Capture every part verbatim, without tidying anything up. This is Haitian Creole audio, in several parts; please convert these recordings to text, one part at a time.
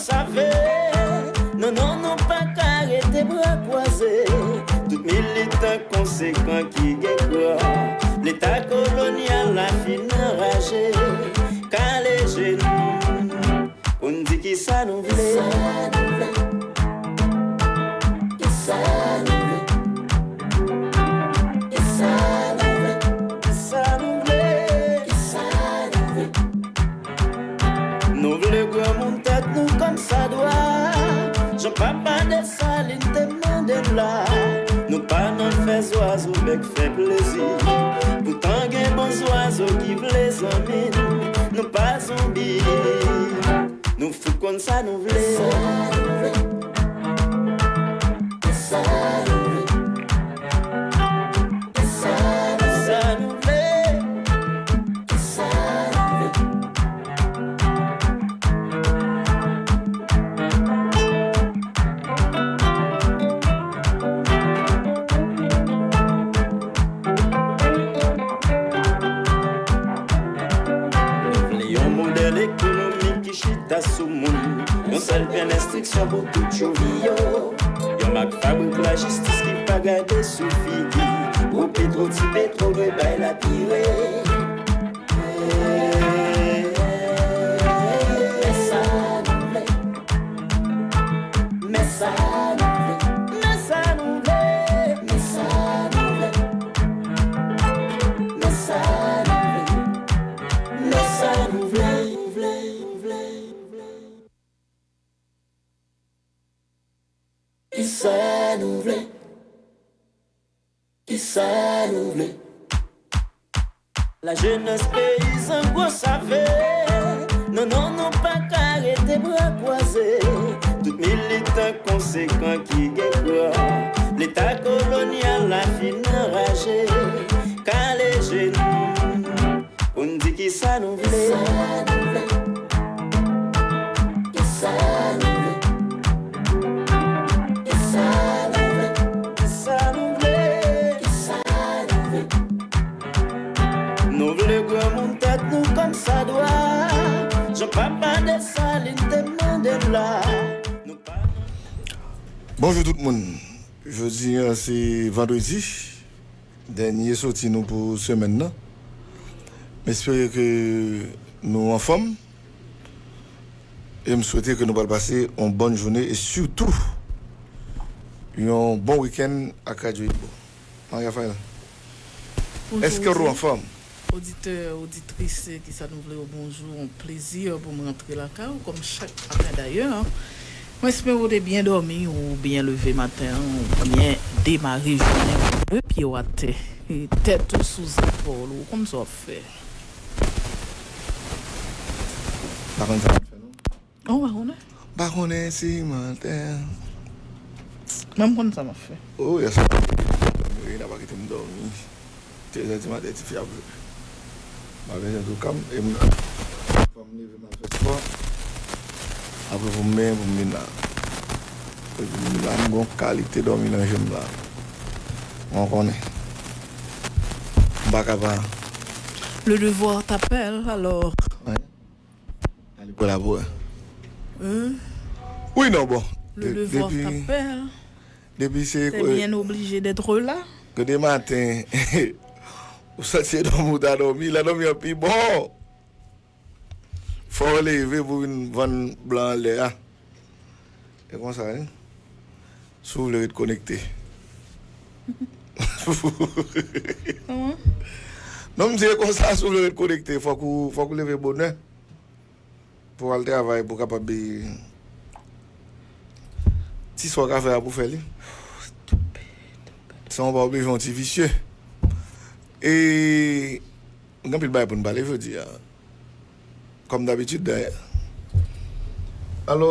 Save, non, non, nou pa ka rete bra kwaze. Tout militan konsekan ki gen kwa, Leta kolonyal la fin anraje. Kale je nou, pou n di kisa nou vle. Kisa nou vle? Kisa nou vle? Kisa nou vle? Kisa nou vle? Kisa nou vle? Nou vle granmoun tèt nou kòm sa dwa. Jan papa Desalin te mande n la. Nou pa nan fè zwazo bèk fè plezi. Poutan gen bon zwazo ki vle zanmi n. Nou pa zonbi. Nou fout konn sa nou vle. Sa nou vle. Sa nou vle. Sa nou vle. Sa nou vle. Nou vle yon modèl ekonomik ki chita sou moun. Yon sèl pen enstriksyon pou tout jouvi yo. Yon mak fabrik lajistis ki pa gade sou figi. Gwo petwo, ti petwo dwe bay lapire. Men sa nou vle. Men sa nou vle. Men sa nou vle. Men sa nou vle. Men sa nou vle. Men sa nou vle. Kisa nou vle? Kisa nou vle? Lajenès peyizan gwo save. Non, non, nou pa ka rete bra kwaze. Tout militan konsekan ki gen kwa. Leta kolonyal la fin anraje. Kale je nou. Pou n di kisa nou vle. Kisa nou vle? Kisa nou vle? Kisa nou vle? Kisa nou vle? Kisa nou vle? Nou vle granmoun tèt nou kòm sa dwa. Jan papa Desalin te mande n la. Nou pa nan Bonjou tout moun. Jodi a se vandredi. Dènye soti nou pou semèn nan. M espere ke nou anfòm. E m swete ke nou pral pase yon bòn jounen e sitou yon bon wikenn ak Radyo Igbo. Maria Rafael, èske ou anfòm? Oditè, oditris, kisa nou vle yo bonjou, yon plezi pou m rantre lakay ou, kòm chak maten dayè. Mwen espere ou te byen dòmi, ou byen leve maten an, ou byen demare jounen an, de pye w atè, e tèt ou sou zepòl ou, kòmsi w ap fè? Pa konn sa m ap fè, non. Ou pa konnen? M pa konnen si maten. Mwen m konn sa m ap fè. O, yèswa, Rina pa kite m dòmi. Trèzè di maten, tifi ap jwe. M pa bezwen tou, kanmenm, e m, fò m leve m al fè spò. Apre pou m benyen, pou m vin la. Epi m la, m gon kalite dòmi nan je m la. Mwen konnen. M pa ka pa. Le devoir t'appelle, alors. Wi. Ale kolabore. Hein? Wi, non, bon. Le devoir t'appelle. Depi se, t'es bien obligé d'être là. Kote maten, ou santi se dòmi ou ta dòmi, lè dòmi an pi bon. Fò w leve pou vin vann blan anlè a. E konsa, wi. Si w vle ret konekte. Kòman? Non, m di e konsa, si w vle ret konekte, fòk ou, fòk ou leve bonè. Pou w al travay, pou w kapab, e, ti sa w ka fè a pou fè li. San w pa oblije yon ti visye. E, gen anpil bagay pou n pale jodi a. Kòm dabitid, dayè. Alò,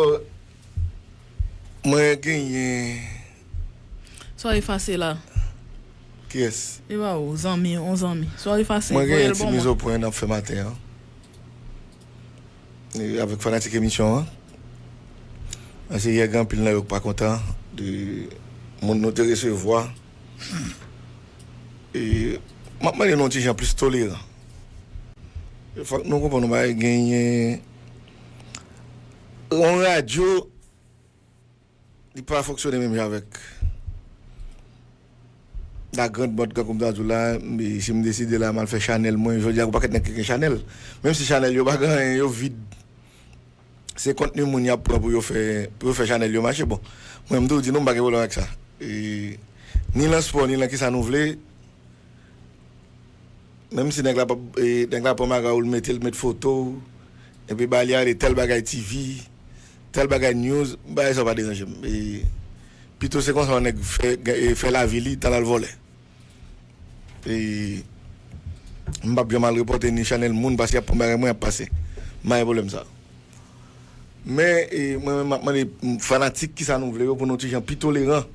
mwen genyen. Sa w efase la? Kiyès? E pa ou, zanmi, yon zanmi. Sa w efase, voye l ban mwen. Mwen genyen ti mizopwen n ap fè maten an. E avèk fanatik emisyon an. Paske yè gen anpil nan yo k pa kontan de moun nou te resevwa. E m ap mande nou yon ti jan plis toleran. Fòk nou konprann yon bagay, genyen yon radyo, li pa fonksyone menm jan avèk la grande mòd, kankou m ta di w la, men si m deside la, m al fè chanèl mwen, jodi a, gon pakèt nèg ki gen chanèl. Menm si chanèl yo pa gen anyen, yo vid. Se kontni moun y ap pran pou yo fè, pou yo fè chanèl yo mache. Bon, mwen, m toujou di nou, m pa gen pwoblèm ak sa. E, ni nan spò, ni nan kisa nou vle, menm si nèg la p ap, e, nèg la pran bagay ou, l mete, l met foto w, epi ba li ale tèl bagay T V, tèl bagay news, bagay sa yo pa deranje m. E, pito se konsa yon nèg fè, e, fè lavi li, tan l al vòlè. E, m p ap janm al repòte ni chanèl moun, paske y ap pran bagay mwen, y ap pase. M pa gen pwoblèm sa. Men, e, mwen menm, m ap mande fanatik kisa nou vle yo pou nou ti jan pi toleran,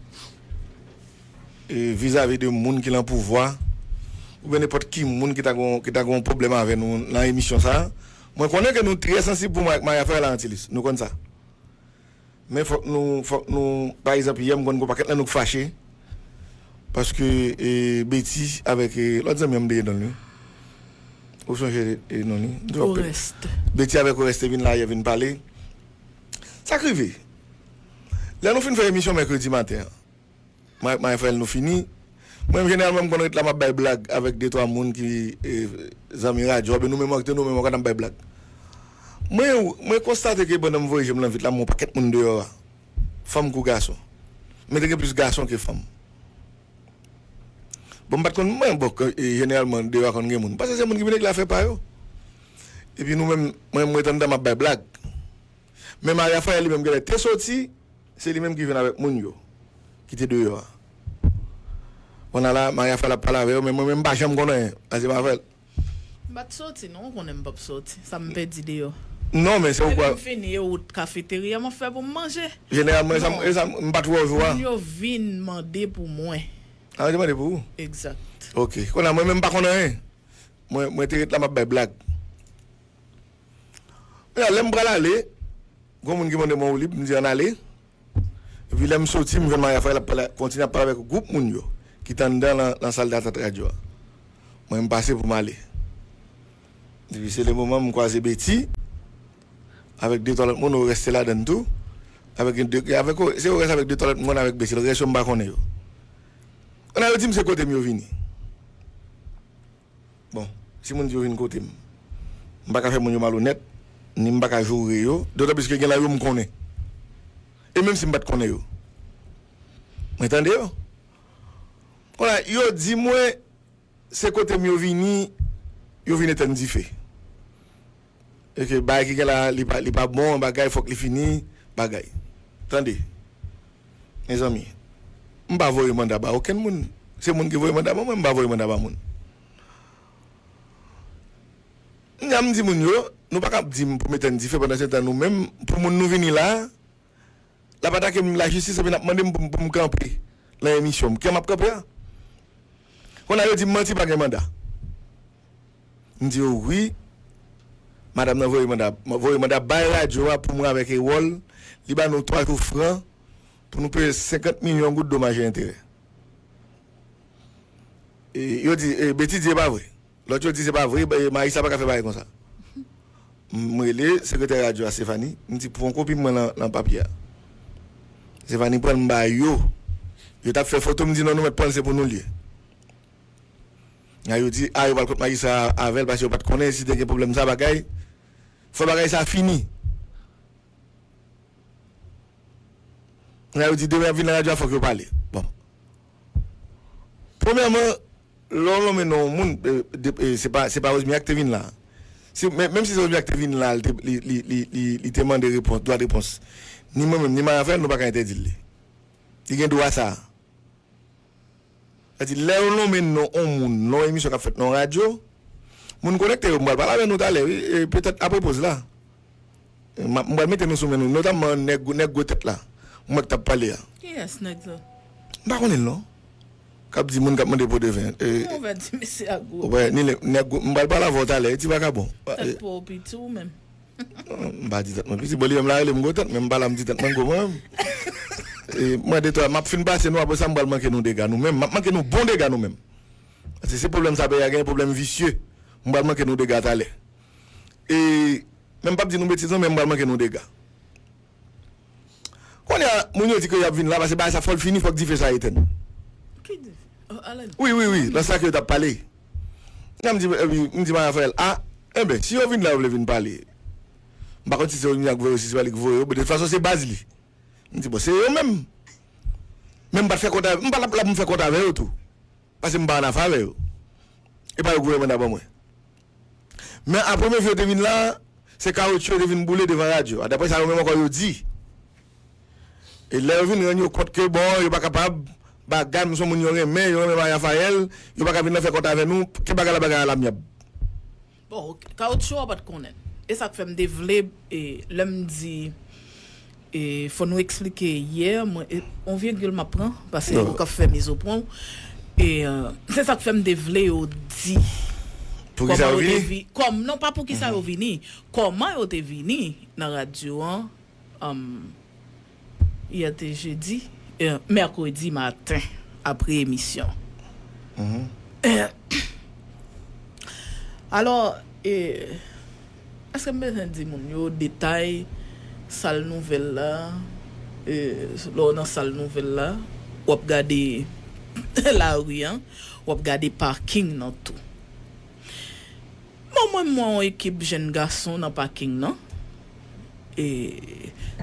e, vizavi de moun ki nan pouvwa, oubyen nenpòt ki moun ki ta gon, ki ta gon pwoblèm avè nou nan emisyon sa a. Mwen konnen ke nou trè sansib pou mwen ak Maria Ferrella Antilis. Nou konn sa. Men fòk nou, fòk nou, pa egzanp, yè m konn gon pakèt nan nou k fache, paske, e, Betty avèk, e, lòt zanmi an m bliye non l wi. Ou sonje, e, non li? M di w ap pè. Oreste. Betty avèk Oreste te vin la yè vin pale. Sa k rive? Lè nou fin fè emisyon mèkredi maten an, mwen ak Marie Frèl nou fini. Mwen menm jeneralman m konn ret la m ap bay blag avèk de twa moun ki, e, zanmi radyo, oubyen nou menm ant nou menm, nou konn ap bay blag. Mwen, mwen konstate ke pandan m voye je m nan vit la, m wè yon pakèt moun deyò a. Fanm kou gason. Men te gen plis gason ke fanm. Bon, m pa t konn mwen, bon, ke, e, jeneralman, deyò a konn gen moun. M panse se moun ki vin regle afè pa yo. Epi nou menm, mwen, mwen ret anndan m ap bay blag. Men Maria Frèl li menm genlè te soti, se li menm ki vin avèk moun yo, ki te deyò a. Kounye a la, Maria Frèl ap pale avè yo, men mwen menm m pa janm konn anyen. Pase Maria Frèl. M pa t soti, non, ou konnen m p ap soti. Sa m pèdi deyò. Non, men se ou kwa. Depi m fini, e wout kafeterya m ap fè pou m manje. Jeneralman, e sa m, e sa m, m pa t wè w jou a. Moun yo vin mande pou mwen. A, yo te mande pou ou? Egzak. Ok. Kounye a, mwen menm m pa konn anyen. Mwen, mwen te ret la, m ap bay blag. Kounye a, lè m pral ale, gon moun ki mande mwen ou lib, m di ann ale. Epi lè m soti, m jwenn Maria Frèl ap pale, kontinye ap pale avèk gwoup moun yo ki t anndan nan, nan sal datant radyo a. Mwen, m pase pou m ale. Epi se le moman m kwaze Betty avèk de twa lòt moun, Oreste ladann tou. Avèk de, avèk, se Oreste avèk de twa lòt moun avèk Betty. Lòt rès yo m pa konnen yo. Kounye a yo di m se kote m yo vini. Bon, si moun di yo vin kote m, m pa ka fè moun yo malonèt, ni m pa ka joure yo, dotan plis ke gen nan yo m konnen. E menm si m pa t konnen yo. Mwen tande yo. Kounye a, yo di mwen, se kote m yo vini, yo vin etenn dife. E ke bagay ki gen la, li pa, li pa bon, bagay, fòk li fini, bagay. Tande, mezanmi, m pa voye manda ba okenn moun. Se moun ki voye manda ba mwen, m pa voye manda ba moun. Kounye a m di moun yo, nou pa ka ap di m pou m etenn dife pandan se tan nou menm, pou moun nou vini la, l ap atake m lajistis epi n ap mande m pou m, pou m kanpe nan emisyon m. Kiyè m ap kanpe a? Kounye a yo di m manti pa gen manda. M di yo wi, madanm nan voye manda, voye manda bay radyo a pou mwen avèk Ewòl, li ba nou twa jou fran pou nou peye senkant milyon goud domaj e enterè. E, yo di, e, Betty di e pa vre. Lòt yo di se pa vre, e, Marissa pa ka fè bagay konsa. M rele sekretè radyo a, Stéphanie, m di pran kopi mwen nan, nan papye a. Stéphanie pran l m ba yo. Yo t ap fè foto, m di non, nou mèt pran l, se pou nou l ye. A yo di, a yo pral kot Marissa avè l, paske yo pa t konnen si te gen pwoblèm sa bagay. Fò bagay sa fini. Lè yo di demen y ap vin nan radyo a, fòk yo pale. Bon. Premyèman, lè w lonmen non yon moun, e, de, e, se pa, se pa Rosemary a ki te vin la. Si, men, menm si se Rosemary a ki te vin la, li te, li, li, li, li, li te mande repons, dwa de repons. Ni mwen menm, ni Maria Frèl, nou pa ka entèdi l li. Li gen dwa sa a. Sa di, lè yo nonmen non yon moun nan yon emisyon k ap fèt nan yon radyo, moun konèkte yo, m pral pale avè nou talè, wi, e petèt apre poz la. E, m ap, m pral mete nou sou men nou, notamman nèg, nèg gwo tèt la. M wè k t ap pale a. Kiyès nèg sa? M pa konnen l non. K ap di moun k ap mande po de ven. E, Mwen ouvè di mesye a gwo. Wè, ni le, nèg gwo, m pral pale avè w talè, ti vakabon. Tèt pa w piti ou menm. M pa di tèt mwen piti, bon, li menm la rele m gwo tèt, men m pa la m di tèt mwen gwo mwen menm. E, mwen de twa, m ap fin pase nou, apre sa m pral manke nou dega nou menm. M ap manke nou bon dega nou menm. Paske se pwoblèm sa peyi a genyen, pwoblèm visye. M pral manke nou dega talè. E, men m p ap di nou betiz non, men m pral manke nou dega. Kounye a, moun yo di ke y ap vin la, paske bagay sa fò l fini, fòk dife sa etenn. Ki dife? Oh, Alan. Wi, wi, wi, nan sa ke yo t ap pale. Nan m di, epi, m di Maria Rafael, a, enben, si yo vin la, yo vle vin pale. M pa konn si se Olignac ki voye yo, si se pa li ki voye yo, men de tout fason, se baz li. M di, bon, se yo menm. Men m pa t fè kont avè, m pa t ap la pou m fè kont avè yo tou. Paske m pa ann afè avè yo. E pa yo ki voye manda ban mwen. Men a premye fwa yo te vin la, se kawotchou yo te vin boule devan radyo a. Daprè sa yo menm ankò yo di. E lè yo vin rann yo kont ke, bon, yo pa kapab, bagay, m se yon moun yo renmen, yo renmen Maria Rafael, yo pa ka vin nan fè kont avè nou, ke bagay la, bagay a l amyab. Bon, ok. Kawotchou a pa t konnen. E sa k fè m te vle, e, lè m di, e, fò nou eksplike yè, mwen, e, on vigil m ap pran, paske ou k ap fè mizo pwen w. E, e, se sa k fè m te vle yo di. Poukisa yo vini? Kòm, non, pa poukisa yo vini. Kòman yo te vini nan radyo an, um, yè te jedi, e, mèkredi maten, apre emisyon. E, alò, e, èske m bezwen di moun yo detay sal nouvèl la? E, lè w nan sal nouvèl la, w ap gade lari an, w ap gade paking nan tou. Bon, mwen, m wè yon ekip jèn gason nan paking nan. E,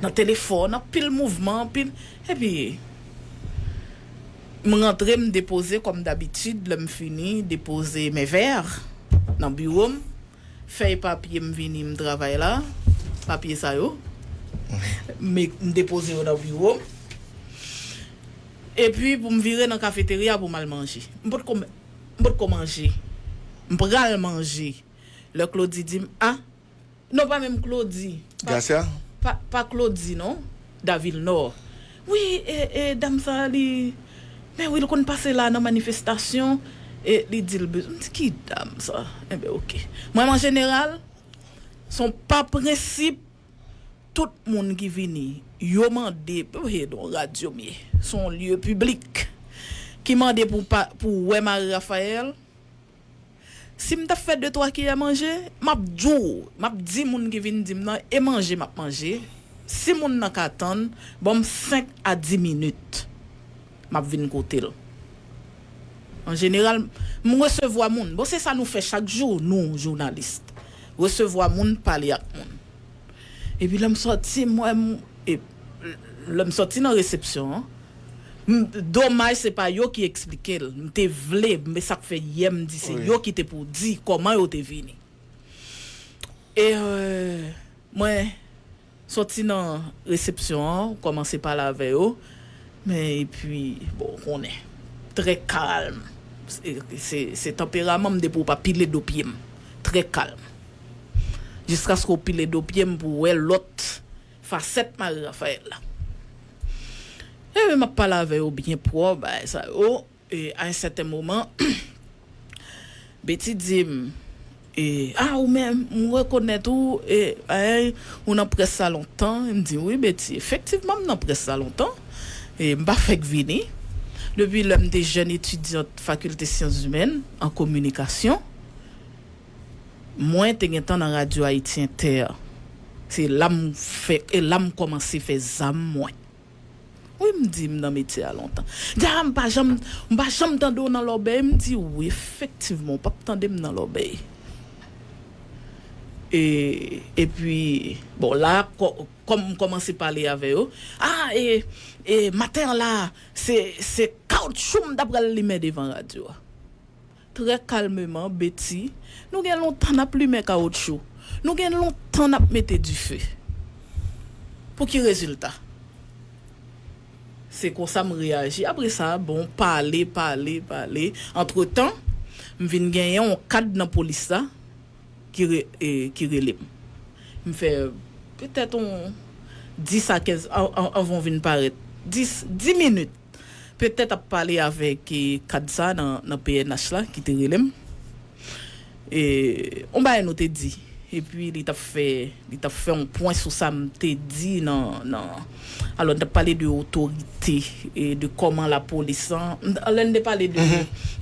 nan telefòn, anpil mouvman, anpil. Epi, m rantre, m depoze, kòm dabitid, lè m fini, depoze men vè nan biwo m, fèy papye m vini, m travay la, papye sa yo. M, m depoze yo nan biwo m. Epi, pou m vire nan kafeterya pou m al manje. M potko, m potko manje. M pral manje. Lè Claudy di m, a, non, pa menm Claudy. Pa, Garcia? Pa, pa Claudy, non. Davilnò. Wi, e, e, dam sa, li, men wi, li konn pase la nan manifestasyon. E li di l bezwen. M di, ki dam sa? Enben, oke. Mwen, an jeneral, se yon pa prensip, tout moun ki vini, yo mande, e non radyo m ye, se yon lye piblik, ki mande pou pa, pou wè Marie Rafael, si m t ap fè de twa kiyè manje, m ap di w, m ap di moun ki vin di m nan, e manje m ap manje. Si moun nan ka tann, ban m senk a dis minit, m ap vin kote l. An jeneral, m resevwa moun. Bon, se sa nou fè chak jou, nou, jounalis. Resevwa moun, pale ak moun. Epi lè m sòti, m wè m, e, lè m sòti nan resepsyon an, m, domaj se pa yo ki eksplike l. M te vle, men sa k fè yè m di se yo ki te pou di kòman yo te vini. E, e, mwen sòti nan resepsyon an, kòmanse pale avè yo, men epi, bon, ou konnen, trè kalm. Se, se, se tanperaman m depi w pa pile do pye m. Trè kalm. Jiskaske w pile do pye m pou w wè lòt fasèt Marie Rafael la. Epi m ap pale avè yo byen pwòp, bagay sa yo. E, a yon sèten moman, Betty di m, e, a, ou menm, m rekonèt ou, e, ay, ou nan près sa lontan. M di, wi, Betty, efektivman, m nan près sa lontan. E, m pa fèk vini. Depi lè m te jèn etidyant fakilte syans imèn, an kominikasyon, mwen te gentan nan Radyo Ayiti Entè. Se la m fè, e la m kòmanse fè zam mwen. Wi, m di m nan metye a lontan. Di, a, m pa janm, m pa janm tande w nan lòbèy. M di, wi, efektivman, w p ap tande m nan lòbèy. E, epi, bon, la, kò-, kòm m kòmanse pale avè yo, a, e, e, maten an la, se, se kawotchou m ta pral limen devan radyo a. Trè kalmeman, Betty, nou gen lontan n ap limen kawotchou. Nou gen lontan n ap mete dife. Pou ki rezilta? Se konsa m reyaji. Apre sa, bon, pale, pale, pale. Antretan, m vin genyen yon kad nan polis la ki re-, e, ki rele m. M fè petèt yon dis a kenz, an, an, anvan w vin parèt. Dis, dis minit. Petèt ap pale avèk, e, kad sa nan, nan P N H la ki te rele m. E, on bagay nou te di. Epi li t ap fè, li t ap fè yon pwen sou sa m te di nan, nan, alò, n t ap pale de otorite e de kòman lapolis lan, lè n te pale de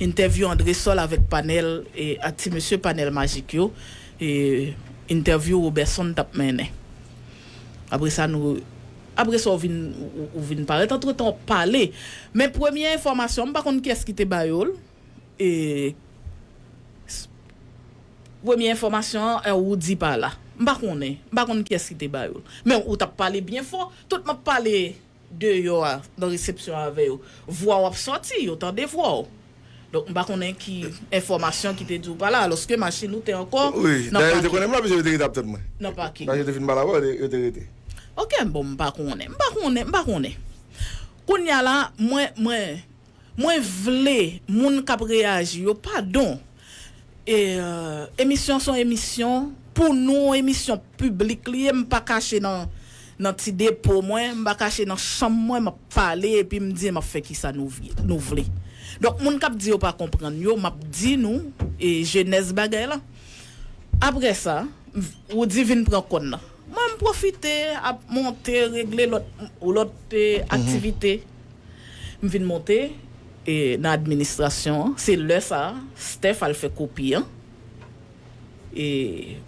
entèvyou André Sol avèk panèl, e, a ti mesye panèl majik yo, e, entèvyou Roberson t ap mennen. Apre sa, nou, Apre sa, ou vin, ou, ou vin parèt. Antretan, w ap pale. Men premye enfòmasyon, m pa konn kiyès ki te ba yo l. E, s- premye enfòmasyon an, e, ou di pa la. M pa konnen. M pa konn kiyès ki te ba yo l. Men ou t ap pale byen fò. Tout m ap pale deyò a, nan resepsyon avè yo. Vwa w ap sòti, yo tande vwa w. Donk, m pa konnen ki enfòmasyon ki te di w pa la, alòske machin ou te ankò Wi, nan dayè, yo te pake. Konnen m la, paske yo te rete ap tann mwen. Nan pake. Paske yo te fin ba la vwa, yo te, yo te rete. Ok, bon, m pa konnen. M pa konnen, m pa konnen. Kounye a la, mwen, mwen, mwen vle moun k ap reyaji yo, padon. E, euh, emisyon se yon emisyon pou nou, emisyon piblik li ye, m pa kache nan, nan ti depo mwen, m pa kache nan chanm mwen, m ap pale epi m di m ap fè kisa nou vle, nou vle. Donk, moun k ap di yo pa konprann yo, m ap di nou, e, jenèz bagay la. Apre sa, ou di vin pran kòn nan. Mwen, m pwofite ap monte, regle lòt, lòt, e, aktivite. M vin monte, e, nan administrasyon an. Se lè sa a, Steph al fè kopi an, e,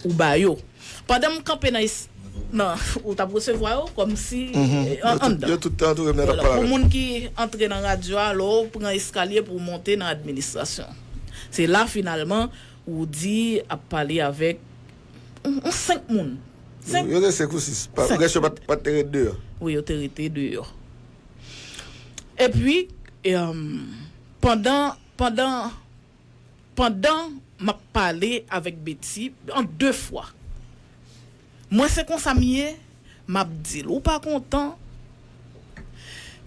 ou ba yo. Pandan m kanpe nan es-, nan, ou t ap resevwa yo kòmsi, e, an, anndan. Yo tout te antoure m nan ap pale avè m. Pou moun ki antre nan radyo a, lè w pran eskalye pou w monte nan administrasyon. Se la, finalman, ou di ap pale avèk yon, yon senk moun. Senk? Yo te senk ou sis. Pa, rès yo pa t, pa t te ret deyò. Wi, yo te rete deyò. Epi, e, um, pandan, pandan, pandan m ap pale avèk Betty, an de fwa, mwen se konsa m ye, m ap di l, ou pa kontan.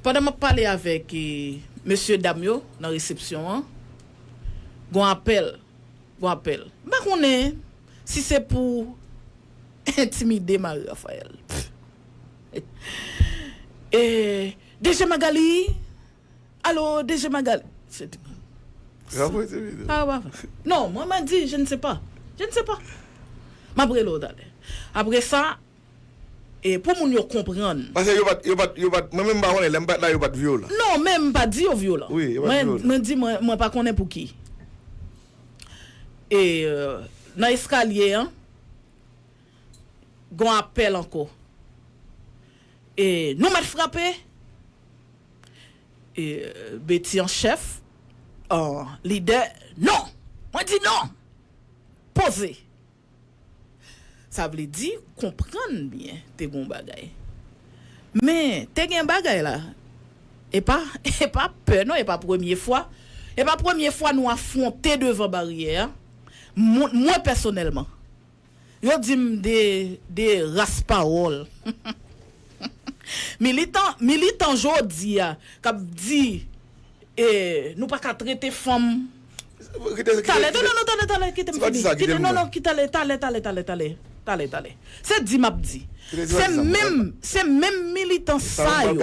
Pandan m ap pale avèk, e, mesye dam yo nan resepsyon an, gon apèl, gon apèl. M pa konnen si se pou entimide Marie Raphaël. E, D G Magali, alo, D G Magali. Se te Sa pou entimide. Ah, pa vre. Non, mwen, mwen di, je ne sais pas. Je ne sais pas. M ap rele w talè. Apre sa, e, pou moun yo konprann. Paske yo pa t, yo pa t, yo pa t, mwen menm m pa konnen, lè m pa t la, yo pa t vyolan. Non, men m pa di yo vyolan. Wi, yo pa t vyolan. Mwen di, mwen, mwen pa konnen pou ki. E, euh, nan eskalye an, gon apèl ankò. E, nou mèt frape. E, Betty an chèf, an lidè, non! Mwen di non! Poze! Sa vle di, konprann byen, te gon bagay. Men, te gen bagay la. E pa, e pa pè non, e pa premye fwa. E pa premye fwa nou afwonte devan baryè a. Mwen, mwen pèsonèlman. Yo di m de, de ras pawòl. Militan, militan jodi a, k ap di, e, nou pa ka trete fanm. Kite, kite, talè, non, kite, non, non, talè, talè, kite m fini. Kite, non, non, kite, talè, talè, talè, talè, talè, talè, talè. Se di m ap di. Se menm, se menm militan sa yo.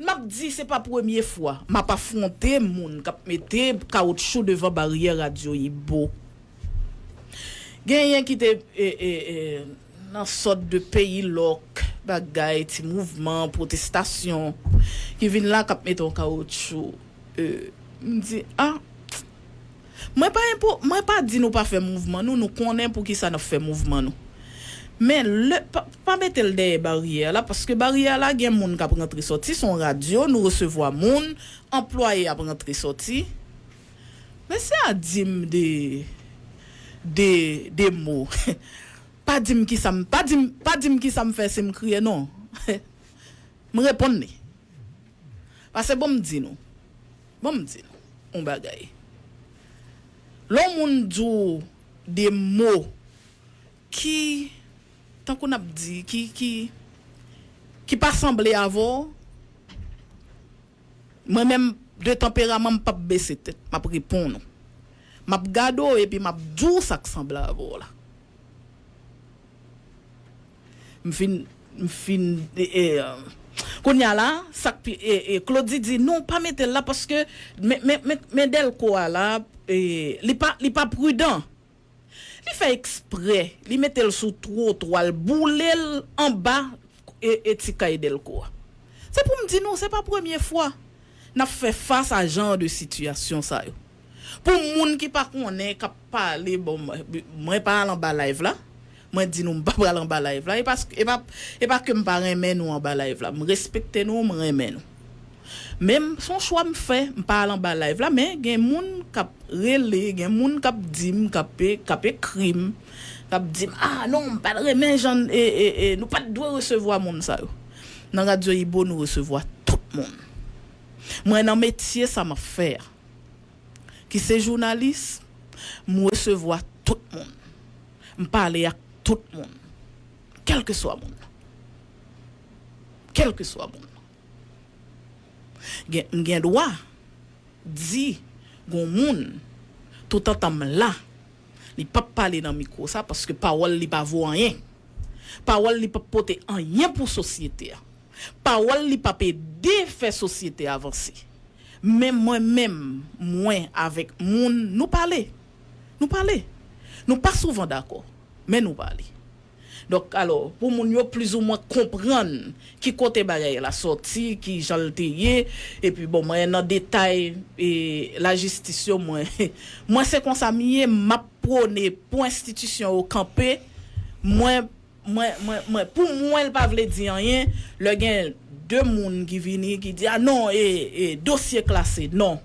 M ap di se pa premye fwa m ap afwonte moun k ap mete kawoutchou devan baryè radyo Ibo. Genyen ki te, e, e, e, nan sòt de peyi lòk, bagay, ti mouvman, pwotestasyon, ki vin la k ap mete yon kawoutchou. E, m di, ah, mwen pa enpo, mwen pa di nou pa fè mouvman nou, nou konnen pou kisa n ap fè mouvman nou. Men, lè, pa, pa mete l dèyè baryè a la, paske baryè a la, gen moun k ap rantre sòti, se yon radyo, nou resevwa moun, anplwaye ap rantre sòti. Mesye a di m de, de, de mo. Pa di m kisa m, pa di m, pa di m kisa m fè si m kriye non. M reponn li. Paske bon m di nou. Bon m di nou yon bagay. Lè yon moun di w de mo ki, tankou n ap di, ki, ki, ki pa sanble avè w, mwen menm, de tanperaman, m p ap bese tèt. M ap reponn ou. M ap gade w epi m ap di w sa k sanble avè w la. M fin, m fin, e, e, kounye a la, sa k pi, e, e, Claudy di, non, pa mete l la, paske, men, men, men, men Delco a la, e, li pa, li pa pridan. Li fè eksprè, li mete l sou twotwa, l boule l anba, e, e ti kay Delco a. Se pou m di nou, se pa premye fwa n ap fè fas a jan de sitiyasyon sa yo. Pou moun ki pa konnen, k ap pale, bon, mwen, mwen pa al anba live la, Mwen di nou m pa pral anba live la. E pa, e pa, e pa ke m pa renmen nou anba live la. M respekte nou, m renmen nou. Men m, se yon chwa m fè, m pa al anba live la, men gen moun k ap rele, gen moun k ap di m, k ap, k ap ekri m, k ap di m, ah non, m pa t renmen jan, e, e, e, nou pa t dwe resevwa moun sa yo. Nan Radyo Ibo, nou resevwa tout moun. Mwen nan metye sa m ap fè a, ki se jounalis, m resevwa tout moun. M pale ak tout moun. Kèlkeswa moun. Kèlkeswa moun. Gen, m gen dwa di gon moun, toutotan m la, li p ap pale nan mikwo sa, paske pawòl li pa vo anyen. Pawòl li p ap pote anyen pou sosyete a. Pawòl li p ap ede fè sosyete a vanse. Men mwen menm, mwen avèk moun, nou pale. Nou pale. Nou pa souvan dakò, men nou pale. Donk, alò, pou moun yo plizoumwen konprann ki kote bagay la sòti, ki jan l te ye, epi bon, mwen nan detay, e, lajistis yo, mwen, mwen se konsa m ye, m ap pwone pou enstitisyon yo kanpe, mwen, mwen, mwen, mwen, pou mwen, l pa vle di anyen, lè gen de moun ki vini, ki di, ah non, e, e, dosye klase, non,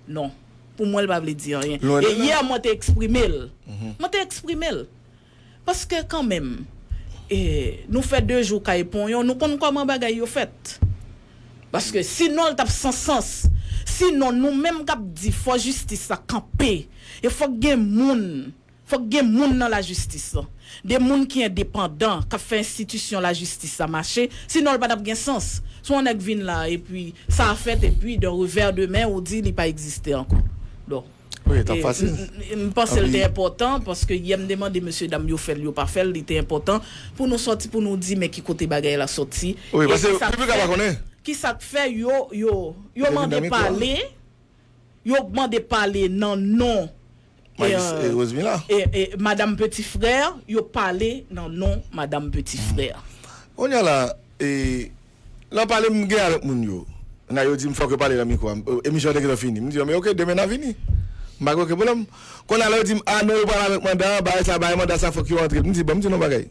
non. Pou mwen, l pa vle di anyen. Lwen de la. E yè, mwen te eksprime l. Mwen te eksprime l. Paske kanmenm, e, nou fè de jou kay Ponyon, nou konn kòman bagay yo fèt. Paske sinon, l t ap san sans. Sinon, nou menm k ap di fò jistis la kanpe, e fòk gen moun, fòk gen moun nan lajistis la. De moun ki endepandan, k ap fè enstitisyon lajistis la mache, sinon l pa t ap gen sans. Si yon nèg vin la, epi sa fèt, epi d'un revers de main, ou di li pa egziste ankò. Donk, Wi, t ap e, fasil. M, m, m panse l te Anpi enpòtan, paske yè m te mande mesye dam yo fè l, yo pa fè l, li te enpòtan pou nou sòti, pou nou di, men ki kote bagay la sòti. Wi, e paske kisa k piblik la fè, pa konnen. Kisa k fè yo, yo, yo Te vin mande nan mikwo a. pale, yo mande pale nan non, e, Magis-, e, e, Rosemila. e, e, Madam Petit Frère, yo pale nan non Madam Petit Frère. Kounye a la, e, lè w pale, m gen avèk moun yo. Nan yo di m fòk yo pale nan mikwo a. M, emisyon an te gentan fini. M di yo, men oke, demen n a vini. M pa gen okenn pwoblèm. Kounye a la, yo di m, ah non, yo pral avèk manda, bagay sa, bagay manda sa, fòk yo antre. M di, bon, m di nou yon bagay.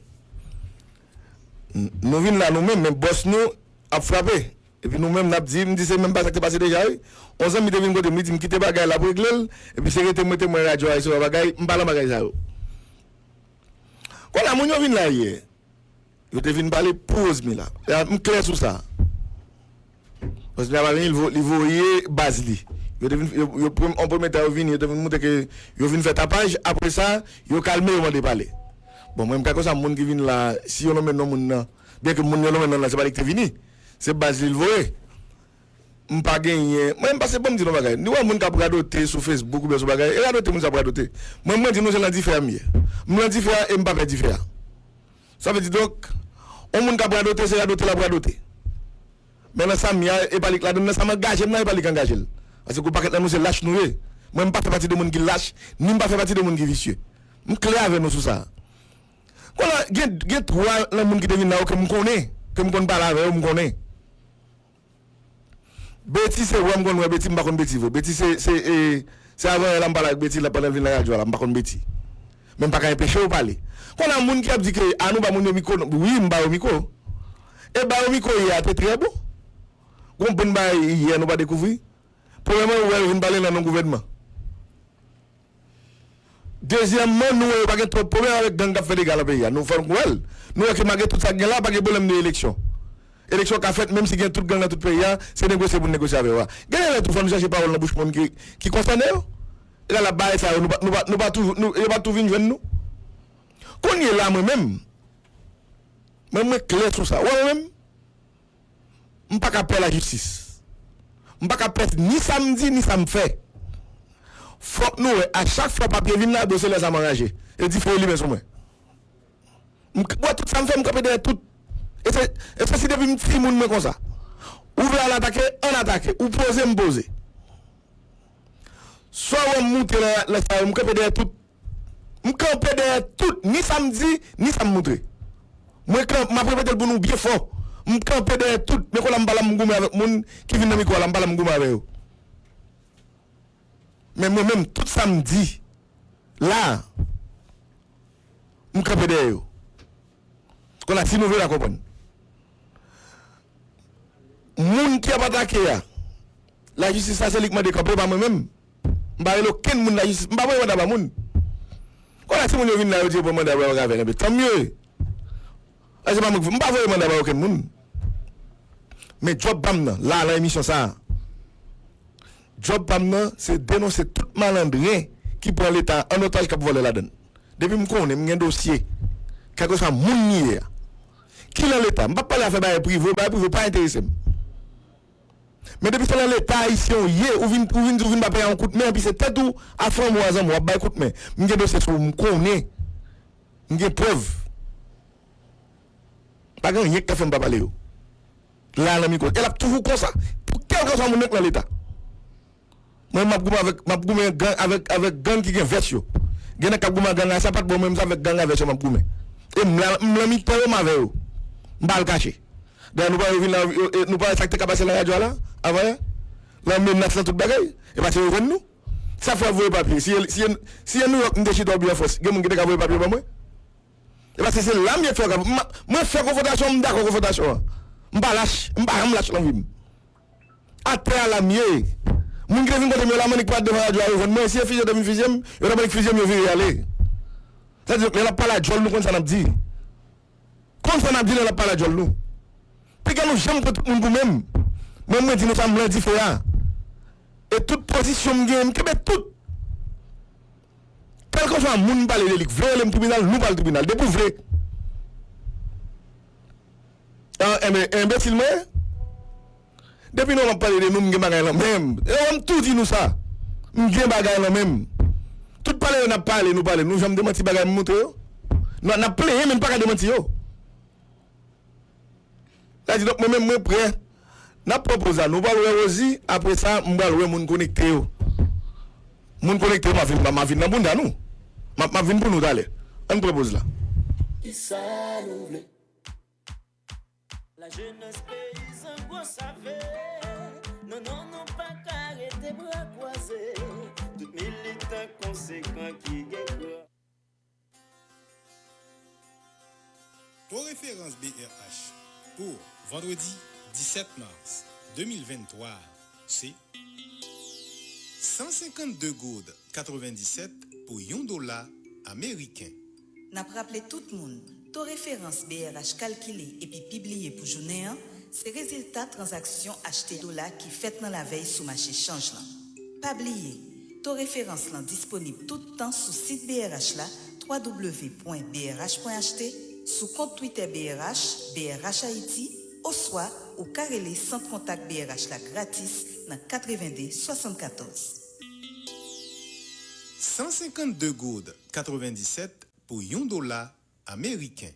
N-, nou vin la nou menm, men bòs nou ap frape. Epi nou menm, n ap di, m di, se menm pa sa k te pase deja, wi. Yon zanmi te vin kote m, li di m kite bagay la, l ap regle l. Epi se rete m, rete mwen radyo a, resevwa bagay, m pa nan bagay sa yo. Kounye a, moun yo vin la yè. Yo te vin pale pou Rosemila. E, m klè sou sa. Rosemila pa vini, li vo-, li voye baz li. Yo te vin, yo, yo, prem-, an premye tan yo vini, yo te vin montre ke yo vin fè tapaj. Apre sa, yo kalme, yo mande pale. Bon, mwen, m ka konsa, moun ki vin la, si yo nonmen non moun nan, byenke moun yo nonmen non nan, se pa li ki te vini. Se baz li l voye. M pa genyen. Mwen, m pase, bon, m di nou bagay. Ni wè moun k ap radote sou Facebook oubyen sou bagay, e radote moun sa ap radote. Mwen, mwen di nou se nan dife a m ye. M nan dife a e m pa pè dife a. Sa vle di, donk, yon moun k ap radote, se radote l ap radote. Men nan sa m ye a, e pa li k ladan l, nan sa m angaje m nan, e pa li k angaje l. Paske yon pakèt nan nou se lach nou ye. Mwen, m pa fè pati de moun ki lach, ni m pa fè pati de moun ki visye. M klè avè nou sou sa. Kounye a, gen, gen twa nan moun ki te vin la yo ke m konnen, ke m konn pale avè yo, m konnen. Beti se wè m konn wè Beti, m pa konn Beti vre. Beti se, se, e, se avan yè la m pale ak Beti la pandan l vin nan radyo a la, m pa konn Beti. Men m pa ka enpeche yo pale. Kounye a moun ki ap di ke, a nou ba moun yo mikwo, non, wi, m ba yo mikwo. E ba yo mikwo yè a te trè bon. Gon bon bagay yè nou pa dekouvri. Premyèman, ou wè yo vin pale nan non gouvènman. Dezyèmman, nou wè yo pa gen twòp pwoblèm avèk gang k ap fè dega nan peyi a. Nou fè nou wè l. Nou wè ke malgre tout sa k gen la, pa gen pwoblèm de eleksyon. Eleksyon ka fèt, menm si gen tout gang nan tout peyi a, se negosye pou n negosye avè yo a. Gen lè tou fò nou chache pawòl nan bouch moun ki, ki konsène yo. Egal a bagay sa yo, nou pa, nou pa, nou pa tou, nou, yo pa tou vin jwenn nou. Kounye la, mwen menm, mwen, mwen klè sou sa. Ou wè mwen menm, M pa ka pè lajistis. M pa ka pè ni sa m di, ni sa m fè. Fòk nou wè, a chak fwa papye vin la, bon, se lè sa m anraje. E dife yo limen sou mwen. M k-, wè tout sa m fè, m kanpe dèyè tout. E se, e se si depi m timoun mwen konsa. Ou vle al atake, ann atake. Ou poze, m poze. Sa w wè m moute nan, nan sa yo, m kanpe dèyè tout. M kanpe dèyè tout, ni sa m di, ni sa m moutre. Mwen kan-, m ap repete l pou nou byen fò. M kanpe dèyè tout. Men kounye a m pa la m goumen avèk moun ki vin nan mikwo a la, m pa la m goumen avè yo. Men mwen menm, tout sa m di la, m kanpe dèyè yo. Kounye a, si nou vle n a konprann. Moun ki ap atake a, lajistis la se li k mande kanpe, pa mwen menm. M pa rele okenn moun lajistis, m pa voye manda ba moun. Kounye a, si moun yo vin la, yo di yo pran manda ba yo, enben, tanmye. E se pa mwen k, m pa voye manda ba okenn moun. Men djòb pa m nan, la, nan emisyon sa a, djòb pa m nan, se denonse tout malandren ki pran Leta an otaj, k ap vòlè ladan l. Depi m konnen, m gen dosye, kèlkeswa moun li ye a, ki nan Leta, m p ap pale afè bagay prive, bagay prive pa enterese m. Men depi se nan Leta ayisyen w ye, ou vin, ou vin di w vin ba peyi a yon kout men, epi se tèt ou a fanmi w a zanmi w ap bay kout men. M gen dosye sou ou, m konnen. M gen prèv. Pa gen anyen k ka fè m pa pale yo. La nan mikwo. E l ap toujou konsa. Pou kèlkeswa moun nan k nan Leta. Mwen, m ap goumen avèk, m ap goumen gang, avèk, avèk gang ki gen vès yo. Gen nèg k ap goumen ak gang a, sa pa t bon, mwen, m se avèk gang a vès yo m ap goumen. E m la, m nan mitan yo, m avè yo. M pa al kache. Dayè, nou pa wè yo vin la, yo, e, nou pa wè sa k te ka pase nan radyo a la, avan yè? Nan menas, nan tout bagay. E pa se yo jwenn nou. Sa fè yo voye papye. Si, si, si e Nouyòk m te chita oubyen an Frans, gen moun ki te ka voye papye ban mwen? E paske se la m ye fè, m, mwen fè konfwontasyon, m dakò konfwontasyon an. M pa lach, m pa janm lach nan vi m. Atè a la m ye. Moun ki te vin kote m yo la, m annik parèt devan radyo a, yo jwenn mwen. Si e fizye yo te vin fizye m, yo t ap annik fizye m, yo vire ale. Sa di, lè n ap pale a djòl, nou konn sa n ap di. Konn sa n ap di lè n ap pale a djòl nou. Piga nou janm pran tout moun pou menm. Men mwen di nou sa, m lan dife a. E tout pozisyon m genyen, m kenbe tout. Kèlkeswa moun m pale de li, k vle rele m tribinal, nou pral tribinal. Depi w vle. Ah, enben, enbesil mwen ye? Depi nou m ap pale de nou, m gen bagay nan men m. E w, m tou di nou sa. M gen bagay nan men m. Tout pale yo n ap pale, nou pale. Nou janm demanti bagay m montre yo? Nou, n ap plenyen, men n pa ka demanti yo. Sa di, donk, mwen menm, mwen prè. N ap pran poz la. Nou pral wè Rosie, apre sa, m pral wè moun konekte yo. Moun konekte yo, m ap vin, m ap vin nan bounda nou. M ap, m ap vin pou nou talè. Ann pran poz la. Kisa nou vle? Lajenès peyizan gwo save, non, non, nou pa ka rete bra kwaze. Tout militan konsekan ki gen kran. Taux référence B R H pou vandredi dix-sept mars deux mille vingt-trois se san senkannde goud katrevenndisèt pou yon dola ameriken. N ap raple tout moun, to referans B R H kalkile epi pibliye pou jounen an, se rezilta tranzaksyon achte dola ki fèt nan lavèy sou mache chanj lan. Pa bliye, to referans lan disponib tout tan sou sit B R H la, w w w pwen B R H pwen H T, sou kont Twitter B R H, B R H Ayiti, oswa ou ka rele sant kontak B R H la gratis nan katrevenndez swasannkatòz. San senkannde goud katrevenndisèt pou yon dola ameriken.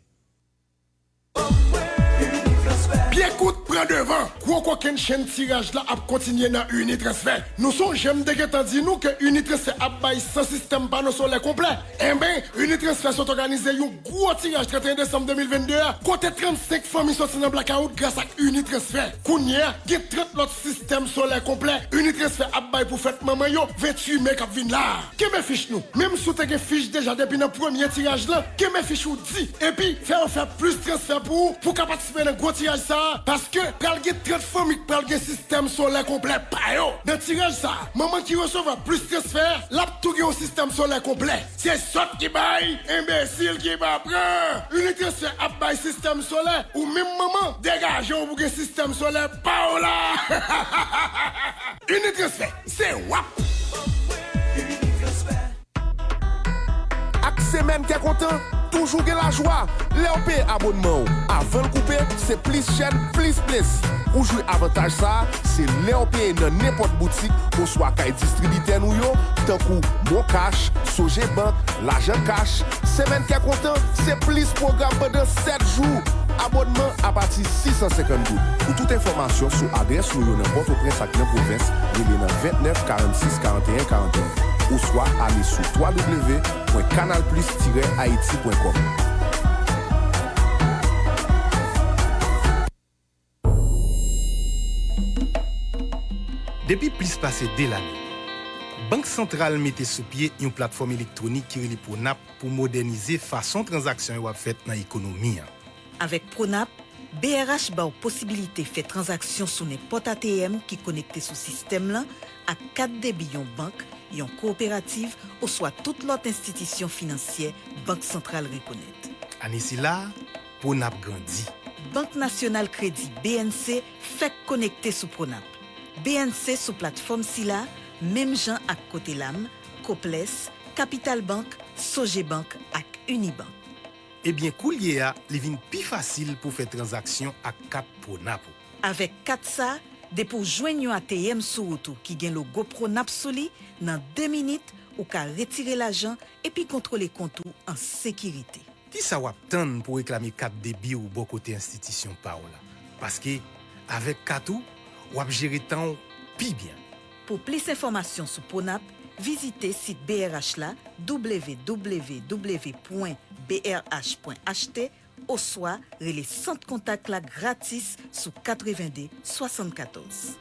Byen kout pran devan. Gwo kokenn chenn tiraj la ap kontinye nan Unitransfè. Nou sonje m te gentan di nou ke Unitransfè ap bay san sistèm pano solè konplè. Enben, Unitransfè sot òganize yon gwo tiraj trannteyen desanm de mil vennde a, kote trannsenk fanmi soti nan blakawout gras ak Unitransfè. Kounye a, gen trant lòt sistèm solè konplè Unitransfè ap bay pou fèt manman yo, venntuit me k ap vin la a. Kenbe fich nou. Menm si w te gen fich deja depi nan premye tiraj lan, kenbe fich ou di, epi fè yo fè plis transfè pou ou, pou w ka patisipe nan gwo tiraj sa a, paske pral gen trant fanmi k pral gen sistèm solè konplè pa yo. Nan tiraj sa a, manman ki resevwa plis transfè a, l ap tou gen yon sistèm solè konplè. Se sòt ki bay, enbesil ki pa pran. Unitransfè ap bay sistèm solè. Ou menm manman, degaje w pou gen sistèm solè pa w la. Unitransfè, se w ap. Ak semèn kè kontan, toujou gen lajwa. Lè w peye abònman w avan l koupe, se plis chèn, plis plezi. Pou jwi avantaj sa a, se lè w peye nan nenpòt boutik oswa kay distribitè nou yo, tankou Mon Cash, Sogebank, Lajan Kach. Semèn kè kontan, se plis pwogram pandan sèt jou. Abònman apati sis san senkant goud. Pou tout enfòmasyon sou adrès nou yo nan Pòtoprens ak nan pwovens, rele nan vennèf karannsis karanteyen karanteyen, oswa ale sou twa w w w pwen kanal plis tirè ayiti pwen kòm. Depi plis pase de lane, Bank Santral mete sou pye yon platfòm elektwonik ki rele Pronap pou modènize fason tranzaksyon yo ap fèt nan ekonomi an. Avèk Pronap, B R H ba w posibilite fè tranzaksyon sou nenpòt A T M ki konekte sou sistèm lan ak kat debi yon bank, yon kowoperativ, oswa tout lòt enstitisyon finansyè Bank Santral rekonèt. Ane sila a, Pronap grandi. Bank Nasyonal Kredi, B N C, fèk konekte sou Pronap. B N C sou platfòm sila, menm jan ak Kotelam, Koples, Kapital Bank, Sogebank ak Unibank. Ebyen, koulye a, li vin pi fasil pou w fè tranzaksyon ak kat Pronap ou. Avèk kat sa, depi w jwenn yon A T M sou wout ou ki gen logo Pronap sou li, nan de minit, ou ka retire lajan epi kontwole kont ou an sekirite. Kisa w ap tann pou w reklame kat debi w bò kote enstitisyon pa w la? Paske, avèk kat ou, w ap jere tan w pi byen. Pou plis enfòmasyon sou Pronap, vizite sit B R H la, W W W pwen B R H pwen H T, oswa rele sant kontak la gratis sou katreven de swasannkatòz.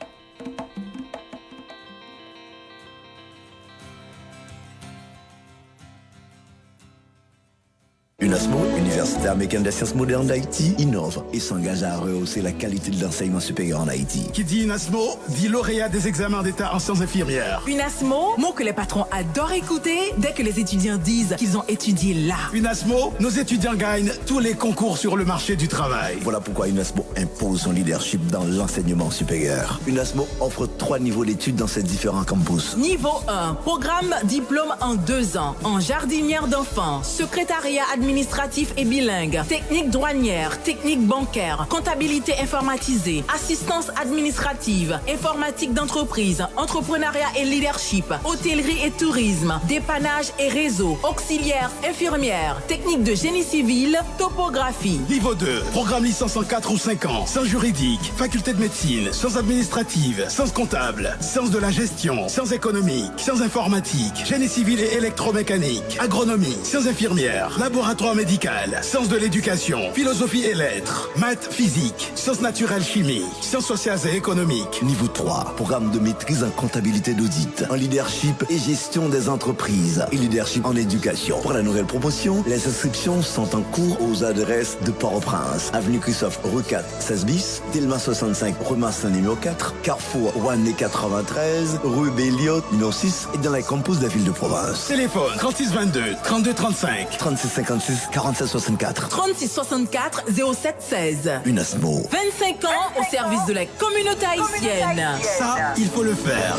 UNASMO, Université américaine des sciences modernes d'Haïti, innove et s'engage à rehausser la qualité de l'enseignement supérieur en Haïti. Ki di UNASMO, di lauréat des examens d'État en sciences infirmières. UNASMO, mot que les patrons adorent écouter dès que les étudiants disent qu'ils ont étudié là. UNASMO, nos étudiants gagnent tous les concours sur le marché du travail. Voilà pourquoi UNASMO impose son leadership dans l'enseignement supérieur. UNASMO offre trois niveaux d'études dans ses différents campus. Niveau un, programme diplôme en deux ans, en jardinière d'enfants, secrétariat administratif et bilingue, technique douanière, technique bancaire, comptabilité informatisée, assistance administrative, informatique d'entreprise, entrepreneuriat et leadership, hôtellerie et tourisme, dépannage et réseau, auxiliaire infirmière, technique de génie civil, topographie. Niveau deux, programme licence en quatre ou cinq ans, sciences juridiques, faculté de médecine, sciences administratives, sciences comptables, sciences de la gestion, sciences économiques, sciences informatiques, génie civil et électromécanique, agronomie, sciences infirmières, laboratoire médical, sciences de l'éducation, philosophie et lettres, maths, physique, sciences naturelles, chimie, sciences sociales et économiques. Niveau trois, programme de maîtrise en comptabilité d'audit, en leadership et gestion des entreprises et leadership en éducation. Pour la nouvelle promotion, les inscriptions sont en cours aux adresses de Port-au-Prince, avenue Christophe Recat, seize bis, Delma soixante-cinq, rue Marcelin numéro quatre, carrefour Wané quatre-vingt-treize, rue Belliot numéro six et dans les campus des villes de province. Téléphone trente-six vingt-deux, trente-deux trente-cinq. Trente-six cinquante-six, quarante-sept soixante-quatre. Trente-six soixante-quatre, zéro sept seize. UNASMO. Vingt-cinq ans au service de la communauté haïtienne. Ça, il faut le faire.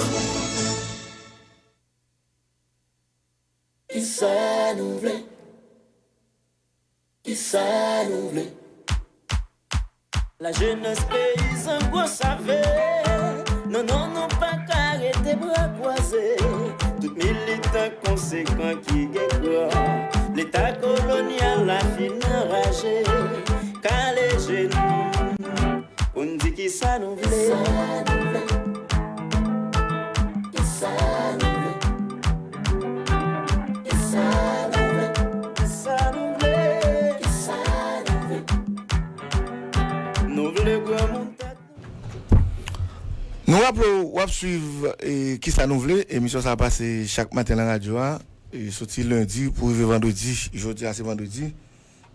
Kisa nou vle? Kisa nou vle? Lajenès peyizan gwo save. Non, non, nou pa ka rete bra kwaze. Tout militan konsekan ki gen kwa. Leta kolonyal la fin anraje. Kale je nou. Pou n di kisa nou vle. Kisa nou vle. Kisa nou vle. Kisa nou vle. Kisa nou vle. Nou vle granmoun tèt. Nou raple w, w ap swiv, e, Kisa nou vle, emisyon sa a pase chak maten nan radyo a, e, soti lendi pou rive vandredi. Jodi a se vandredi.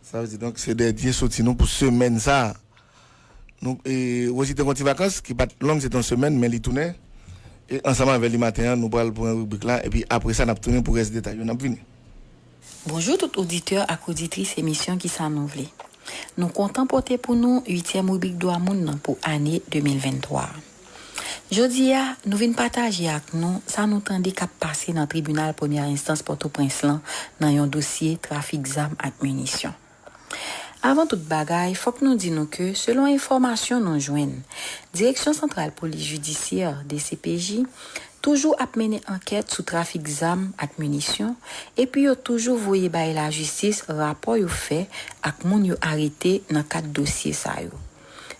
Sa vle di, donk, se dènye soti nou pou semèn sa a. Nou, e, Rosie te gon ti vakans ki pa t long, se te yon semèn, men li tounen. E ansanm avè li maten an, nou pral pran ribrik la, epi apre sa, n ap tounen pou rès detay yo. N ap vini. Bonjou tout oditè ak oditris emisyon Kisa nou vle. Nou kontan pote pou nou uityèm ribrik dwa moun nan pou ane de mil venntwa a. Jodi a, nou vin pataje ak nou sa nou tande k ap pase nan tribinal premyè enstans Pòtoprens lan nan yon dosye trafik zam ak minisyon. Avan tout bagay, fòk nou di nou ke, selon enfòmasyon nou jwenn, Direksyon Santral Polis Jidisyè, D C P J, toujou ap mennen ankèt sou trafik zam ak minisyon, epi yo toujou voye bay lajistis rapò yo fè ak moun yo arete nan kad dosye sa yo.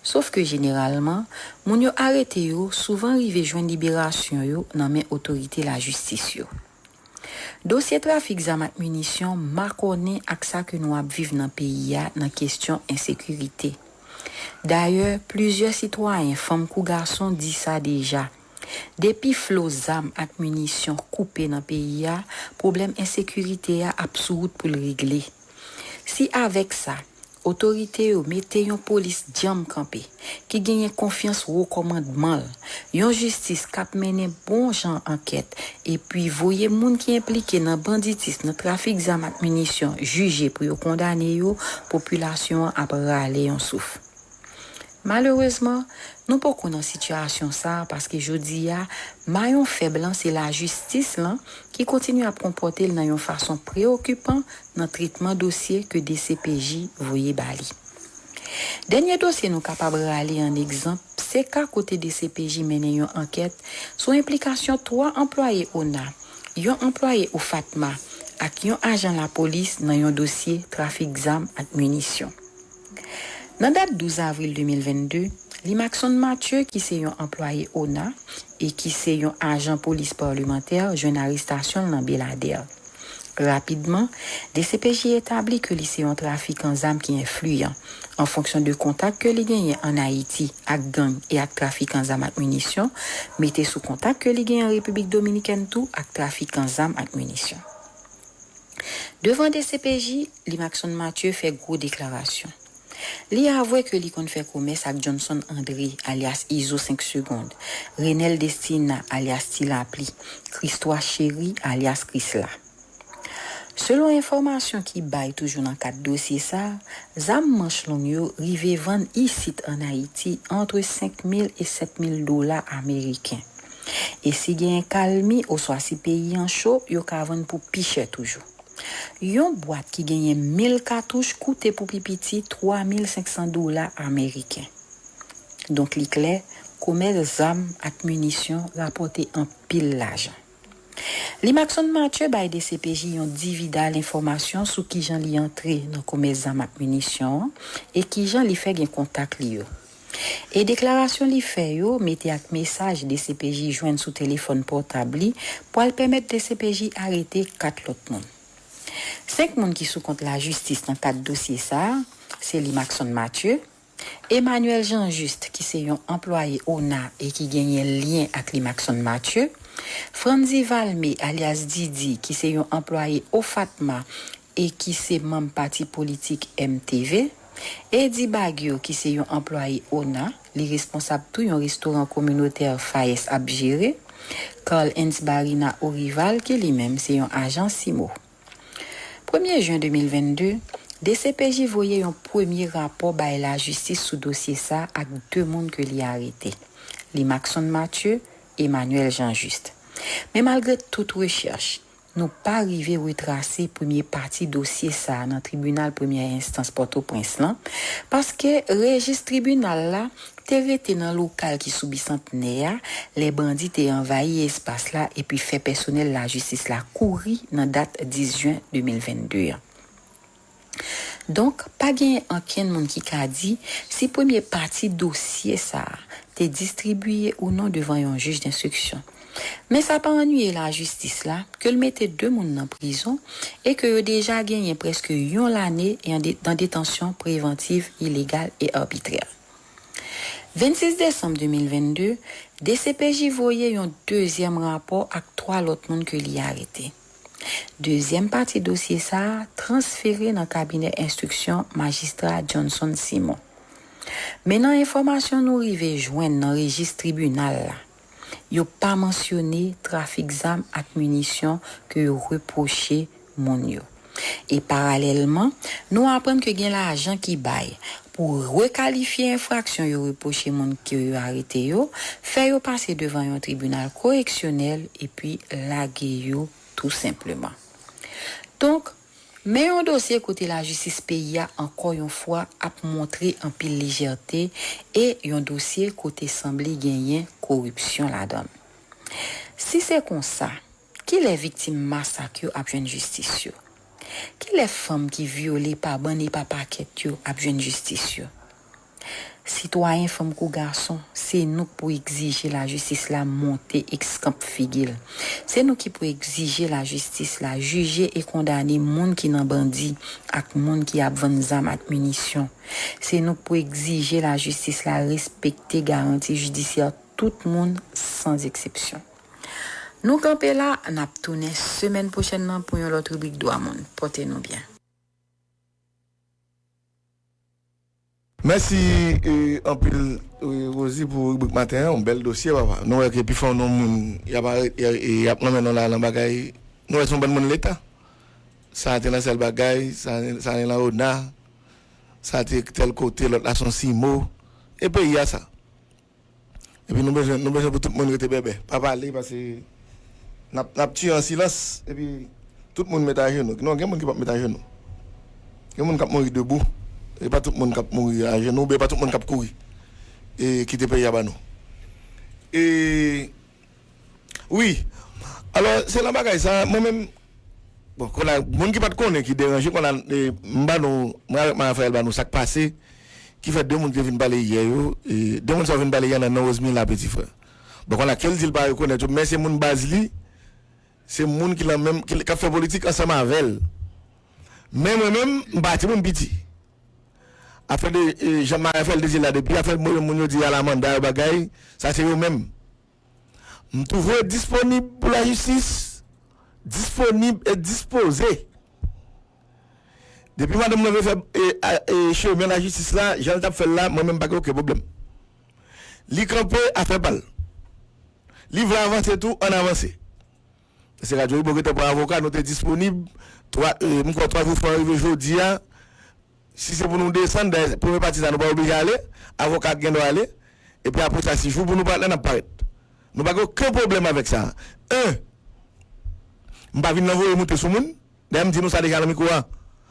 Sòf ke jeneralman, moun yo arete yo souvan rive jwenn liberasyon yo nan men otorite lajistis yo. Dosye trafik zam ak minisyon makònen ak sa ke nou ap viv nan peyi a nan kesyon ensekirite. Dayè, plizyè sitwayen, fanm kou gason, di sa deja. Depi flo zam ak minisyon koupe nan peyi a, pwoblèm ensekirite a ap sou wout pou l regle. Si avèk sa, Otorite yo mete yon polis djanm kanpe, ki genyen konfyans wo kòmandman l, yon jistis k ap mennen bon jan ankèt, epi voye moun ki enplike nan banditis, nan trafik zam ak minisyon jije pou yo kondane yo, popilasyon an ap rale yon souf. Malerezman, nou poko nan sitiyasyon sa a paske jodi a, mayon fèb lan se lajistis lan ki kontinye ap konpòte l nan yon fason preokipan nan tretman dosye ke D C P J voye ba li. Dènye dosye nou kapab rale an egzanp se ka kote D C P J mennen yon ankèt sou enplikasyon twa anplwaye ona, yon anplwaye OFATMA ak yon ajan lapolis nan yon dosye trafik zam ak minisyon. Nan dat douz avril de mil vennde, Limaxon Mathieu, ki se yon anplwaye ona e ki se yon ajan polis palemantè, jwenn arestasyon l nan Beladè. Rapidman, D C P J etabli ke li se yon trafikan zam ki enfliyan, an fonksyon de kontak ke li genyen ann Ayiti ak gang e ak trafikan zam ak minisyon, mete sou kontak ke li genyen an Repiblik Dominikèn tou ak trafikan zam ak minisyon. Devan D C P J, Limaxon Mathieu fè gwo deklarasyon. Li avwe ke li konn fè komès ak Johnson André, alyas Izo senk Segond, Renel Destina, alyas Ti Lapli, Christois Chéry, alyas Krisla. Selon enfòmasyon ki bay toujou nan kad dosye sa a, zam manch long yo rive vann isit ann Ayiti antre senk mil e sèt mil dola ameriken. E si genyen kalmi oswa si peyi an cho, yo ka vann pou pi chè toujou. Yon bwat ki genyen mil katouch koute pou pi piti twa mil senk san dola ameriken. Donk, li klè, komès zam ak minisyon rapòte anpil lajan. Limaxon Mathieu bay D C P J yon divida lenfòmasyon sou kijan li antre nan komès zam ak minisyon an e kijan li fè gen kontak li yo. E deklarasyon li fè yo mete ak mesaj D C P J jwenn sou telefòn pòtab li pwal pèmèt D C P J arete kat lòt moun. Senk moun ki sou kont lajistis nan kad dosye sa a, se Limaxon Mathieu, Emmanuel Jean Juste, ki se yon anplwaye ona e ki genyen lyen ak Limaxon Mathieu, Frandy Valmé, alyas Didi, ki se yon anplwaye OFATMA e ki se manm pati politik M T V, Eddy Baguio, ki se yon anplwaye ona, li responsab tou yon restoran kominotè Fayès ap jere, Carl Hens Barina Orival, ki li menm se yon ajan Simo. Premye jen de mil vennde, D C P J voye yon premye rapò bay lajistis sou dosye sa ak de moun ke li arete, Limaxon Mathieu, Emmanuel Jean Juste. Men malgre tout rechèch, nou pa rive retrase premye pati dosye sa a nan tribinal premyè enstans Pòtoprens lan, paske rejis tribinal la te rete nan lokal ki sou Bisantnè a, lè bandi te anvayi espas la epi fè pèsonèl lajistis la kouri nan dat dis jen de mil vennde an. Donk, pa genyen ankenn moun ki ka di si premye pati dosye sa a te distribiye ou non devan yon jij denstriksyon. Men sa pa annuye lajistis la ke l mete de moun nan prizon e ke yo deja genyen prèske yon lane e an de- nan detansyon prevantiv ilegal e arbitrè. Vennsis desanm de mil vennde, D C P J voye yon dezyèm rapò ak twa lòt moun ke li arete. Dezyèm pati dosye sa a transfere nan kabinè enstriksyon majistra Johnson Simon. Men nan enfòmasyon nou rive jwenn nan rejis tribinal la, yo pa mansyone trafik zam ak minisyon ke yo repwoche moun yo. E paralèlman, nou aprann ke gen lajan ki bay pou rekalifye enfraksyon yo repwoche moun ke yo arete yo, fè yo pase devan yon tribinal koreksyonèl epi lage yo tou senpleman. Donk, men yon dosye kote lajistis peyi a ankò yon fwa ap montre anpil lejète e yon dosye kote sanble genyen koripsyon ladan l. Si se konsa, kilè viktim masak yo ap jwenn jistis yo? Kilè fanm ki vyole pa bann e pa pakèt yo ap jwenn jistis yo? Sitwayen fanm kou gason, se nou k pou egzije lajistis la monte eskanp figi l. Se nou ki pou egzije lajistis la jije e kondane moun ki nan bandi ak moun ki ap vann zam ak minisyon. Se nou k pou egzije lajistis la respekte garanti jidisyè tout moun san eksepsyon. Nou kanpe la, n ap tounen semèn pwochèn nan pou yon lòt ribrik Dwa Moun. Pòte nou byen. Mèsi, e, anpil, e, Rosie, pou ribrik maten an, yon bèl dosye, papa. Nou wè ke pi fò nou moun, y ap arete, y a- e y ap lanmen nou la nan bagay. Nou wè se yon bann moun leta. Sa te nan sèl bagay, sa, sa te nan ona, sa te tèl kote, lòt la se yon simo. E peyi a sa. Epi nou bezwen, nou bezwen pou tout moun rete bèbè. Pa pale, paske n ap, n ap tiye an silans. Epi tout moun met ajenou. Non, gen moun ki p ap met ajenou. Gen moun k ap mouri debou. E pa tout moun k ap mouri ajenou, oubyen pa tout moun k ap kouri. E kite peyi a ba nou. E Wi. Alò, se nan bagay sa, mwen menm, bon, konn a, moun ki pa t konnen ki deranje, konn a, e, m ba nou, mwen avèk Marie Raphaël ba nou sa k pase, ki fè de moun ki te vin pale yè yo, e, de moun sa yo vin pale yè nan non Rosemila, peti frè. Bon, konn a, ke l di l pa rekonèt yo, men se moun baz li, se moun ki lan menm, ki, k ap fè politik ansanm avè l. Men mwen menm, m pa timoun piti. Afè de, e, jan Marie Raphaël te di la, depi afè moun, moun yo di alamanda yo bagay, sa se yo menm. M toujou disponib pou lajistis, disponib e dispoze. Depi madanm mwen vle fè, e, a- e, chemen lajistis la, jan l t ap fè l la, mwen menm pa gen okenn pwoblèm. Li kanpe, afè pa l. Li vle avanse tou, ann avanse. Se radyo Ibo ki te pran avoka, nou te disponib. Twa, e, m kwè twa jou fò rive jodi a, si se pou nou desann, dayè, premye pati sa, nou pa oblije ale, avoka a gen dwa ale, epi apre sa, si jou pou nou parèt la, n ap parèt. Nou pa gen okenn pwoblèm avèk sa. En, m pa vin nan voye moute sou moun, dayè, m di nou sa deja nan mikwo a,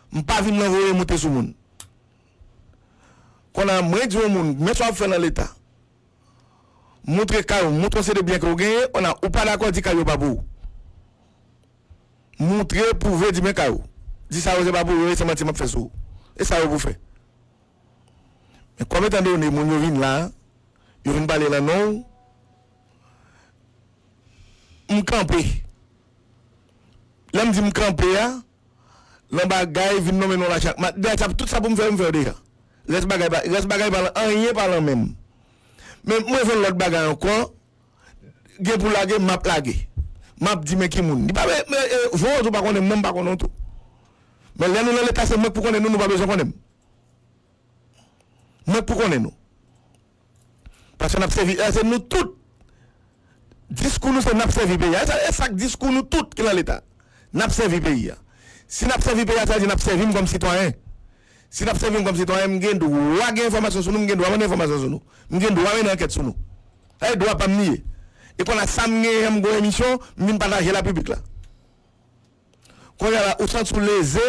m pa vin nan voye moute sou moun. Konn a, mwen di yon moun, men sa w ap fè nan leta, montre kay ou, montre yon seri de byen ke w genyen, konn a, ou pa dakò, di kay yo pa pou ou. Montre, pwouve, di men kay ou. Di sa yo se pa pou yo, se manti m ap fè sou ou. E sa yo pou fè. Men kòm etan done moun yo vin la, yo vin pale lan non w, m kanpe. Lè m di m kanpe a, lan bagay vin nonmen non lachak. Dayè sa, tout sa pou m fè, m fè yo deja. Rès bagay pa, rès bagay pa lan, anyen pa lan men m. Men mwen jwenn lòt bagay ankò, gen pou lage, m ap lage. M ap di men ki moun. Li pa, men, men, e, Joel tou pa konnen m, non, m pa konnen w tou. Men lè nou nan leta, se mwen k pou konnen nou, nou pa bezwen konnen m. Mwen k pou konnen nou. Paske n ap sèvi, e, se nou tout. Diskou nou se n ap sèvi peyi a. E sa, e sa k diskou nou tout ki nan leta. N ap sèvi peyi a. Si n ap sèvi peyi a, sa vle di n ap sèvi m kòm sitwayen. Si n ap sèvi m kòm sitwayen, m gen dwa gen enfòmasyon sou nou, m gen dwa mande enfòmasyon sou nou. M gen dwa mennen ankèt sou nou. Sa se dwa pa m li ye. E konn a sa m genyen, m gen yon emisyon, m vin pataje l ak piblik la. Kounye a la, ou santi w leze,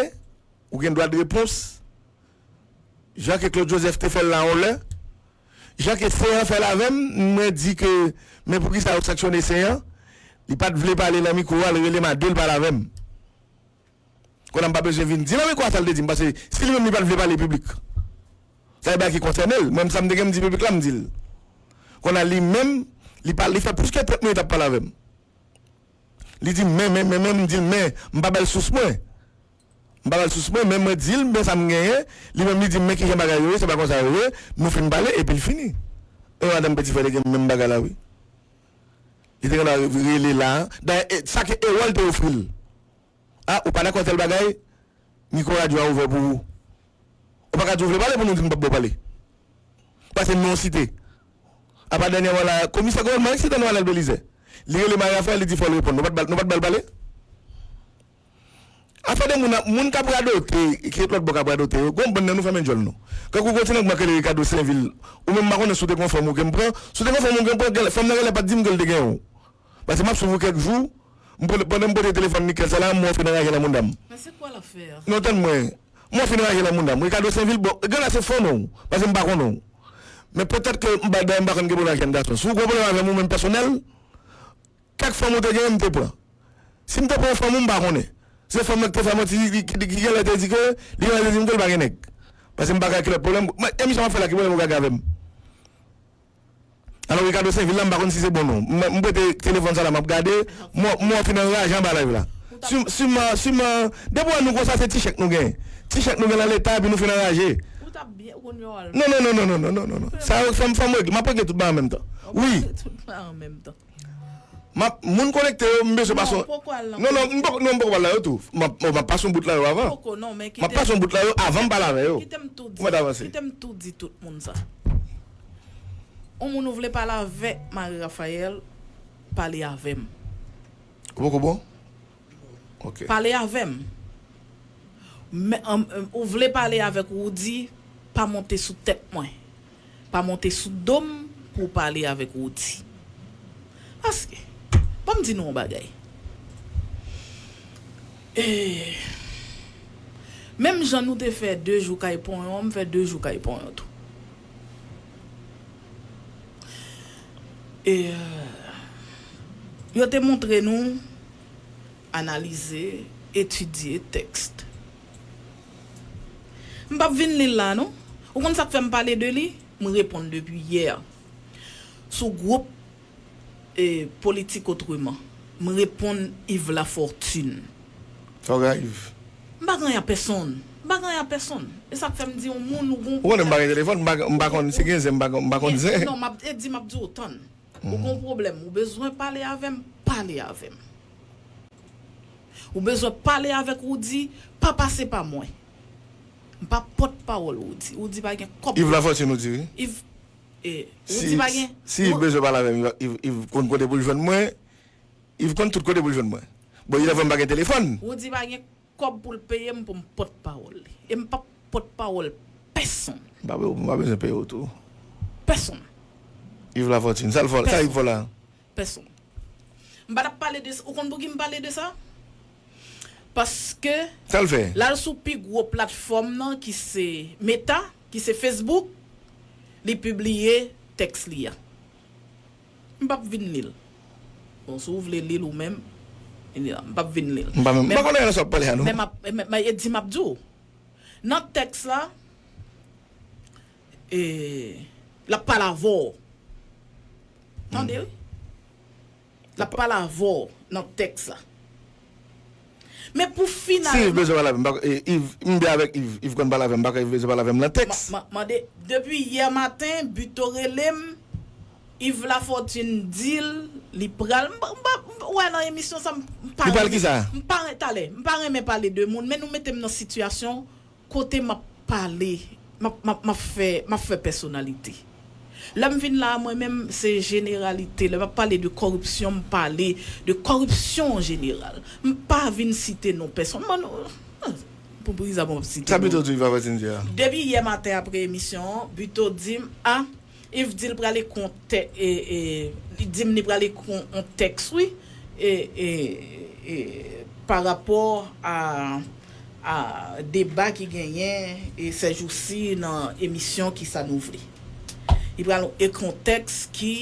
ou gen dwa de repons. Jan ke Claude Joseph te fè l la yon lè, jan ke Seyan fè l avè m, mwen di ke, men poukisa yo sanksyone Seyan? Li pa t vle pale nan mikwo a, l rele m a de, l pale avè m. Kounye a m pa bezwen vin di nan mikwo a sa l te di m, paske si li menm li pa t vle pale piblik, sa se bagay ki konsène l. Mwen menm sa m te gen m di piblik la, m di l. Kounye a li menm, li pa, li fè plis ke trant minit ap pale avè m. Li di m, men, men, men, men, m di l, men, m pa ba l sous mwen. M pa ba l sous mwen, men mwen di l, men sa m genyen. Li menm li di m, men kijan bagay yo ye, se pa konsa yo ye. Nou fin pale, epi l fini. E madanm Petit Frè te gen menm bagay la, wi. Li te gen dwa rele la. Dayè, e, sa ke Erol te ofri l. A, ou pa dakò tèl bagay, mikwo radyo a ouvè pou ou. Ou pa ka di w vle pale pou nou di n p ap ba w pale. Paske non w site. Apa dènyèman la, komisè gouvènman eksite nou Anèl Belize. Li rele Maria Frè, li di fò l reponn. Nou pa t ba l, nou pa t ba l pale? Afè de moun, moun k ap radote, ki lòt bò k ap radote yo, gon bann nan nou fèmen djòl nou. Kankou kontinant mwen k rele Ricardo Sainvil, ou menm m pa konnen si w te gon fanm ou ke m pran, si w te gon fanm ou ke m pran, fanm nan genlè pa t di m ke l te genyen w. Paske m ap swiv ou kèk jou, m pran, pandan m pote telefòn Mikel sa la, m wè w fin anraje nan mounda m. Men se kwa l ap fè a? Non, tann mwen. M wè w fin anraje nan mounda m. Ricardo Sainvil, bon, genlè se fo non w, paske m pa konnen w. Men petèt ke m pa, dayè m pa konn gen pwoblèm ak jèn gason. Si w gon pwoblèm avè m ou menm pèsonèl, kèk fanm ou te genyen m te pran. Si m te pran yon fanm ou m pa konnen. Se fanm nan ki te fè m yon ti, ki, ki, ki genlè te di ke, li genlè te di m ke l pa gen nèg. Paske m pa ka kilòt pwoblèm. Mwen, emisyon m ap fè la, ki pwoblèm ou ka gen avè m? Alò, Ricardo Sainvil la, m pa konn si se bon non. M, m prete telefòn sa la, m ap gade. M wè, m wè w fin anraje anba live la. Si, si m, si m, depi w wè nou konsa, se ti chèk nou genyen. Ti chèk nou gen nan leta, epi nou fin anraje. Ou t ap byen, ou konn yo al. Non, non, non, non, non, non, non, non, non. Sa yo, fò m, fò m regle, m ap regle tout bagay an menm tan. Wi. Tout bagay an menm tan. M ap, moun konekte yo, m bezwen pase. Non, poko al nan non, non, m poko, non, m poko pale la yo tou. M ap, m ap pase yon bout la yo avan. Poko, non, men kite m. M ap pase yon bout la yo avan m pale avè yo. Kite m tou di, kite m tou di tout moun sa. On moun ou vle pale avèk Marie Raphaël, pale avè m. Ou poko bon? Ok. Pale avè m. Men, an, an, ou vle pale avèk Roody, pa monte sou tèt mwen. Pa monte sou do m pou w pale avèk Roody. Paske, ban m di nou yon bagay. E, menm jan nou te fè de jou kay Ponyon, m fè de jou kay Ponyon tou. E, yo te montre nou analize, etidye tèks. M p ap vin li l la, non. Ou konn sa k fè m pale de li? M reponn depi yè. Sou gwoup, e, Politik Otreman. M reponn Yves Lafortune. Sa w gen a Yves? M pa gen anyen a pèsonn. M pa gen anyen a pèsonn. E sa k fè m di yon moun ou gon... Ou konnen m pa gen telefòn, m pa, m pa konn si gen zen, m pa, m pa konn zen. Non, m ap, e di m ap di w tann. Ou gon pwoblèm, ou bezwen pale avè m, pale avè m. Ou bezwen pale avèk Roody, pa pase pa mwen. M pa pòtpawòl Roody. Roody pa gen kòb. Yves Lafortune ou di wi. Yves, e, Roody pa gen. Si Yves bezwen pale avè m, Yves, Yves konn kote pou l jwenn mwen. Yves konn tout kote pou l jwenn mwen. Bon, Yves Lafortune pa gen telefòn. Roody pa gen kòb pou l peye m pou m pòtpawòl li. E m p ap pòtpawòl pèsonn. M pa, m pa bezwen peye w tou. Pèsonn. Yves Lafortune, sa l fò, sa Yves fò la? Pèsonn. M pa t ap pale de sa. Ou konn pouki m pale de sa? Paske sa l fè? L al sou pi gwo platfòm nan ki se Meta, ki se Facebook, li pibliye tèks li a. M p ap vin li l. Bon, si w vle li l ou menm, m p ap vin li l. M pa menm, m pa konnen sa w ap pale a non. Men m ap, men, men, e di m ap di w. Nan tèks la, e, l ap pale avè w. Tande wi. L ap pale avè w nan tèks la. Men pou finalman. Si Yves bezwen pale avè m, m pa, e, Yves, m byen avèk Yves, Yves konn pale avè m, m pa kwè Yves bezwen pale avè m nan tèks. M, m, mande, depi yè maten, Buteau rele m, Yves Lafortune di l, li pral, m pa, m pa, m pa, wè nan emisyon sa, m, m pa renmen. Li pral kisa? M pa, talè, m pa renmen pale de moun, men nou mete m nan sitiyasyon kote m ap pale, m ap, m ap, m ap fè, m ap fè pèsonalite. Lè m vin la a, mwen menm, se jeneralite. Lè m ap pale de kòripsyon, m pale de kòripsyon an jeneral. M pa vin site non pèsonn. Mwen, ah, pou priza, bon, m ap site non. Sa Buteau di, Yves Lafortune di a? Depi yè maten apre emisyon an, Buteau di m, a, Yves di l pral ekri yon tè-, e, e, li di m li pral ekri yon, yon tèks, wi, e, e, e, pa rapò a, a deba ki genyen, e, sèjousi nan emisyon Kisa Nou Vle. Li pral ekri yon tèks ki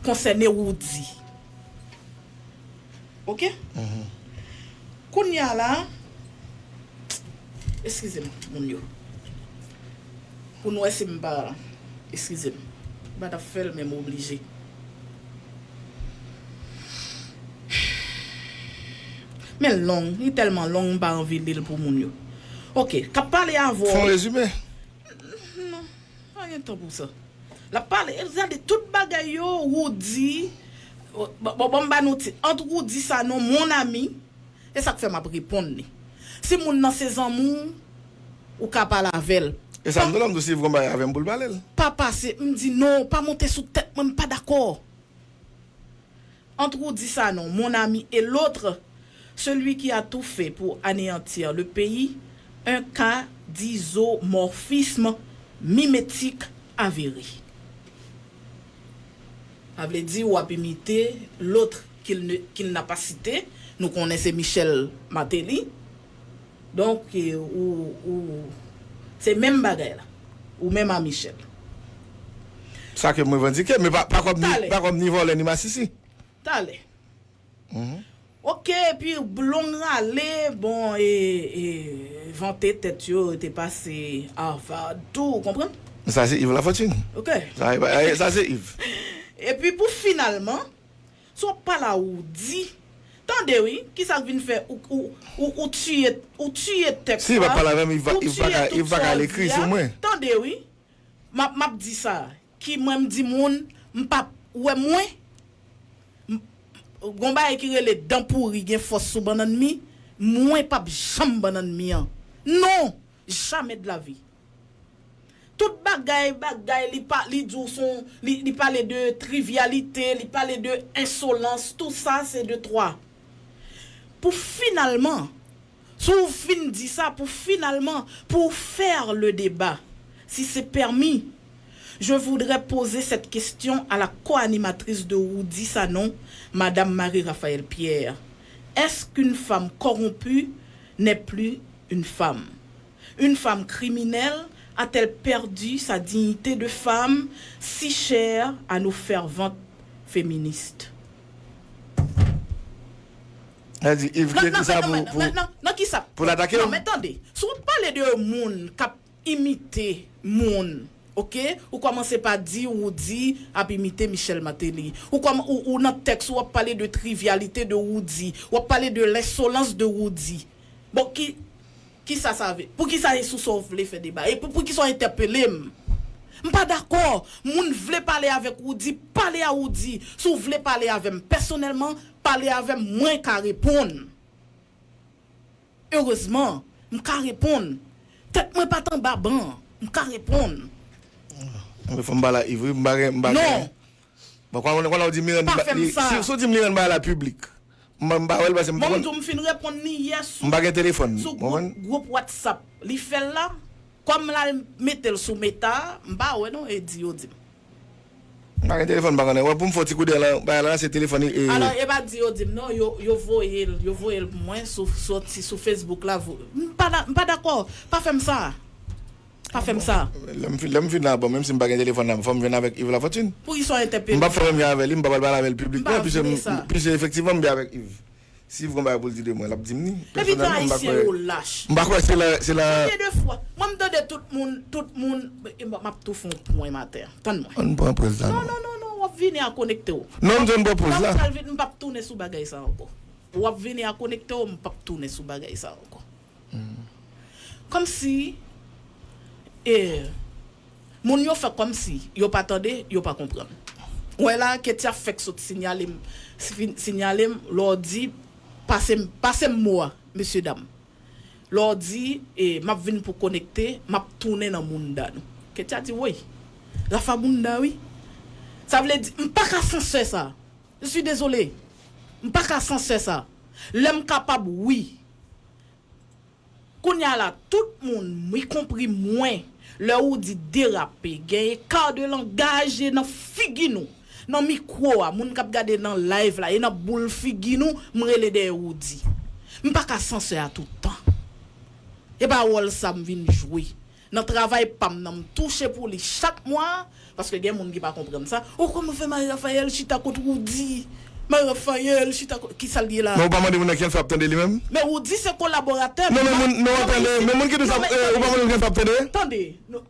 konsène Roody. Oke? Kounye a la, eskize m, moun yo. Pou nou wè si m pa, eskize m. M pa t ap fè l, men m oblije. Men l long, li tèlman long, m pa anvi li l pou moun yo. Oke, k ap pale avè w. Fè yon rezime. Non, pa gen tan pou sa. L ap pale, gade tout bagay yo, Roody, bon, bon, bon, m ba nou tit. Ant Roody Sanon, mon ami, e sa k fè m ap reponn li. Si moun nan se zanmi w, ou ka pale avè l. E sa m di w la, m di w si Yves gon bagay avè m pou l pale l. Pa pase, m di non, pa monte sou tèt mwen, m pa dakò. Entre Roody Sanon, mon ami, et l'autre, celui qui a tout fait pour anéantir le pays, un cas d'isomorphisme mimétique avéré. Sa vle di w ap imite lòt ki l ne, ki l n a pa site. Nou konnen se Michel Martelly. Donk, e, ou, ou, se menm bagay la. Ou menm a Michel. Sa ke m revandike, men pa, pa kòm ni, pa kòm ni vòlè ni masisi. Talè. Oke, epi long rale, bon, e, e, vante tèt yo, te pase Harvard, tou, ou konprann? Sa se Yves Lafortune. Oke. Sa, sa se Yves. Epi pou finalman, si w ap pale a Roody, tande wi, kisa k vin fè ou, ou, ou, ou tiye, ou tiye tèks la, si Yves ap pale avè m, Yves va, Yves va ka, Yves va ka al ekri sou mwen. Tande wi, m ap, m ap di sa, ki mwen m di moun, m p ap, ou wè mwen, m, gon bagay ki rele dan pouri gen fòs sou bannann mi, mwen p ap janm bannann mi an. Non, jamais de la vie. Tout bagay, bagay, li pa, li di w son, li, li pale de trivialite, li pale de ensolans, tout sa se de twa. Pou finalman, si w fin di sa, pou finalman, pour faire le débat, si c'est permis, je voudrais poser cette question à la co-animatrice de Roody Sanon, Madame Marie-Raphaël Pierre. Est-ce qu'une femme corrompue n'est plus une femme? Une femme criminelle a-t-elle perdu sa dignité de femme si chère à nos ferventes féministes? Sa di Yves ki ekri sa pou pou pou l atake yo? Non, men tande, si w ap pale de moun k ap imite moun, oke, ou kòmanse pa di Roody ap imite Michel Martelly. Ou kòm ou, ou nan tèks ou ap pale de trivialite de Roody, w ap pale de lensolans de Roody. Bon, ki, kisa sa vle? Poukisa e sou sa w vle fè deba? E pou, poukisa w entèpele m? M pa dakò. Moun vle pale avèk Roody, pale a Roody. Si w vle pale avè m pèsonèlman, pale avè m, mwen ka reponn. Erezman, m ka reponn. Tèt mwen pa t anba ban. M ka reponn. Mwen fò m pale a Yves wi, m pa gen, m pa gen. Non. Bon, kòman, kòman w di Miranda, si, si w di Miranda bagay la piblik, m, m pa wè l paske m Bon, m di w m fin reponn li yè sou, m pa gen telefòn, sou gwoup, gwoup WhatsApp. Li fè l la. Kòm l al mete l sou Meta, m pa wè non, e di yo di m. M pa gen telefòn, m pa konnen. Wè, pou m fè yon ti koudèy lan, bagay la, se telefòn e. Alò, e pa di yo di m non, yo, yo voye l, yo voye l pou mwen sou, soti sou Facebook la. M pa, m pa dakò. Pa fè m sa. Pa fè m sa. Lè m fin, lè m fin la, bon, menm si m pa gen telefòn la, fò m jwenn avèk Yves Lafortune. Poukisa w entèpele m? M p ap fè premye avè li, m pa pral pale avè l piblikman, piske, piske efektivman m byen avèk Yves. Si Yves gon bagay pou l di de mwen, l ap di m li. Epi tout Ayisyen yo lach. M pa kwè se la, se la. Konbyen de fwa? Mwen m tande tout moun, tout moun, m ap tou fè yon pwen maten an. Tann mwen. Ann pran pòz la non. Non, non, non, non, w ap vini a konekte w. Non, m di w ann pran pòz la. M pral vin, m p ap tounen sou bagay sa ankò. W ap vini a konekte w, m p ap tounen sou bagay sa ankò. Kòmsi e, moun yo fè kòmsi yo pa tande, yo pa konprann. Ou wè la, Ketia fèk sot sinyale m, sinyale m, lè w di, pase m, pase m mo a, mesye dam. Lè w di, e, m ap vin pou konekte, m ap tounen nan mounda nou. Ketia di, woy, Rafa mounda wi. Sa vle di, m pa ka sansè sa. Je suis désolé. M pa ka sansè sa. Lè m kapab, wi. Kounye a la, tout moun, ikonpri mwen, lè ou di derape, gen eka de langaj e nan figi nou, nan mikwo a, moun k ap gade nan live la, e nan boul figi nou, m rele dèyè Roody. M pa ka sansè a tout tan. E pa wòl sa m vin jwe. Nan travay pa m nan, m touche pou li chak mwa, paske gen moun ki pa konprann sa. O, kòman fè Marie Raphaël chita kot Roody? Marie Raphaël chita kot, kisa l ye la? Men ou pa mande moun nan kiyès w ap tande li menm? Men Roody se kolaboratè m. Non, men moun, non, tande, men moun ki di sa, ou pa mande moun kiyès w ap tande? Tande,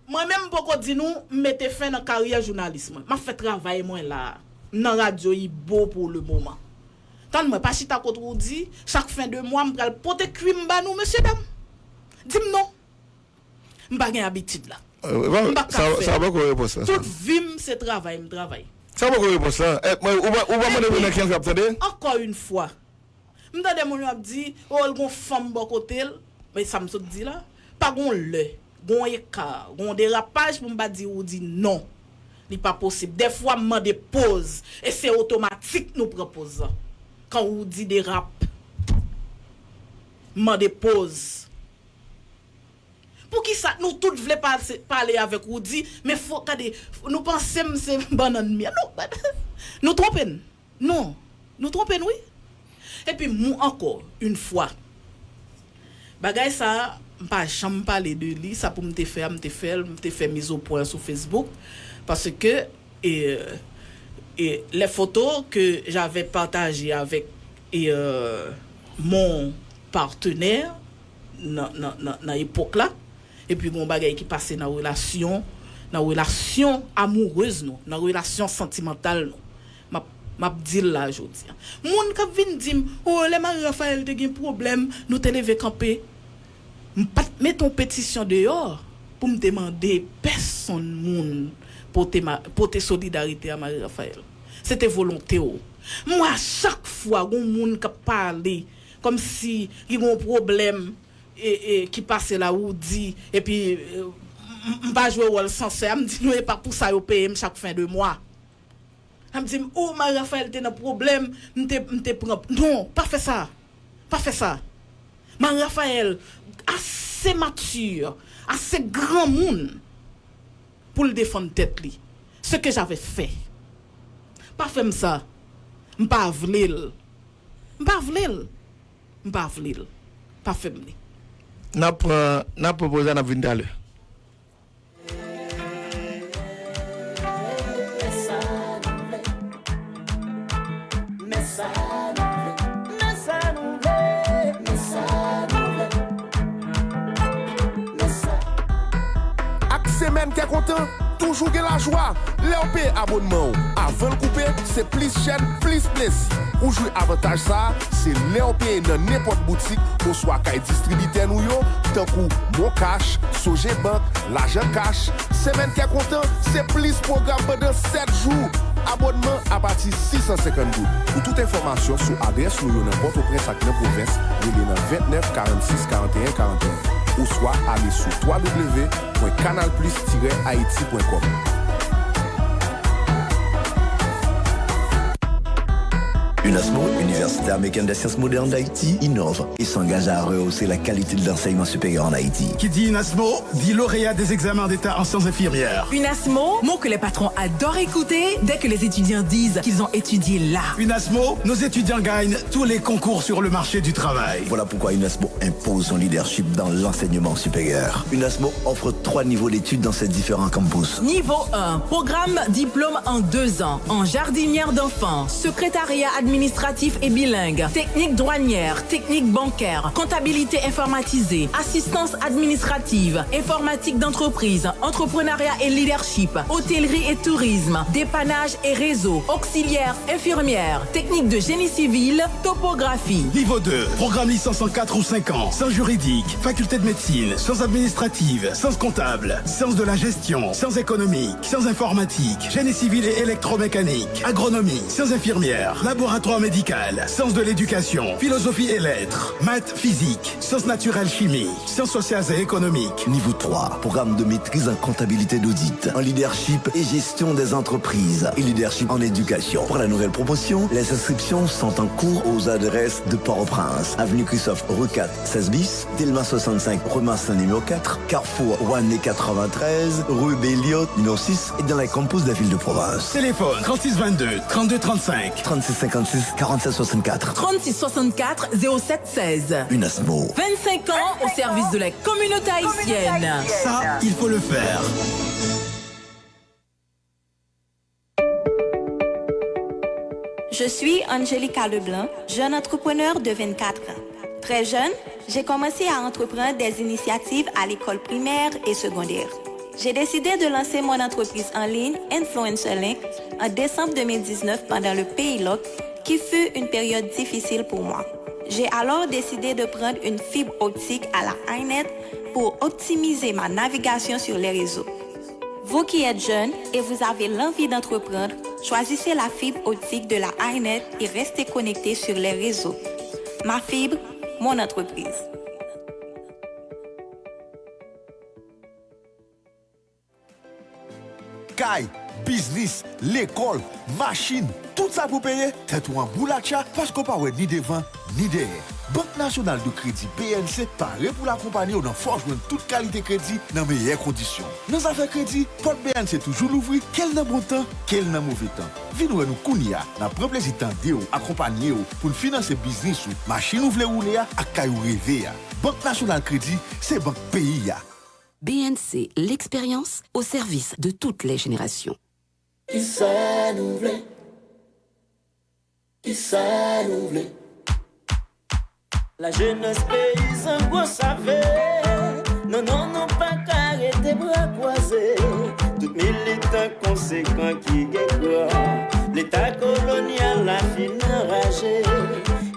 mwen menm m poko di nou, m mete fen nan karyè jounalis mwen. M ap fè travay mwen la. M nan radyo Ibo pou le moman. Tann mwen, pa chita kot Roody, chak fen de mwa, m pral pote kwi m ba nou, mesye dam. Di m non. M pa gen abitid la. M pa ka fè. Sa poko repons la. Tout vi m se travay m travay. Sa poko repons la. Ou pa mande moun nan kiyès w ap tande? Epi, ankò yon fwa, m tande moun yo ap di, o, l gon fanm bò kote l. Men sa m sot di la, pa gon lè, gon eka, gon derapaj pou m pa di Roody non. Li pa posib. Dèfwa m mande poz, e se otomatik nou pran poz lan. Kan Roody derap, m mande poz. Poukisa nou tout vle pase, pale avèk Roody, men fò, gade, nou panse m se bannann mi an. Nou, nou twonpe n. Non, nou twonpe n wi. Epi m ankò, yon fwa, bagay sa a, m pa janm pale de li, sa pou m te fè a, m te fè l, m te fè miz o pwen sou Facebook, paske, e, e, les photos que j'avais partagées avec, e, euh, mon partenaire, nan, nan, nan, nan epòk la. Epi gon bagay ki pase nan relasyon, nan relasyon amourez nou, nan relasyon santimantal nou. M ap, m ap di l la jodi a. Moun k ap vin di m, o, lè Marie Raphaël te gen pwoblèm, nou te leve kanpe. M pa t mete yon petisyon deyò pou m te mande pèsonn moun pote ma, pote solidarite a Marie Raphaël. Se te volonte w. M wè a chak fwa gon moun k ap pale kòmsi li gon pwoblèm e, e, ki pase la ou di, epi e, m, m pa jwe wòl sansè a, m di nou e pa pou sa yo peye m chak fen de mwa. Ap di m, o, Marie Raphaël te nan pwoblèm, m te, m te pran. Non, pa fè sa. Pa fè sa. Marie Raphaël ase mati, ase granmoun pou l defann tèt li. Ce que j'avais fait. Pa fè m sa. M pa vle l. M pa vle l. M pa vle l. Pa fè m li. N ap pran, n ap pran poz la, n ap vin talè. Ak semèn kè kontan, toujou gen lajwa. Lè w peye abònman w avan l koupe, se plis chèn, plis plezi. Ou jwi avantaj sa a, se lè w peye nan nenpòt boutik oswa kay distribitè nou yo, tankou Moncash, Sogebank, Lajan Cash. Semèn kè kontan, se plis pwogram pandan sèt jou. Abònman apati sis san senkant goud. Pou tout enfòmasyon sou adrès nou yo nan Pòtoprens ak nan pwovens, rele nan vennèf karannsis karanteyen karanteyen oswa ale sou twa w w w pwen kanal plis tirè ayiti pwen kòm. UNASMO, Université américaine des sciences modernes d'Haïti, innove et s'engage à rehausser la qualité de l'enseignement supérieur en Haïti. Qui dit UNASMO, dit lauréat des examens d'État en sciences infirmières. UNASMO, mot que les patrons adorent écouter dès que les étudiants disent qu'ils ont étudié là. UNASMO, nos étudiants gagnent tous les concours sur le marché du travail. Voilà pourquoi UNASMO impose son leadership dans l'enseignement supérieur. UNASMO offre trois niveaux d'études dans ses différents campus. Niveau un, programme diplôme en deux ans, en jardinière d'enfants, secrétariat administratif et bilingue, technique douanière, technique bancaire, comptabilité informatisée, assistance administrative, informatique d'entreprise, entrepreneuriat et leadership, hôtellerie et tourisme, dépannage et réseau, auxiliaire, infirmière, technique de génie civil, topographie. Niveau deux, programme licence en quatre ou cinq ans, sciences juridiques, faculté de médecine, sciences administratives, sciences comptables, sciences de la gestion, sciences économiques, sciences informatiques, génie civil et électromécanique, agronomie, sciences infirmières, laboratoire médical, sciences de l'éducation, philosophie et lettres, maths, physique, sciences naturelles, chimie, sciences sociales et économiques. Niveau trois, programme de maîtrise en comptabilité d'audit, en leadership et gestion des entreprises et leadership en éducation. Pour la nouvelle promotion, les inscriptions sont en cours aux adresses de Port-au-Prince, avenue Christophe Recat, seize bis, Delma soixante-cinq, rue Marcelin numéro quatre, carrefour Wané quatre-vingt-treize, rue Belliot numéro six et dans les campus des villes de province. Téléphone trente-six vingt-deux, trente-deux trente-cinq. Trente-six cinquante-six, quarante-sept soixante-quatre. Trente-six soixante-quatre, zéro sept seize. UNASMO. Vingt-cinq ans au service de la communauté haïtienne. Ça, il faut le faire. Je suis Angelica Leblanc, jeune entrepreneur de vingt-quatre ans. Très jeune, j'ai commencé à entreprendre des initiatives à l'école primaire et secondaire. J'ai décidé de lancer mon entreprise en ligne Influencer Link en décembre deux mille dix-neuf pendant le Paylock, qui fut une période difficile pour moi. J'ai alors décidé de prendre une fibre optique à la HyNet pour optimiser ma navigation sur les réseaux. Vous qui êtes jeune et vous avez l'envie d'entreprendre, choisissez la fibre optique de la HyNet et restez connecté sur les réseaux. Ma fibre, mon entreprise. Kay, biznis, lekòl, machin, tout sa pou peye, tèt ou anboulatcha paske w pa wè ni devan, ni dèyè. Bank Nasyonal de Kredi, B N C, pare pou l akonpanye w nan fè w jwenn tout kalite kredi nan meyè kondisyon. Nan zafè kredi, pòt B N C toujou louvri, ke l nan bon tan, ke l nan move tan. Vin wè nou kounye a, n ap pran plezi tande w, akonpanye w pou n finanse biznis ou, machin ou vle woule a ak kay ou reve a. Bank Nasyonal Kredi, se bank peyi a. B N C, l'expérience au service de toutes les générations. Kisa nou vle? Kisa nou vle? Lajenès peyizan gwo save. Non, non, nou pa ka rete bra kwaze. Tout militan konsekan ki gen kran. Leta kolonyal la fin anraje.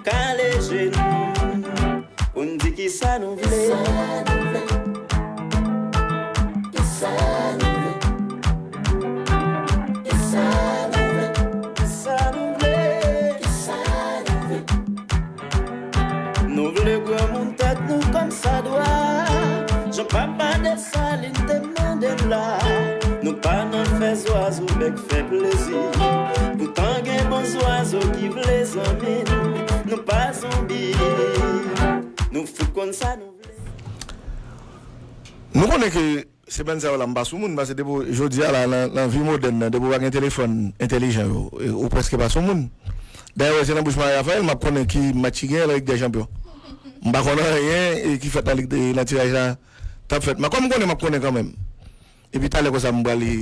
Kale je nou. Pou n di kisa nou vle. Kisa nou vle? Kisa nou vle? Kisa nou vle? Nou konnen ke semèn sa yo la, m pa sou moun, paske depi jodi a la, nan, nan vi modèn nan, depi w pa gen telefòn entèlijan yo, e, ou prèske pa sou moun. Dayè, se nan bouch Marie Raphaël, m ap konnen ki match ki genyen nan Lig dè Chanpyon. M pa konn anyen, e, ki fèt nan Lig de, nan tiraj la, t ap fèt. Men kòm m konnen, m ap konnen kanmenm. Epi talè konsa, m prale,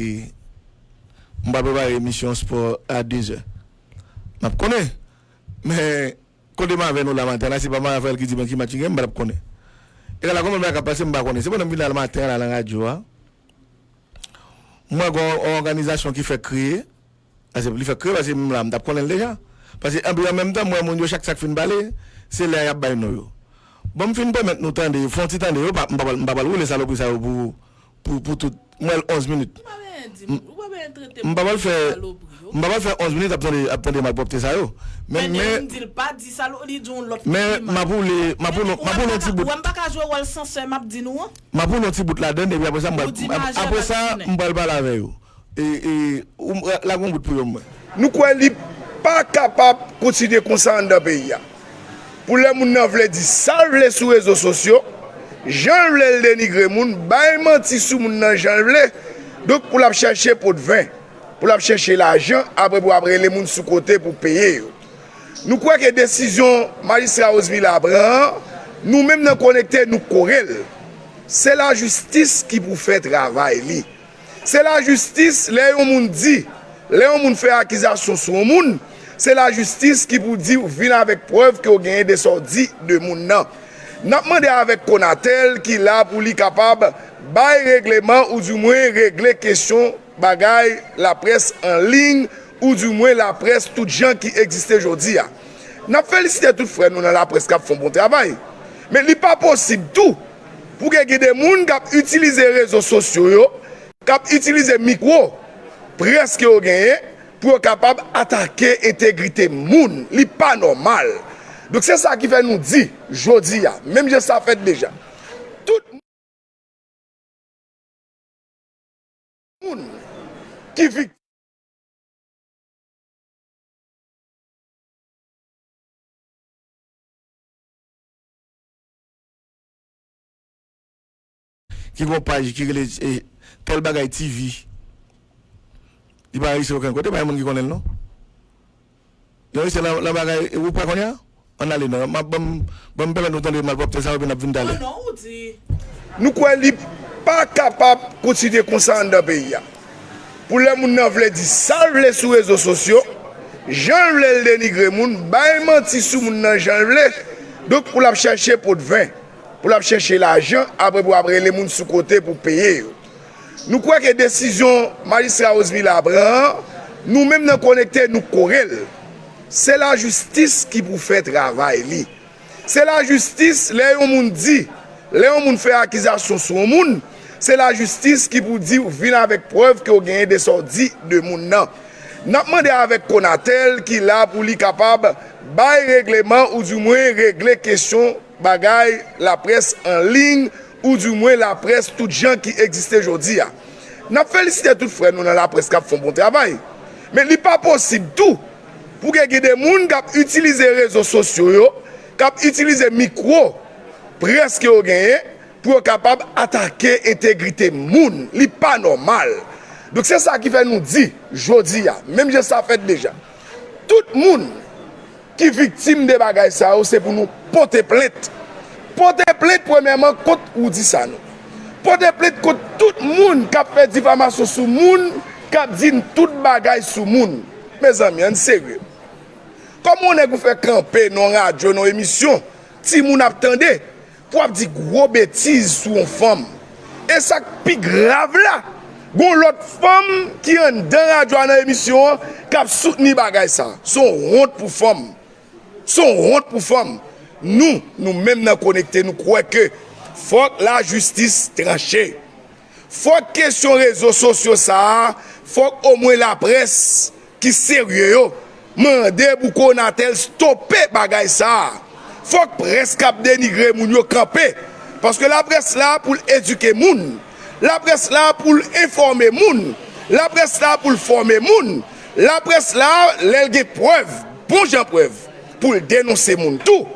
m pral prepare emisyon spò a de zè. M ap konnen. Men, kote m avè nou la maten la, si pa Marie Raphaël ki di mwen ki match ki genyen, m pa t ap konnen. E la, konbyen bagay k ap pase, m pa konnen. Se pandan m vin la maten la nan radyo a, m wè gen yon òganizasyon ki fèk kreye. Paske li fèk kreye, paske m la, m t ap konnen l deja. Paske, anpi an menm tan, m wè moun yo, chak sa k fin pale, se lè a y ap bay non yo. Bon, m fin pèmèt nou tande, fè yon ti tande, yo pa, m pa pral, m pa pral woule salopri sa yo pou, pou, pou tout, m wè l onz minit. Ou pa bezwen di m, ou pa bezwen trete m m pa pral fè, salopri yo. M pa pral fè onz minit ap tande, ap tande malpwòpte sa yo. Men, Men men, men, m di l pa di sa, li di yon lòt men, m ap woule, m ap woule, m ap woule yon ti bout. Ou wè m pa ka jwe wòl sansè m ap di nou an. M ap woule yon ti bout ladann, epi apre sa, m pral, Ou di m a, apre sa, Jacques m pral pale avè yo. E, e, ou, lage yon bout pou yo, mwen. Nou kwè li pa kapab kontinye konsa anndan peyi a. Pou lè moun nan vle di sa l vle sou rezo sosyo, jan l vle l denigre moun, bay manti sou moun nan jan l vle, donk pou l ap chèche potven, pou l ap chèche lajan, apre pou ap rele moun sou kote pou peye yo. Nou kwè ke desizyon majistra Rosemila pran an, nou menm nan Konekte, nou kore l. Se lajistis ki pou fè travay li. Se lajistis, lè yon moun di, lè yon moun fè akizasyon sou yon moun, se lajistis ki pou di w vin avèk prèv ke w genyen de sa w di de moun nan. N ap mande avèk Konatel ki la pou li kapab bay regleman oudimwen regle kesyon bagay laprès an liy oudimwen laprès tout jan ki egziste jodi a. N ap felisite tout frè nou nan laprès k ap fè yon bon travay. Men li pa posib tou pou gen, gen de moun k ap itilize rezo sosyo yo k ap itilize mikwo près ke yo genyen pou yo kapab atake entegrite moun. Li pa nòmal. Donk, se sa ki fè nou di, jodi a, menm jan sa fèt deja, tout moun ki viktim ki gon paj ki rele, eh, Tèl Bagay T V. Li pa anrejistre okenn kote, pa gen moun ki konnen l non. Li anrejistre nan, nan bagay, ou prè kounye a? Ann ale non. M ap, ban m, ban m pèmèt nou tande malpwòpte sa yo, epi n ap vin talè. Non, ou di. Nou kwè li pa kapab kontinye konsa anndan peyi a. Pou lè moun nan vle di sa l vle sou rezo sosyo, jan l vle l denigre moun, bay manti sou moun nan jan l vle, donk pou l ap chèche potven, pou l ap chèche lajan, apre pou ap rele moun sou kote pou peye yo. Nou kwè ke desizyon majistra Rosemila pran an, nou menm nan Konekte, nou kore l. Se lajistis ki pou fè travay li. Se lajistis, lè yon moun di, lè yon moun fè akizasyon sou yon moun, se lajistis ki pou di w vin avèk prèv ke w genyen de sa w di de moun nan. N ap mande avèk Konatel ki la pou li kapab bay regleman oudimwen regle kesyon bagay laprès an liy oudimwen laprès tout jan ki egziste jodi a. N ap felisite tout frè nou nan laprès k ap fè yon bon travay. Men li pa posib tou pou gen, gen de moun k ap itilize rezo sosyo yo, k ap itilize mikwo près ke yo genyen pou yo kapab atake entegrite moun. Li pa nòmal. Donk, se sa ki fè nou di, jodi a, menm jan sa fèt deja, tout moun ki viktim de bagay sa yo, se pou nou pote plent. Pote plent, premyèman, kont Roudy Sanon. Pote plent kont tout moun k ap fè difamasyon sou moun, k ap di n tout bagay sou moun. Mezanmi, ann serye. Kòman yon nèg ou fè kanpe nan yon radyo, nan yon emisyon, timoun ap tande, pou w ap di gwo betiz sou yon fanm. E sa k pi grav la, gon lòt fanm ki anndan radyo a nan emisyon an k ap soutni bagay sa. Se yon wont pou fanm. Se yon wont pou fanm. Nou, nou menm nan Konekte, nou kwè ke fòk lajistis tranche. Fòk kesyon rezo sosyo sa a, fòk omwen laprès ki serye yo mande pou Konatel stope bagay sa a. Fòk près k ap denigre moun yo kanpe. Paske laprès la pou l edike moun. Laprès la pou l enfòme moun. Laprès la pou l fòme moun. Laprès la, lè l gen prèv, bon jan prèv, pou l denonse moun tou.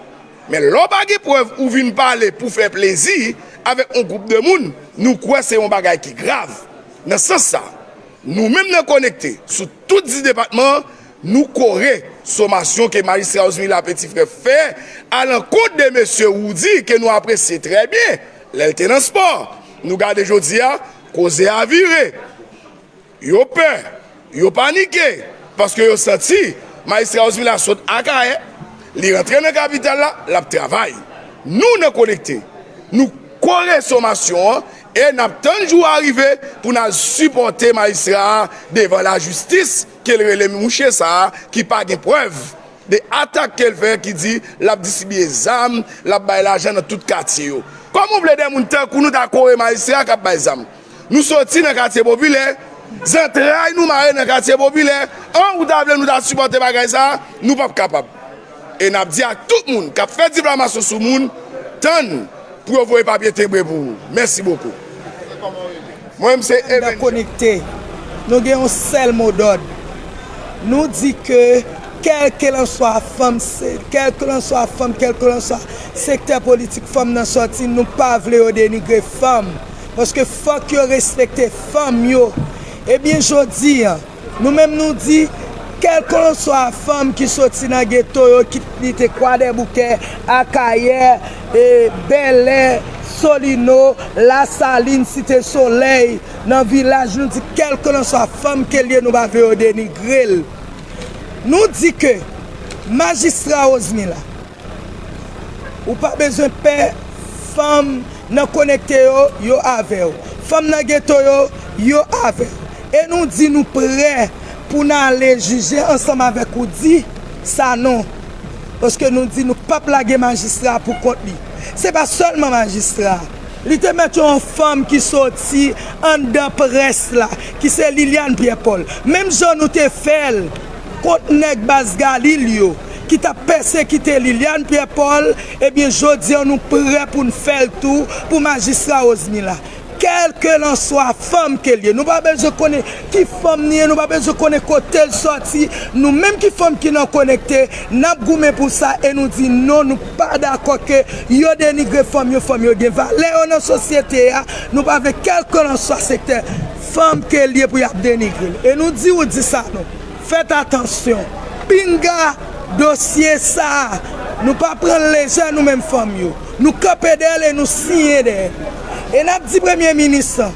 Men lè w pa gen prèv, ou vin pale pou fè plezi avèk yon gwoup de moun, nou kwè se yon bagay ki grav. Nan sans sa, nou menm nan Konekte, sou tout dis depatman an, nou kore somasyon ke majistra Rosmila Petit Frère fè alankont de mesye Roudy, ke nou apresye trè byen lè l te nan spò. Nou gade jodi a, koze a vire. Yo pè, yo panike, paske yo santi majistra Rosmila sot Akayè, li rantre nan kapital la, l ap travay. Nou nan Konekte, nou kore somasyon an e n ap tann jou a rive pou n al sipòte majistra a devan lajistis, ke l rele mouche sa a ki pa gen prèv de atak ke l fè, ki di l ap distribiye zam, l ap bay lajan nan tout katye yo. Kòman w vle de moun tankou nou ta kore majistra k ap bay zam? Nou soti nan katye popilè, zantray nou mare nan katye popilè. An, ou ta vle nou ta sipòte bagay sa a? Nou p ap kapab. E n ap di ak tout moun k ap fè diflamasyon sou moun, tann pou yo voye papye tenbre pou ou. Mèsi bokou. Mwen menm se Anndan Evenja. Konekte, nou gen yon sèl modòd. Nou di ke kèlkelanswa fanm, se, kèlkelanswa fanm, kèlkelanswa sektè politik fanm nan sòti, nou pa vle yo denigre fanm. Paske fòk yo respekte fanm yo. Ebyen, jodi a, nou menm nou di, kèlkelanswa fanm ki soti nan geto yo, kit li te Kwadèboukè, Akayè, e, Bèlè, Solino, Lasalin, Site Solèy, nan vilaj, nou di kèlkelanswa fanm ke l ye, nou pa vle yo denigre l. Nou di ke majistra Rosmila, ou pa bezwen pè, fanm nan Konekte yo, yo avè w. Fanm nan geto yo, yo avè w. E nou di nou prè pou n ale jije ansanm avèk Roudy Sanon. Paske nou di nou p ap lage majistra pou kont li. Se pa sèlman majistra. Li te mèt yon fanm ki soti anndan près la, ki se Liliane Pierre Paul. Menm jan nou te fè l kont nèg baz Galil yo, ki t ap pèsekite Liliane Pierre Paul, ebyen, jodi a, nou prè pou n fè l tou pou majistra Rosmila. Kèlkelanswa fanm ke l ye, nou pa bezwen konnen ki fanm li ye, nou pa bezwen konnen kote l sòti. Nou menm ki fanm ki nan Konekte, n ap goumen pou sa e nou di non, nou pa dakò ke yo denigre fanm yo, fanm yo gen valè yo nan sosyete a. Nou pa vle kèlkelanswa sektè fanm ke l ye pou y ap denigre l. E nou di Roudy Sanon, fèt atansyon. Pinga dosye sa a, nou pa pran l lejè nou menm fanm yo. Nou kanpe dèyè l e nou siyen dèyè l. E n ap di premye minis lan,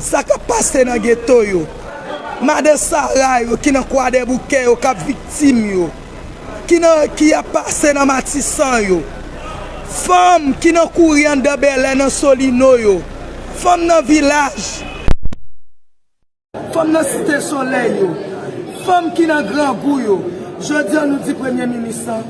sa k ap pase nan geto yo, madan Sara yo ki nan Kwadèboukè yo k ap viktim yo, ki nan, ki ap pase nan Matisan yo, fanm ki nan kouri anndan Bèlè nan Solino yo, fanm nan vilaj, fanm nan Site Solèy yo, fanm ki nan grangou yo. Jodi a, nou di premye minis lan,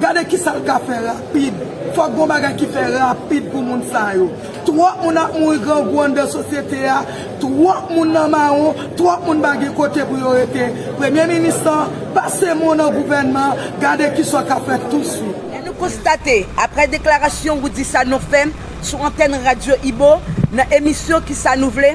gade kisa l ka fè rapid. Fòk gon bagay ki fè rapid pou moun sa yo. Twòp moun ap mouri grangou anndan sosyete a, twòp moun nan mawon, twòp moun pa gen kote pou yo rete. Premye minis lan, pase mo nan gouvènman, gade kisa w ka fè touswit. E nou konstate, aprè deklarasyon Roudy Sanon fè sou antèn Radyo Ibo, nan emisyon Kisa nou vle,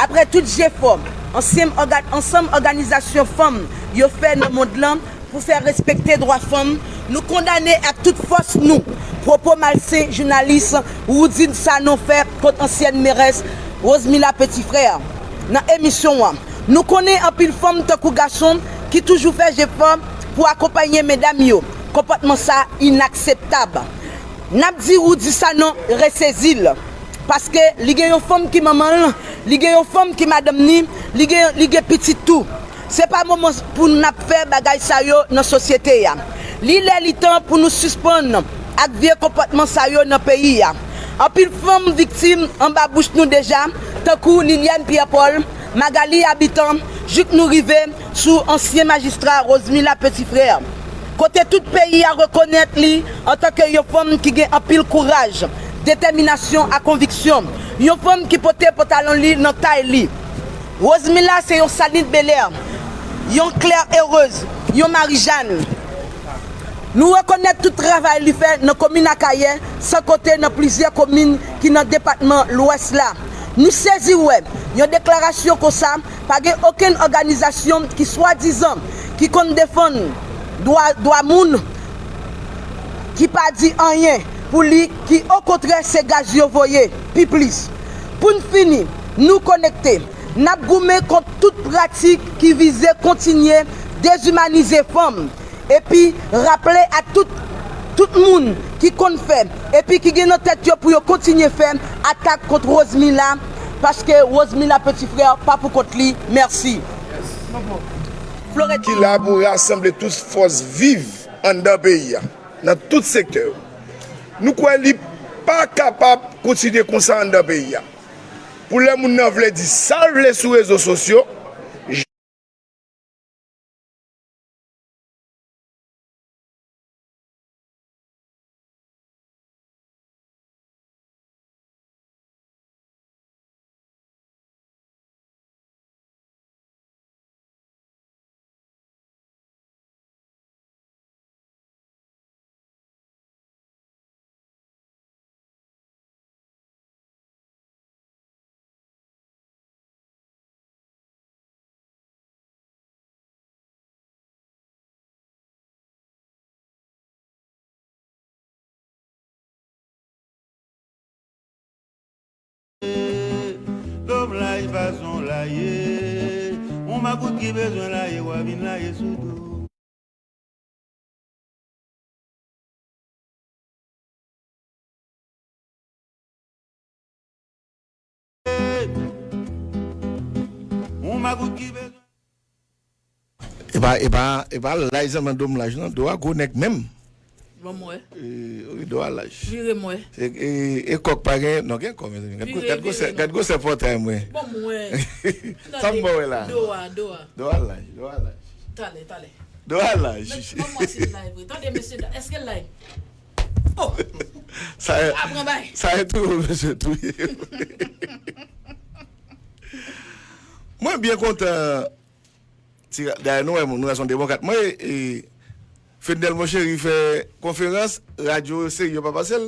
aprè tout jefò ansyen òga-, ansanm òganizasyon fanm yo fè nan mond lan pou fè respekte dwa fanm, nou kondane ak tout fòs nou pwopo malsen jounalis Roudy Sanon fè kont ansyèn merès Rosmila Petit Frère. Nan emisyon an, nou konnen anpil fanm tankou gason ki toujou fè jefò pou akonpaye medam yo. Konpòtman sa inakseptab. N ap di Roudy Sanon resezi l. Paske li gen yon fanm ki manman l, li gen yon fanm ki madanm ni, li gen, li gen pitit tou. Se pa moman pou n ap fè bagay sa yo nan sosyete a. Li lè li tan pou nou sispann ak vye konpòtman sa yo nan peyi a. Anpil fanm viktim anba bouch nou deja, tankou Liliane Pierre Paul, Magalie Habitant, jouk nou rive sou ansyen majistra Rosmila Petit Frère. Kote tout peyi a rekonèt li antanke yon fanm ki gen anpil kouraj, detèminasyon ak konviksyon, yon fanm ki pote pantalon li nan tay li. Rosmila se yon Saline Belair, yon Claire Heureuse, yon Marie Jeanne. Nou rekonèt tout travay li fè nan komin Akayè, san konte nan plizyè komin ki nan depatman Lwès la. Nou sezi wè yon deklarasyon konsa, pa gen okenn òganizasyon ki swadizan ki konn defann dwa, dwa moun, ki pa di anyen pou li, ki okontrè se gaz yo voye pi plis. Pou n fini, nou konekte. N ap goumen kont tout pratik ki vize kontinye dezimanize fanm, epi raple a tout, tout moun ki konn fè, epi ki gen nan tèt yo pou yo kontinye fè atak kont Rosemila, paske Rosemila Petit Frère pa pou kont li. Mèsi. Florette. Ki la pou rasanble tout fòs viv anndan peyi a, nan tout sektè yo. Nou kwè li pa kapab kontinye konsa anndan peyi a. Pou lè moun nan vle di sa l vle sou rezo sosyo, Dòm laj fason la ye. Yon makout ki bezwen la ye, w a vin la ye sou do. Yon makout ki bezwen. E pa, e pa, e pa laj sèlman dòm laj, non. Do a gwo nèg menm. Ban m wè. E, wi, do a laj. Vire m wè. E, e, e kòk pa gen, non, gen kò, mezanmi. Gad gwo, vire, gad gwo vire, sè, non. Gad gwo sè pòtay mwen. Ban m wè. Sa m ba w wè la. Do a, do a. Do a laj, do a laj. Talè, talè. Do a laj. Ban m wè si l laj vre. Tande, mesye, èske l laj? Oh! Sa e, sa e tou, mesye, tou. Mwen byen kontan. Ti, dayè, nou wè, nou wè se yon demokrat. Mwen, e, Fednel Monchéry fè konferans, radyo seri yo pa pase l.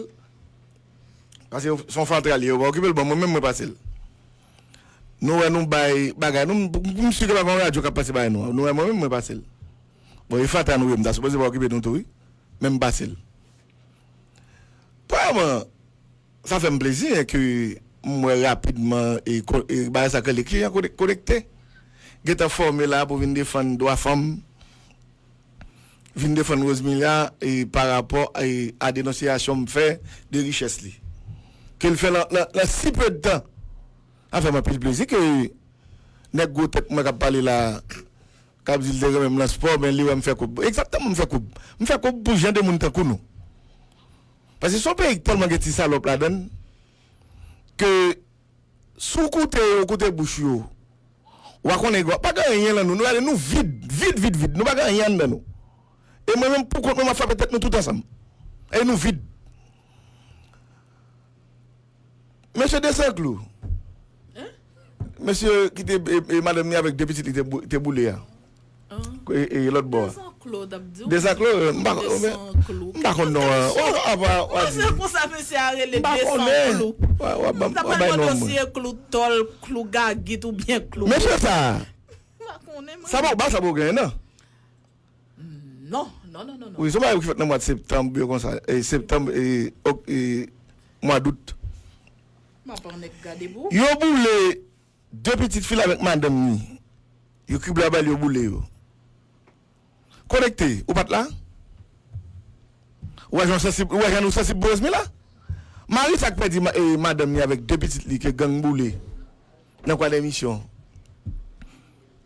Paske se yon fatra li ye, yo pa okipe l, bon, mwen menm, mwen pase l. Nou wè, nou bay bagay, nou, pou, pou m si ke pa gen yon radyo k ap pase bagay nou. Nou wè, mwen menm, mwen pase l. Bon, e fatra nou ye, m ta sipoze pa okipe nou tou, wi. Men m pase l. Premyèman, sa fè m plezi, en, ke m wè rapidman, e, ko-, e, bagay sa ke li ki jan kone-, konekte. Gentan fòme la pou vin defann dwa fanm, vin defann Rosemila, e, pa rapò, e, a denonsiyasyon m fè de richès li. Ke l fè nan, nan, nan si peu de tan. Sa fè m anpil plezi ke nèg gwo tèt mwen k ap pale la, k ap di l te renmen m nan spò, men li wè m fè koub. Egzakteman, m fè koub. M fè koub pou jan de moun tankou nou. Paske se yon peyi ki tèlman gen ti salòp ladan l, ke si w koute yo, w koute bouch yo, w a konnen, pa gen anyen nan nou. Nou gade, nou vid, vid, vid, vid. Nou pa gen anyen anndan nou. E mwen menm, pou kont mwen, m ap frape tèt nou tout ansanm. E nou vid. Mesye Desanklou. Hein? Mesye ki te, e, e, madanm ni avèk de pitit li te bou-, te boule a. Ah. E, e, lòt bò a. Desanklou, t ap di w. Desanklou, e, m pa, Desanklou. M pa konn non an. Ou, ou, ou, ou, ou, se konsa mesye a rele, Desanklou. M pa konnen. Ou, ou, ou, ou, ou bay non mwen. M ta pral mande w si e Klou Tòl, Klou Gagit oubyen Klou. Mesye sa. M pa konnen, mwen. Sa pa w ba, sa pa w genyen, non. Non, non, non, non, non. Wi, se yon bagay ki fèt nan mwa septanm, byen konsa. E, septanm, e, ok, e, mwa dout. M ap annik gade pou ou. Yo boule de pitit fi l avèk madanm ni. Yo krible a bal, yo boule yo. Konekte, ou pa t la? Ou wè jan sansib, ou wè jan nou sansib pou Rosemila? Mari sa k pèdi ma-, e, madanm ni avèk de pitit li ke gang boule nan Kwadèmisyon.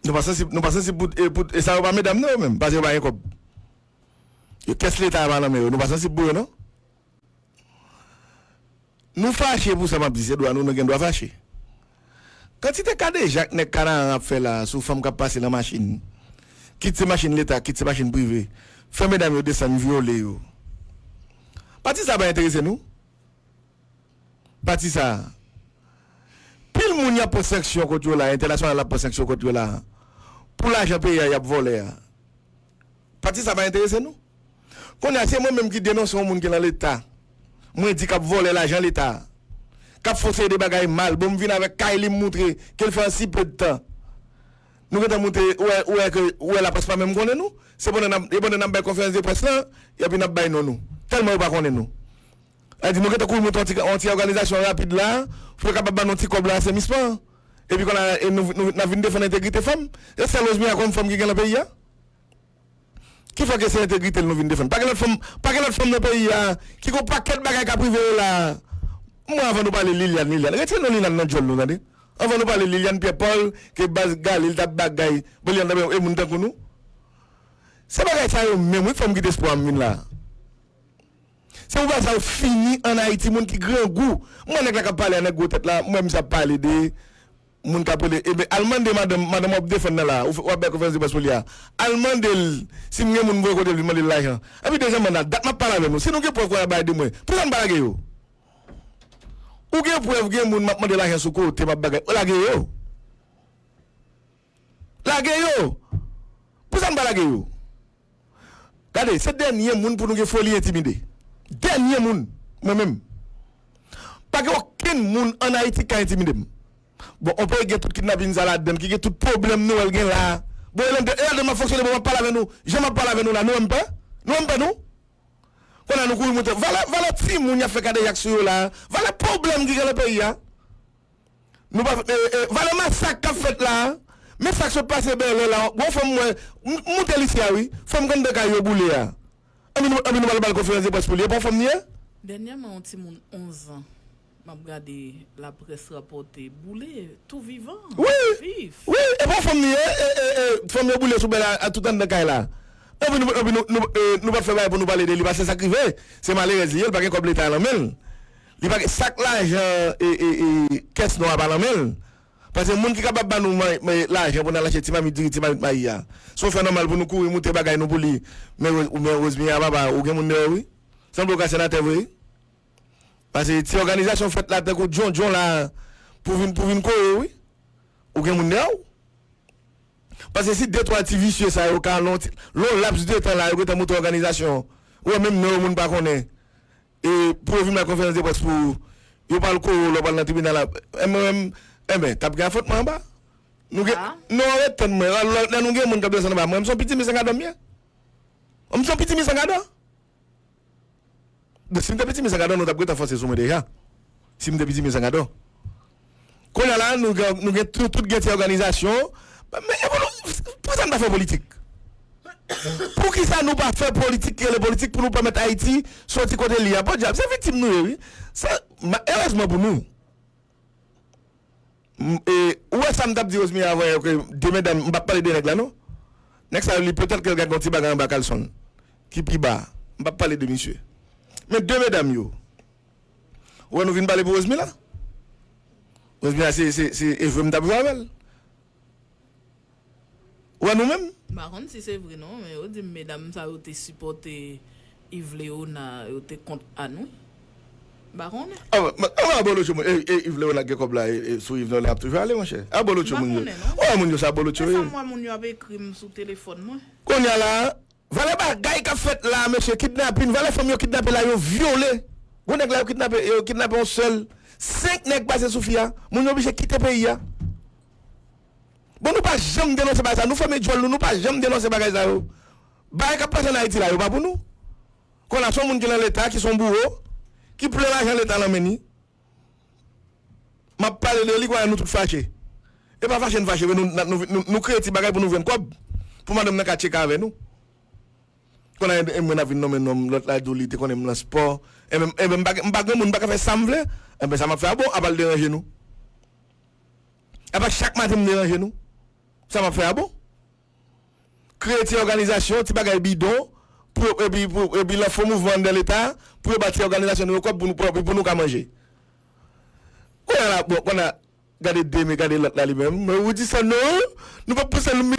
Nou pa sansib, nou pa sansib pou, e, pou, e sa yo pa medam non yo menm, paske yo pa gen kòb. Yo kès leta pa nan men yo, nou pa sansib pou yo non. Nou fache pou sa m ap di, se dwa nou, nou gen dwa fache. Kantite kadejak nèg Kanaran ap fè la sou fanm k ap pase nan machin, kit se machin leta, kit se machin prive, fè medam yo desann vyole yo. Pati sa pa enterese nou. Pati sa a. Pil moun y ap pran sanksyon kont yo la, entènasyonal ap pran sanksyon kont yo la, pou lajan peyi a y ap vòlè a. Pati sa pa enterese nou. Kounye a, se mwen menm ki denonse yon moun ki nan leta. Mwen di k ap vòlè lajan leta. K ap fè yon seri de bagay mal. Bon, m vin avèk kay li, m moutre ke l fè an si pe de tan. Nou gentan moute, ou wè, ou wè ke, ou wè laprès pa menm konnen nou. Se pandan n ap, e pandan n ap bay konferans de près lan, epi n ap bay non nou. Tèlman yo pa konnen nou. Sa di nou gentan kouri monte yon ti, yon ti òganizasyon rapid la, pou yo kapab ban nou ti kòb la asenisman. Epi kounye a, e nou, nou, n ap vin defann entegrite fanm. Se sèl Rosemary a kòm fanm ki gen nan peyi a? Ki fè ke se entegrite l nou vin defann? Pa gen lòt fanm, pa gen lòt fanm nan peyi a ki gon pakèt bagay k ap rive yo la. Mwen, anvan nou pale Liliane, Liliane, retire non Liliane nan djòl nou, tande. Anvan nou pale Liliane Pierre Paul, ke baz Galil t ap bagay, bon, Liliane t ap e moun tankou nou. Se bagay sa yo menm, wi, k fè m kite espwa m vin la. Se pou bagay sa yo fini ann Ayiti, moun ki grangou. M wè nèg la k ap pale a, nèg gwo tèt la, m wè misye ap pale de moun k ap rele, ebyen, al mande madanm, madanm w ap defann nan la, ou f-, w ap bay konferans de près pou li a. Al mande l, si m gen moun m voye kote l vin mande l lajan. Epi dezyèmman, nan dat m ap pale avè nou, si nou gen prèv kounye a bay de mwen, poukisa n pa lage yo? Ou gen prèv, gen moun m ap mande lajan sou kote m ap bagay, lage yo. Lage yo! Poukisa n pa lage yo? Gade, se dènye moun pou nou gen foli entimide. Dènye moun, mwen menm. Pa gen okenn moun ann Ayiti k ka entimide m. Bon, on peyi gen tout kidnapin sa ladann, ki gen tout pwoblèm nou wè l gen la. Bon, e ladan, e ladan m ap fonksyone, bon, m ap pale avè nou. Jan m ap pale avè nou la, nou wè m pè? Nou wè m pè nou? Kounye a nou kouri monte. Valè, valè timoun y ap fè kadejak sou yo la. Valè pwoblèm ki gen nan peyi a. Nou pa, e, e, valè masak k ap fèt la. Men sa k sot pase Bèlè la. Gon fanm mwen, m, m moute Lise a, wi. Fanm k anndan kay yo boule a. Anpi nou, anpi nou pral ba l konferans de près pou li. E pa yon fanm li ye? Dènyèman, yon timoun onz an, m ap gade laprès rapòte, boule, tou vivan, wi, vif. Wi, e pa yon fanm li ye, e, e, e, fanm yo boule sou Bèlè a, tout anndan kay la. Anpi nou, anpi nou, nou, e, nou pa fè bagay pou nou pale de li, paske sa k rive, se malerèz li ye, li pa gen kòb Leta a nan men l. Li pa gen, sak lajan, e, e, e, kès nou a pa nan men l. Paske moun ki kapab ba nou may-, may-, lajan pou n al achte ti mamit diri, ti mamit mayi a. Se yon fè nòmal pou nou kouri moute bagay nou pou li. Men Ro-, men Rosemary a papa, ou gen moun deyò, wi. Sanble w ka senatè vre, wi. Paske ti òganizasyon fèt la tankou djondjon la pou vin, pou vin kore w, wi. Ou gen moun deyò w. Paske si de twa ti visye sa yo ka, lon ti, lon laps de tan la, yo gentan monte òganizasyon. Ou wè menm non yo moun pa konnen. E pou yo vin bay konferans de près pou yo pral kore w lè w pral nan tribinal la. Enben, enben, t ap gen afwontman anba. Nou gen, non, ret tann mwen. Lè, lè, lè nou gen moun k ap desann anba, mwen, m se yon piti misangadò m ye. M se yon piti misangadò. Donk, si m te piti misangadò, nou t ap gentan fòse sou mwen deja. Si m te piti misangadò. Kounye a la, nou gen, nou gen tout, tout gen ti òganizasyon. Men, e pou nou, poukisa n pa fè politik? Poukisa nou pa fè politik ki rele politik pou nou pèmèt Ayiti soti kote l ye a? Podyab, se viktim nou ye, wi. Sa, ma-, erèzman pou nou. M, e, ou wè sa m t ap di Rosemary avan yè, ke de medam, m p ap pale de nèg la, non. Nèg sa yo, li petèt ke l gen yon ti bagay anba kalson l, ki pi ba. M p ap pale de misye. Men de medam yo. Ou wè nou vin pale pou Rosemary la? Rosemary la, se, se, se evre m t ap jwe avè l. Ou wè nou menm? M pa konn si se vre non, men yo di m medam sa yo te sipòte Yves Léonard, yo te kont Anne, wi. M pa konnen. Ah, men, ah, abolotcho moun. E, e, Yves Léonard gen kòb la, e, e, sou Yves Léonard ap toujou ale, monchè. Abolotcho moun yo. M pa konnen, non. Ou wè moun yo, se abolotcho yo ye. Men sa m wè moun yo ap ekri m sou telefòn mwen. Kounye a la, valè bagay k ap fèt la, mesye, kidnapin, valè fanm yo kidnape la, yo vyole. Gon nèg la yo kidnape, yo kidnape yon sèl. Senk nèg pase sou fi a. Moun yo oblije kite peyi a. Bon, nou pa janm denonse bagay sa. Nou fèmen djòl nou, nou pa janm denonse bagay sa yo. Bagay k ap pase ann Ayiti la, yo pa pou nou. Kounye a, se yon moun ki nan Leta, ki se yon bouro, ki plen lajan Leta nan men li. M ap pale de li, kounye a nou tout fache. E pa fache n fache, men nou, nou, nou, nou kreye ti bagay pou nou jwenn kòb. Pou madanm nan ka tcheke avè nou. Kounye a, e mwen ap vin nonmen nonm, lòt la di w li te konnen m nan spò. Enben, enben, m pa, m pa gen moun, m pa ka fè sa m vle. Enben, sa m ap fè a bon, apa l deranje nou. Apa chak maten m deranje nou. Sa m ap fè a bon. Kreye ti òganizasyon, ti bagay bidon, pou, epi, pou, epi lanse yon mouvman anndan Leta, pou yo ba ti òganizasyon nou yo kòb pou nou, pou, pou nou ka manje. Kounye a la, bon, kounye a, gade de, men gade lòt la li menm. Men ou di sa non, nou p ap pran sèl mi,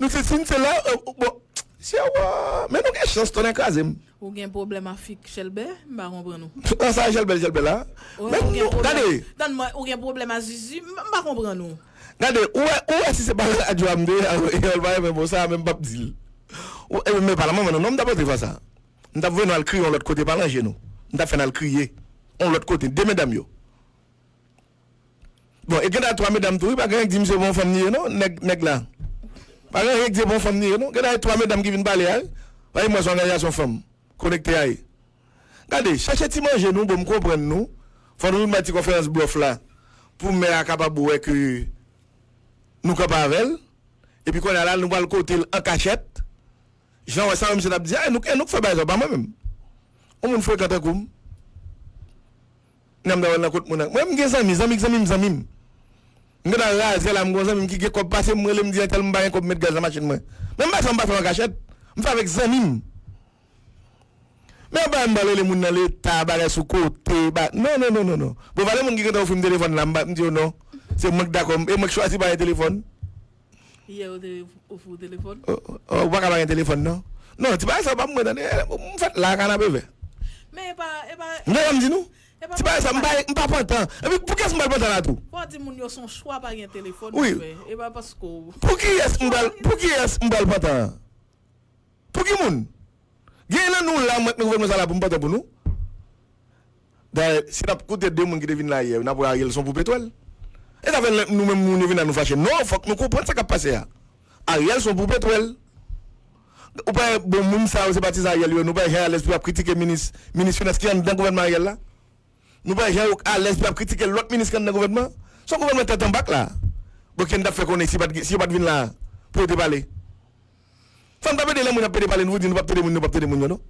nou se si, n se la, euh, bon, se wa, men nou gen chans, tonnè kraze m. Ou gen pwoblèm a fik Chèlbè? M pa konprann ou. An sa Chèlbè, Chèlbè la. Ou, men ou gen nou, pwoblèm, gade. Tann mwen, ou gen pwoblèm a Zuzu? M, m pa konprann ou. Gade, ou wè, ou wè si se pa radyo a m te ye, e yo pa renmen bon sa, men m p ap di l. Ou, e, men pa nan moman non, non, m t ap antre fwa sa. M t ap voye nou al kriye yon lòt kote, pa nan je nou. M t ap fè n al kriye yon lòt kote, de medam yo. Bon, e gen twa medam tou, wi, pa gen anyen k di misye bon fanm li ye, non, nèg, nèg la. Pa gen anyen k di bon fanm li ye, non. Gen twa medam ki vin pale a, wi. Pa gen mwen se òganizasyon fanm konekte a ye. Gade, chèche ti manje nou, bon, m konprann nou. Fò nou vin bay ti konferans blòf la pou mè a kapab wè ke nou kanpe avè l. Epi kounye a la, nou pral kote l an kachèt. Jan wè sa, misye t ap di, "A, e nou, e nou k fè bagay sa, pa mwen menm." Yon moun frekan tankou m. Nan m ta wè l nan kot moun nan. Mwen, m gen zanmi, zanmi k zanmi m, zanmi m. M gentan razè la, m gen yon zanmi m ki gen kòb pase m, m rele m di, "Entèl, m pa gen kòb, m met gaz nan machin mwen." Men m pa fè, m pa fè an kachèt. M fè avèk zanmi m. Men yon bagay m pral rele moun nan leta, bagay sou kote, ba, non, non, non, non, non. Bon, valè moun ki gentan ofri m telefòn la, m ba, m di yo non. Se mwen k dakò, e mwen k chwazi pa gen telefòn. Yè yo te ofri w telefòn? Oh, oh, ou pa ka pa gen telefòn, non. Non, ti bagay sa pa pou mwen, tande. M fèt la, kanape vè. Men e pa, e pa, m te janm di nou. E pa ti bagay sa, m pa, m pa pantan. Epi pou kiyès m pral pantan la tou? Fò w di moun yo se yon chwa pa gen telefòn ou fè. E pa paske w. Pou kiyès m pral, pou kiyès m pral pantan? Pou ki moun? Gen nan nou la, mwen, nan gouvènman sa la pou m pantan pou nou. Dayè, si n ap koute de moun ki te vin la yè, n ap wè Ariel se yon poupetwèl. E sa fè lè nou menm moun yo vin la nou fache. Non, fòk nou konprann sa k ap pase a. Ariel se yon poupetwèl. Ou pa wè bon moun sa yo se patizan Ariel yo, nou pa wè jan alèz pou y ap kritike minis, minis finans ki anndan gouvènman Ariel la. Nou pa wè jan yo alèz pou y ap kritike lòt minis ki anndan gouvènman. Se yon gouvènman tèt an bak la. Bon, ki n t ap fè konnen si yo pa t, si yo pa t vin la pou yo te pale? Fò n pa pede lè moun ap pede pale, nou di nou p ap tande moun, nou p ap tande moun yo, non.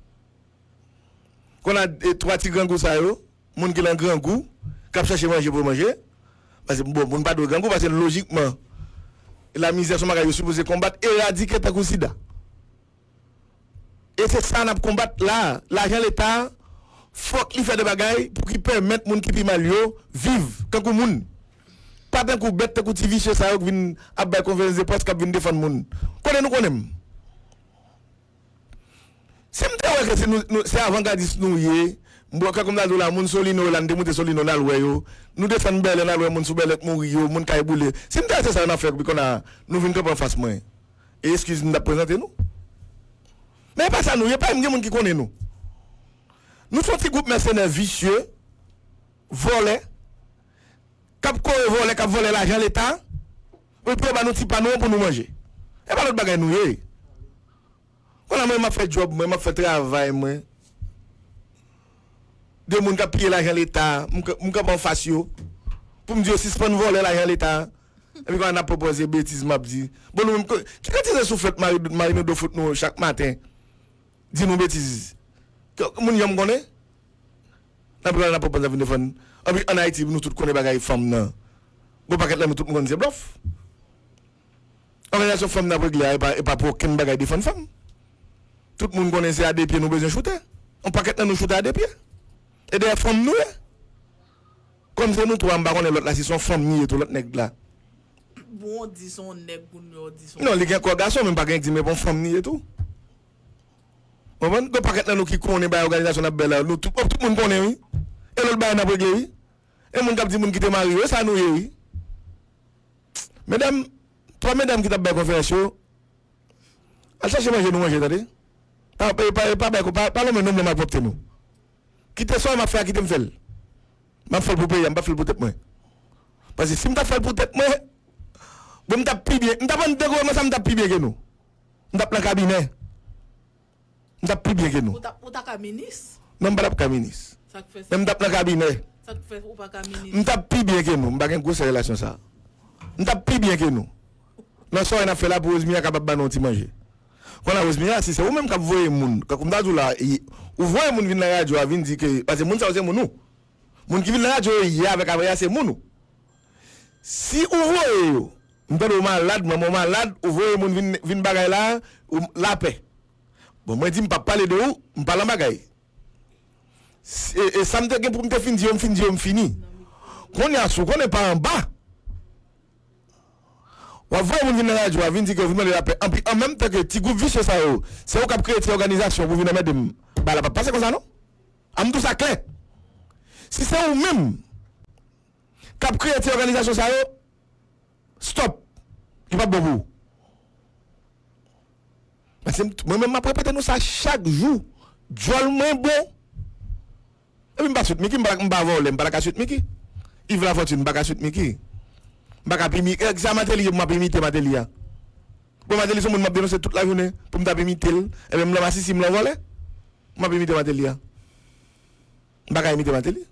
Konn a, e, twa ti grangou sa yo, moun ki nan grangou, k ap chache manje pou yo manje. Paske, bon, moun pa dwe grangou, paske lojikman, lamizè se yon bagay yo sipoze konbat, eradike tankou sida. E se sa n ap konbat la. Lajan leta, fòk li fè de bagay pou ki pèmèt moun ki pi mal yo viv kankou moun. Pa tankou bèt, tankou ti visye sa yo k vin ap bay konferans de près, k ap vin defann moun. Konnen nou konnen m. Si m te wè ke se nou, nou, se avangadis nou ye, m wè, kankou m ta di w la, moun Solino yo la, n te moute Solino, n al wè yo. Nou desann Bèlè, n al wè moun sou Bèlè k mouri yo, moun kay boule. Si m te wè se sa yo n ap fè, epi kounye a, nou vin kanpe anfas mwen. E eskiz m t ap prezante nou. Men e pa sa nou ye, pa m gen moun ki konnen nou. Nou se yon ti gwoup mèsenè visye, vòlè, k ap kore vòlè, k ap vòlè lajan leta, epi yo ba nou ti pa nou an pou nou manje. E pa lòt bagay nou ye. Kounye a mwen, m ap fè djòb mwen, m ap fè travay mwen. De moun k ap piye lajan leta, m k-, m kanpe anfas yo. Pou m di yo sispann vòlè lajan leta. Epi kounye a n ap pran pòz e betiz m ap di. Bon, nou menm, ki kantite souflèt Mari, Marino Do fout nou chak maten? Di nou betiz. Ke moun janm konnen? N ap pran, n ap pran pòz ap vin defann. Anpi ann Ayiti, nou tout konnen bagay fanm nan. Gon pakèt nan nou tout moun konnen se blòf. Òganizasyon fanm nan ap regle a, e pa, e pa pou okenn bagay defann fanm. Tout moun konnen se a de pye nou bezwen choute. Yon pakèt nan nou choute a de pye. E dèyè fanm nou ye. Kòm se nou twa, m pa konnen lòt la, si se yon fanm li ye tou, lòt nèg la. Bon, w di se yon nèg, kounye a w di se yon... Non, li gen kò gason, men m pa gen di, men bon, fanm li ye tou. Konprann? Gon pakèt nan nou ki konnen bagay òganizasyon n ap bay la, nou tout, tout moun konnen, wi. E lòt bagay n ap regle, wi. E moun k ap di moun kite mari yo, e sa nou ye, wi. Medam, twa medam ki t ap bay konferans yo, al chache manje nou manje, tande. Pa, pa, pa, pa bay, pa, pa lonmen nou malpwòpte nou. Kite sa m ap fè a, kite m fè l. M ap fè l pou peyi a, m p ap fè l pou tèt mwen. Paske si m t ap fè l pou tèt mwen, bon, m t ap pi byen. M t ap anndan gouvènman sa, m t ap pi byen ke nou. M t ap nan kabinè. M t ap pi byen ke nou. Ou ta, ou ta ka minis? Non, m pa t ap ka minis. Sa k fè se... Men m t ap nan kabinè. Sa k fè ou pa ka minis? M t ap pi byen ke nou. M pa gen gwosè relasyon sa. M t ap pi byen ke nou. Nan sa w wè n ap fè la pou Rosemia kapab ba nou yon ti manje. Kounye a Rosemia, si se ou menm k ap voye moun, kankou m ta di w la, e, ou voye moun vin nan radyo a vin di ke, paske moun sa yo se moun ou. Moun ki vin nan radyo yo yè avèk avè a se moun ou. Si ou voye yo, m tande w malad, manman w malad, ou voye moun vin, vin bagay la, ou lapè. Bon, mwen di m p ap pale de ou, m pa lan bagay. E, e sa m te gen pou m te fin di yo, m fin di yo, m fini. Kounye a, si w konnen pa anba, w ap voye moun vin nan radyo a, vin di ke w vin mande lapè. Anpi, an menm tan ke ti gwoup visye sa yo, se ou k ap kreye ti òganizasyon pou vin anmède m. Bagay la p ap pase konsa, non. An m di w sa klè. Si se ou menm k ap kreye ti òganizasyon sa yo, stop. Li p ap bon pou ou. Paske m, mwen menm, m ap repete nou sa chak jou. Djòl mwen bon. Epi m pa Sweet Micky, m pa, m pa vòlè, m pa ta ka Sweet Micky. Yves Lafontaine, m pa ka Sweet Micky. M pa ka pi imi-, e, sa Martelly ye pou m ap imite Martelly a? Bon, Martelly se yon moun m ap denonse tout lajounen pou m t ap imite l. Ebyen, m lan masisi, m lan vòlè. M ap imite Martelly a. M pa ka imite Martelly.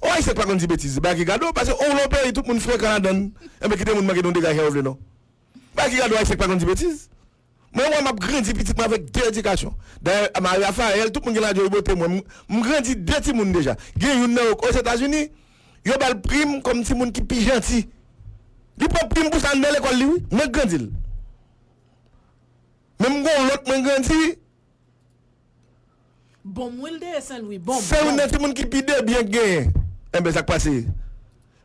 On Ayisyen k pa konn di betiz, bagay ki gade w, paske on lòt peyi, tout moun frekan ladan l. Enben, kite moun manke nou degaje jan yo vle, non. Bagay ki gade w, Ayisyen k pa konn di betiz. Mwen, mwen, m ap grandi pitit mwen avèk de edikasyon. Dayè, Marie Raphaël, tout moun gen ladyo yo bote mwen. M, m grandi de timoun deja. Gen youn nan yo Ozetazini, yo ba l pri m kòm timoun ki pi janti. Li pran pri m pou sa anndan lekòl li, wi. Mwen k grandi l. Men m gen yon lòt mwen grandi, Bonm wi l te ye Sen Lwi, bonm. Se youn nan timoun ki pi debyen k genyen. Enben, sa k pase?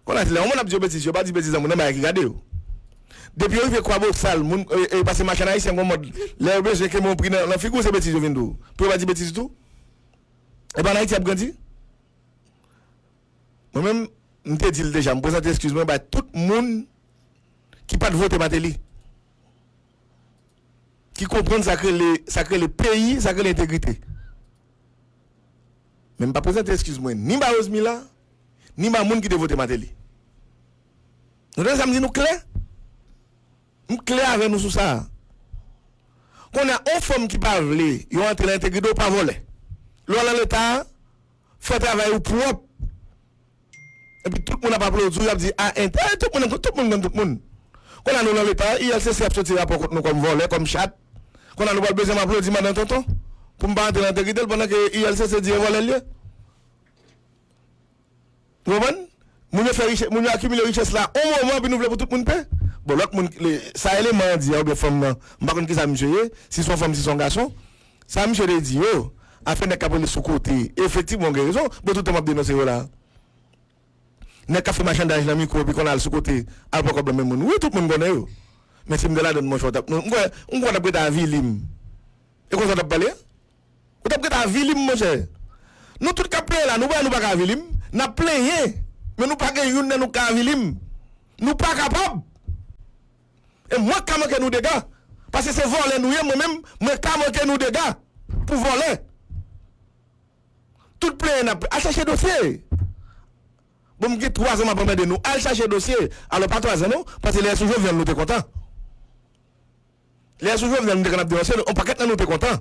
Kounye a, lè yon moun ap di yo betiz, yo pa di betiz nan moun nan, bagay ki gade yo. Depi yo rive Kwabosal, moun, e, e, pase machann ayisyen gon mòd. Lè yo bezwen kenbe yon pri nan, nan figi w, se betiz yo vin di w. Pou yo pa di betiz tou. E pa ann Ayiti y ap grandi? Mwen menm, m te di l deja, m prezante eskiz mwen bay tout moun ki pa t vote Martelly. Ki konprann sa k rele, sa k rele peyi, sa k rele entegrite. Men m pa prezante eskiz mwen ni ba Rosemila, ni ba moun ki te vote Martelly. Nou tande sa m di nou klè? M klè avè nou sou sa. Kounye a, on fanm ki pa vle yo antre nan entegrite w pa vòlè. Lè w al nan Leta a, fè travay ou pwòp. Epi tout moun ap aplodi w, y ap di, a, ent-, eh, tout moun, tout moun konn tout moun. Kounye a nou nan Leta, I L C C ap soti rapò kont nou kòm vòlè, kòm chat. Kounye a nou pral bezwen m aplodi madan tonton pou m pa antre nan entegrite l pandan ke I L C C di e vòlè l ye. Ou konprann? Moun yo fè richès, moun yo akimile richès la on moman, epi nou vle pou tout moun pè. Bon, lòt moun, le, sa eleman an di a, oubyen fanm nan, m pa konn kisa misye ye, si se yon fanm, si se yon gason. Sa misye te di yo, afè nèg k ap rele sou kote, efektivman, w gen rezon, bon, tout tan m ap denonse yo la. Nèg k ap fè machandaj nan mikwo, epi konn al sou kote, al pran kòb nan men moun. Wi, tout moun konnen yo. Men si m te ladann, monchè, w t ap, m kwè, m kwè w t ap ret avili m. E konsa w t ap pale? Ou t ap ret avili m, monchè. Nou tout k ap plenyen la, nou wè nou pa ka avili m. N ap plenyen, men nou pa gen youn nan nou k ka avili m. Nou pa kapab. E mwen k ka manke nou dega. Paske se vòlè nou ye, mwen menm, mwen ka manke nou dega. Pou vòlè. Tout plenyen n ap, al chache dosye. Bon, m gen twa zan m ap anmède nou. Al chache dosye. Alò, pa twa zan non, paske lè sou Jovenel nou te kontan. Lè sou Jovenel nou te konn ap denonse l, on pakèt nan nou te kontan.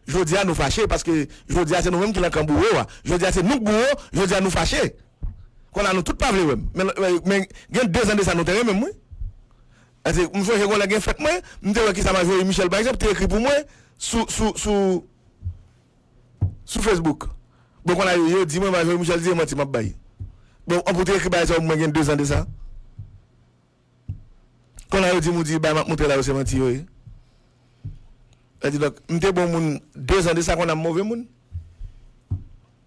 Jodi a nou fache, paske jodi a se nou menm ki nan kan bouro a. Jodi a se nou k bouro, jodi a nou fache. Kounye a nou tout pa vle wè m. Men, men, men gen de zan de sa nou te renmen m, wi. Paske m sonje gen yon lè gen fèt mwen, m te wè kisa Marjorie Michel, pa egzanp, te ekri pou mwen sou, sou, sou, sou Facebook. Bon, kounye a yo, yo di mwen Marjorie Michel di e manti m ap bay. Bon, an pou te ekri bagay sa yo pou mwen gen de zan de sa. Kounye a yo di m ou di bagay m ap montre la yo se manti yo ye. Sa di donk, m te bon moun de zan de sa, kounye a m move moun.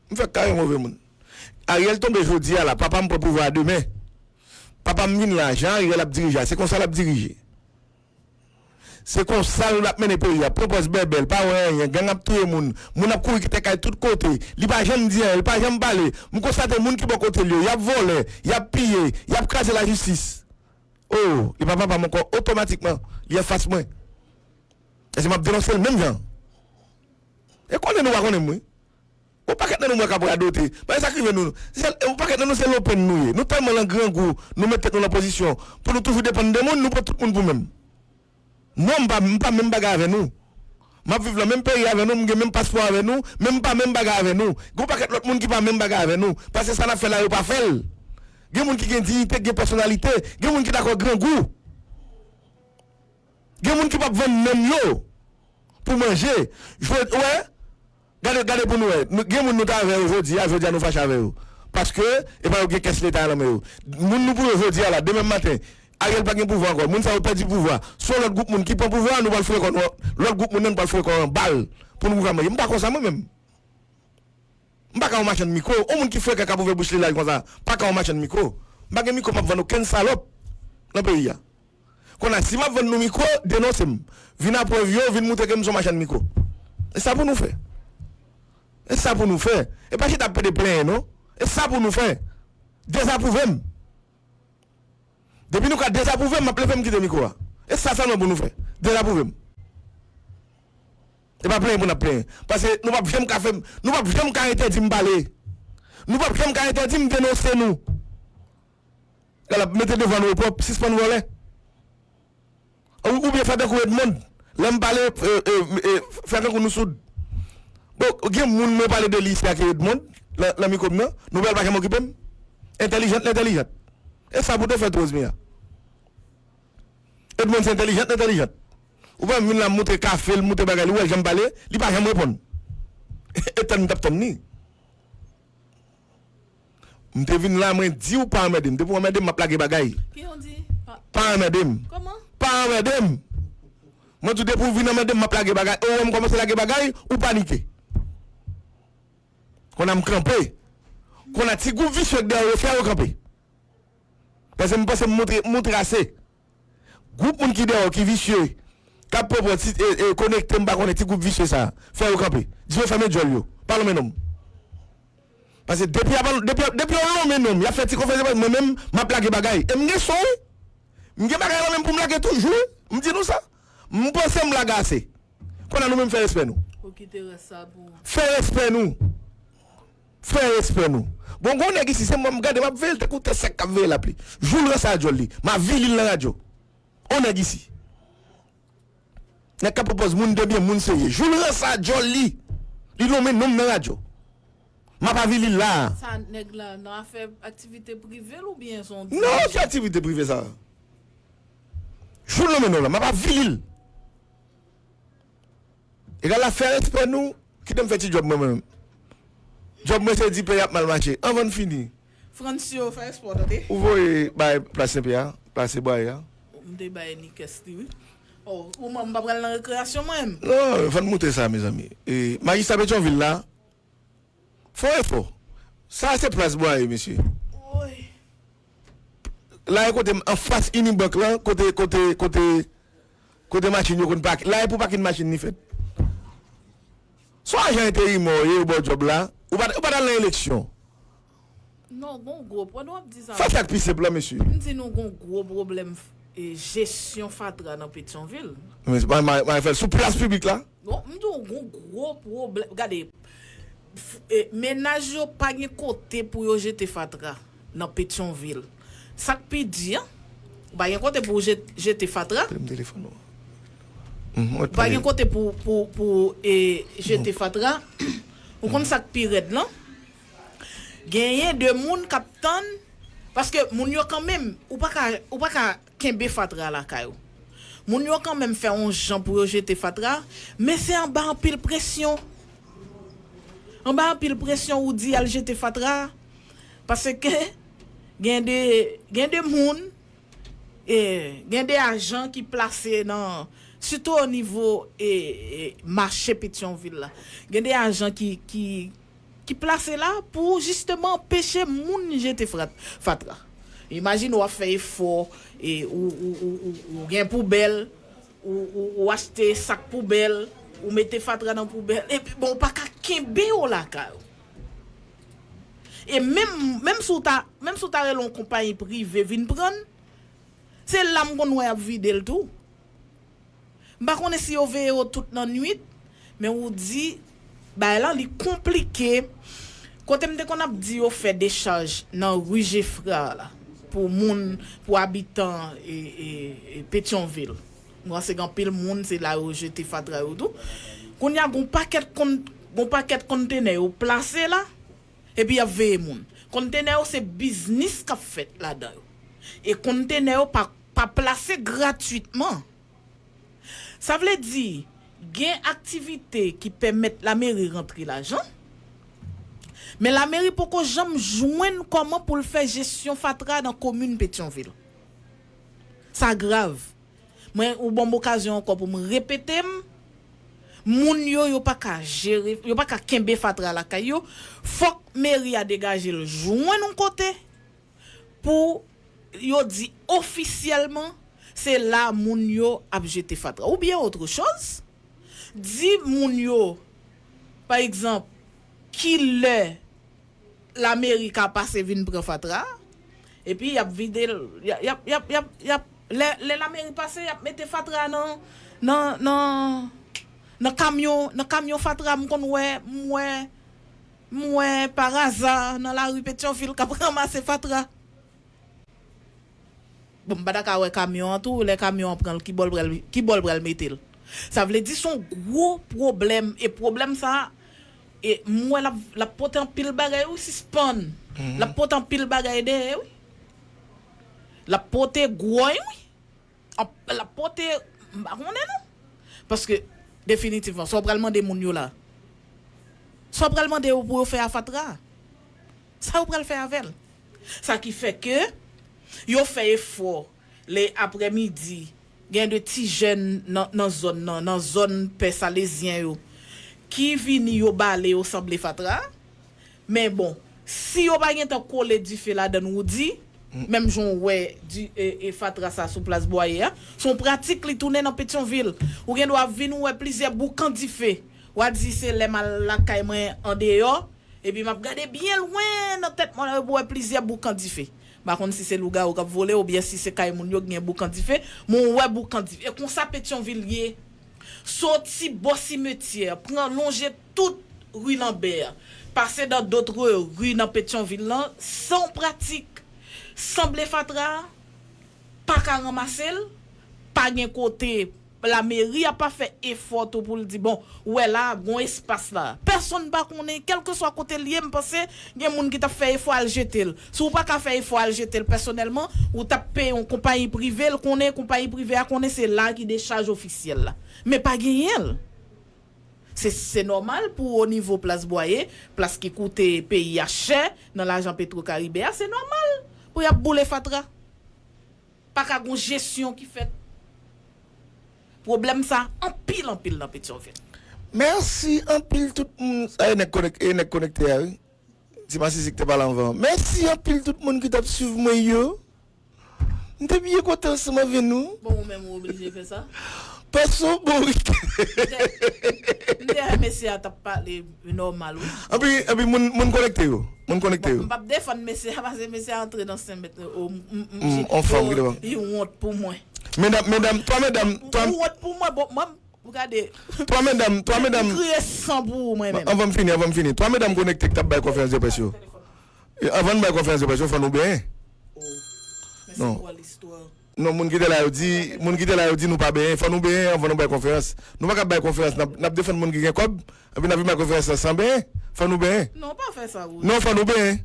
M fèk kare move moun. Ariel tonbe jodi a la, papa m pran pouvwa a demen. Papa m vin la, jan Ariel ap dirije a, se konsa l ap dirije. Se konsa l ap mennen peyi a, pran pòz bèbè, l pa wè anyen, gang ap touye moun, moun ap kouri kite kay tout kote, li pa janm di anyen, li pa janm pale. M konstate moun ki bò kote l yo, y ap vòlè, y ap piye, y ap kraze lajistis. O, li pa papa m ankò, otomatikman, li anfas mwen. Èske m ap denonse l menm jan? E konnen nou pa konnen m, wi. Yon pakèt nan nou mwen k ap radote. Paske sa k rive nou, se, yon pakèt nan nou se lopenn nou ye. Nou tèlman nan grangou, nou met tèt nou nan pozisyon pou nou toujou depann de moun, nou pran tout moun pou menm. Non, m pa, m pa menm bagay avè nou. M ap viv nan menm peyi avè nou, m gen menm paspò avè nou, men m pa menm bagay avè nou. Gen yon pakèt lòt moun ki pa menm bagay avè nou. Paske sa n ap fè la, yo pa fè l. Gen moun ki gen diyite, gen pèsonalite, gen moun ki dakò grangou. Gen moun ki p ap vann nanm yo pou manje. Jwe, wè, gade, gade pou nou wè. Nou, gen moun nou t avè yo jodi a, jodi a nou fache avè yo. Paske, e pa yo gen kès leta a nan men yo. Moun nou pou yo jodi a la, demen maten, Ariel pa gen pouvwa ankò. Moun sa yo pèdi pouvwa. Se yon lòt gwoup moun ki pran pouvwa a, nou pral foure kò nou, lòt gwoup moun nan, nou pral foure kò yo an bal pou nou ka manje. M pa konsa mwen menm. M pa ka yon machann mikwo. Yon moun ki frekan k ap ouvè bouch li laj konsa, pa ka yon machann mikwo. M pa gen mikwo m ap vann okenn salòp nan peyi a. Kounye a, si m ap vann nou mikwo, denonse m. Vin a prèv yo, vin montre ke m se yon machann mikwo. E sa pou nou fè. E sa pou nou fè. E pa chita ap pede plenyen, non. E sa pou nou fè. Dezapwouve m. Depi nou ka dezapwouve m, m ap leve m kite mikwo a. E sa sèlman pou nou fè. Dezapwouve m. E pa plenyen pou n ap plenyen. Paske nou p ap janm ka fè m, nou p ap janm ka entèdi m pale. Nou p ap janm ka entèdi m denonse nou. L ap mete devan nou yo pwòp, sispann vòlè. Ou, oubyen fè tankou Edmond. Lè m pale, e, e, e, fè tankou nou soud. Bon, gen moun mwen pale de li isi a ki Edmond, nan, nan mikwo m nan, Nouvèl pa janm okipe m. Entèlijant, l entèlijant. E sa pou te fè tou, Osmia. Edmond se entèlijant, l entèlijant. Ou pa vin la moutre kafe l, moutre bagay li, ou wè l janm pale, li pa janm reponn. E tann m t ap tann li. M te vin la, mwen di w pa anmède m. Depi w anmède m, m ap lage bagay. Ki yon di? Pa, pa anmède m. Kòman? Pa anmède m. Mwen tou depi w vin anmède m, m ap lage bagay. E ou wè m kòmanse lage bagay, ou panike. Konn a m kanpe. Konn a ti gwoup visye k dèyè w yo fè yo kanpe. Paske m panse m montre, montre ase. Gwoup moun ki dèyè w, ki visye, k ap pwopò ti, e, e, konekte, m pa konnen ti gwoup visye sa. Fè yo kanpe. Di yo fèmen djòl yo. Pa lonmen non m. Paske depi y ap, depi, depi yo lonmen non m, y ap fè ti konferans de près, mwen menm, m ap lage bagay. E m gen son, wi. M gen bagay nan men m pou m lage toujou, wi. M di nou sa. M panse m lage ase. Konn a nou menm fè respè nou. Ou kite rès sa pou. Fè respè nou. Fè respè nou. Bon, gon nèg isi, se mwen m gade, m ap veye l tankou tè sèk k ap veye lapli. Jou l ranse a djòl li, m avili l nan radyo. On nèg isi. Nèg k ap pwopòz moun de byen, moun serye. Jou l ranse a djòl li, li lonmen non m nan radyo. M ap avili l la a. Sa nèg la nan afè aktivite prive l oubyen se yon... Non, ki aktivite prive sa? Jou l lonmen non m la, m ap avili l. Egal la, fè respè nou, kite m fè ti djòb mwen menm. Djòb mwen se di peyi ap mal mache. Anvan n fini. Francio, fè respè w tande. Ou voye bay plas Senpyè a, plas Bwaye a. M te bay Nikès li, wi. Oh, ou mwen, m pa pral nan rekreyasyon mwen menm. Non, fò n moute sa, mezanmi. E, majistra Petyonvil la, fè yon efò. Sa a se plas Bwaye, mesye. Woy. La e kote m, anfas Unibank lan, kote, kote, kote, kote machin yo konn pake. La e pou pakin machin li fèt. Se yon ajan enterimè w ye, yo ba w djòb la. Ou pa, ou pa t al nan eleksyon. Non, gon gwo pwoblèm, w ap di sa. Fè sa k pi senp lan, mesye. M di nou gon gwo pwoblèm, e, jesyon fatra nan Petyonvil. Men, ma, ma, ma fè l sou plas piblik la. Bon, m di w gon gwo pwoblèm. Gade, f-, e, menaj yo pa gen kote pou yo jete fatra nan Petyonvil. Sa k pi di an, ou pa gen kote pou w jet-, jete fatra. Premye telefòn ou. Mhm, ou pa gen kote pou, pou, pou, e, jete fatra. Ou konn sa k pi rèd lan? Genyen de moun k ap tann, paske moun yo kanmenm, ou pa ka, ou pa ka kenbe fatra lakay ou. Moun yo kanmenm fè yon jan pou yo jete fatra, men se anba anpil presyon. Anba anpil presyon ou di al jete fatra, paske gen de, gen de moun, e, gen de ajan ki plase nan, sitou o nivo, e, e, mache Petyonvil la. Gen de ajan ki, ki, ki plase la pou jisteman anpeche moun jete frat-, fatra. Imajine w ap fè efò, e, ou, ou, ou, ou, ou gen poubèl, ou, ou, ou achte sak poubèl, ou mete fatra nan poubèl, epi bon, ou pa ka kenbe yo lakay ou. E menm, menm si w ta, menm si w ta rele yon konpayi prive vin pran l, se la m konn wè y ap vide l tou. M pa konnen si yo veye yo tout nan nwit, men ou di, bagay la, li konplike. Kote m te konn ap di yo fè dechaj nan ri Jefra la, pou moun, pou abitan, e, e, e, Petyonvil. M panse gen anpil moun, se la yo jete fatra yo tou. Kounye a, gon pakèt kon-, gon pakèt kontenè yo plase la, epi y ap veye moun. Kontenè yo se biznis k ap fèt ladan yo. E kontenè yo pa, pa plase gratwitman. Sa vle di, gen aktivite ki pèmèt lameri rantre lajan, men lameri poko janm jwenn kòman pou l fè jesyon fatra nan komin Petyonvil. Sa grav. Mwen, ou ban m okazyon ankò pou m repete m, moun yo, yo pa ka jere, yo pa ka kenbe fatra lakay yo. Fòk meri a degaje l jwenn yon kote pou yo di ofisyèlman se la moun yo ap jete fatra. Oubyen otre choz, di moun yo, pa egzanp, kilè lameri ka pase vin pran fatra, epi y ap vide l, y ap, y ap, y ap, y ap, y ap, lè, lè lameri pase, y ap mete fatra nan, nan, nan, nan kamyon, nan kamyon fatra, m konn wè, m wè, m wè paraza nan lari Petyonvil k ap ranmase fatra. Bon, m pa ta ka wè kamyon an tou, lè kamyon an pran l, ki bò l pral, ki bò l pral mete l? Sa vle di se yon gwo pwoblèm, e pwoblèm sa a, E m wè l ap, l ap pote anpil bagay, wi, sispann. L ap pote anpil bagay dèyè, wi. L ap pote gwòy, wi. Ap, l ap pote, m pa konnen non. Paske, definitivman, sa w pral mande moun yo la. Sa w pral mande yo pou yo fè a fatra. Sa yo pral fè avè l. Sa ki fè ke yo fè efò, lè aprèmidi, gen de ti jèn nan, nan zòn nan, nan zòn pè salezyen yo, ki vini yo bale yo sanble fatra. Men bon, si yo pa gentan kole dife ladan l, ou di, menm jan w wè di, e, e fatra sa sou plas Bwaye a, se yon pratik li tounen nan Petyonvil. Ou gen dwa vin ou wè plizyè boukan dife. W a di se lè m al lakay mwen andeyò, epi m ap gade byen lwen nan tèt mwen la, epi w wè plizyè boukan dife. M pa konn si se lougawou k ap vole oubyen si se kay moun yo ki gen boukan dife, men w wè boukan dife. E konsa Petyonvil ye. Soti bò simetyè, pran lonje tout ri Lanbè, pase dans d'autres rues nan Petyonvil lan, se yon pratik. Sanble fatra a, pa ka ranmase l, pa gen kote, lameri a pa fè efò tou pou l di, bon, ou wè la, gon espas la. Pèsonn pa konnen, kèlkeswa kote l ye, m panse gen moun ki t ap fè efò al jete l. Si w pa ka fè efò al jete l pèsonèlman, ou t ap peye yon konpayi prive, l konnen konpayi prive a konnen se la ki dechaj ofisyèl la. Men pa genyen l. Se, se nòmal pou o nivo plas Bwaye, plas ki koute peyi a chè nan lajan Petro Karibe a, se nòmal pou y ap boule fatra. Pa ka gon jesyon ki fèt. Pwoblèm sa anpil, anpil nan Petyonvil. Mèsi anpil tout moun. Sa e nèg konek-, e nèg konekte a, wi. Ti masisi ki te pale anvan. Mèsi anpil tout moun ki t ap swiv mwen yo. M te byen kontan ansanm avè nou. Bon, ou menm ou oblije fè sa. Pase yon bon wikenn. M te, m te wè mesye a t ap pale nòmal, wi. Anpi, anpi moun, moun konekte yo. Moun konekte yo. M p ap defann mesye a, pase mesye a antre nan senk mèt. O, m, m, m, m, on fanm ki devan. Li wont pou mwen. Medam, medam, twa medam, twa. Ou wont pou mwen, bon, mwen, ou gade. Twa medam, twa medam. M kriye san pou ou, mwen menm. Anvan m fini, anvan m fini. Twa medam konekte ki t ap bay konferans de près yo. E, anvan n bay konferans de près yo, fò nou benyen. Oh, men se kwa listwa? Non, moun ki te la yo di, moun ki te la yo di nou pa benyen, fò nou benyen anvan nou bay konferans. Nou pa ka bay konferans, n ap, n ap defann moun ki gen kòb, epi n ap vin bay konferans lan san benyen. Fò nou benyen. Non, pa fè sa, Roger. Non, fò nou benyen.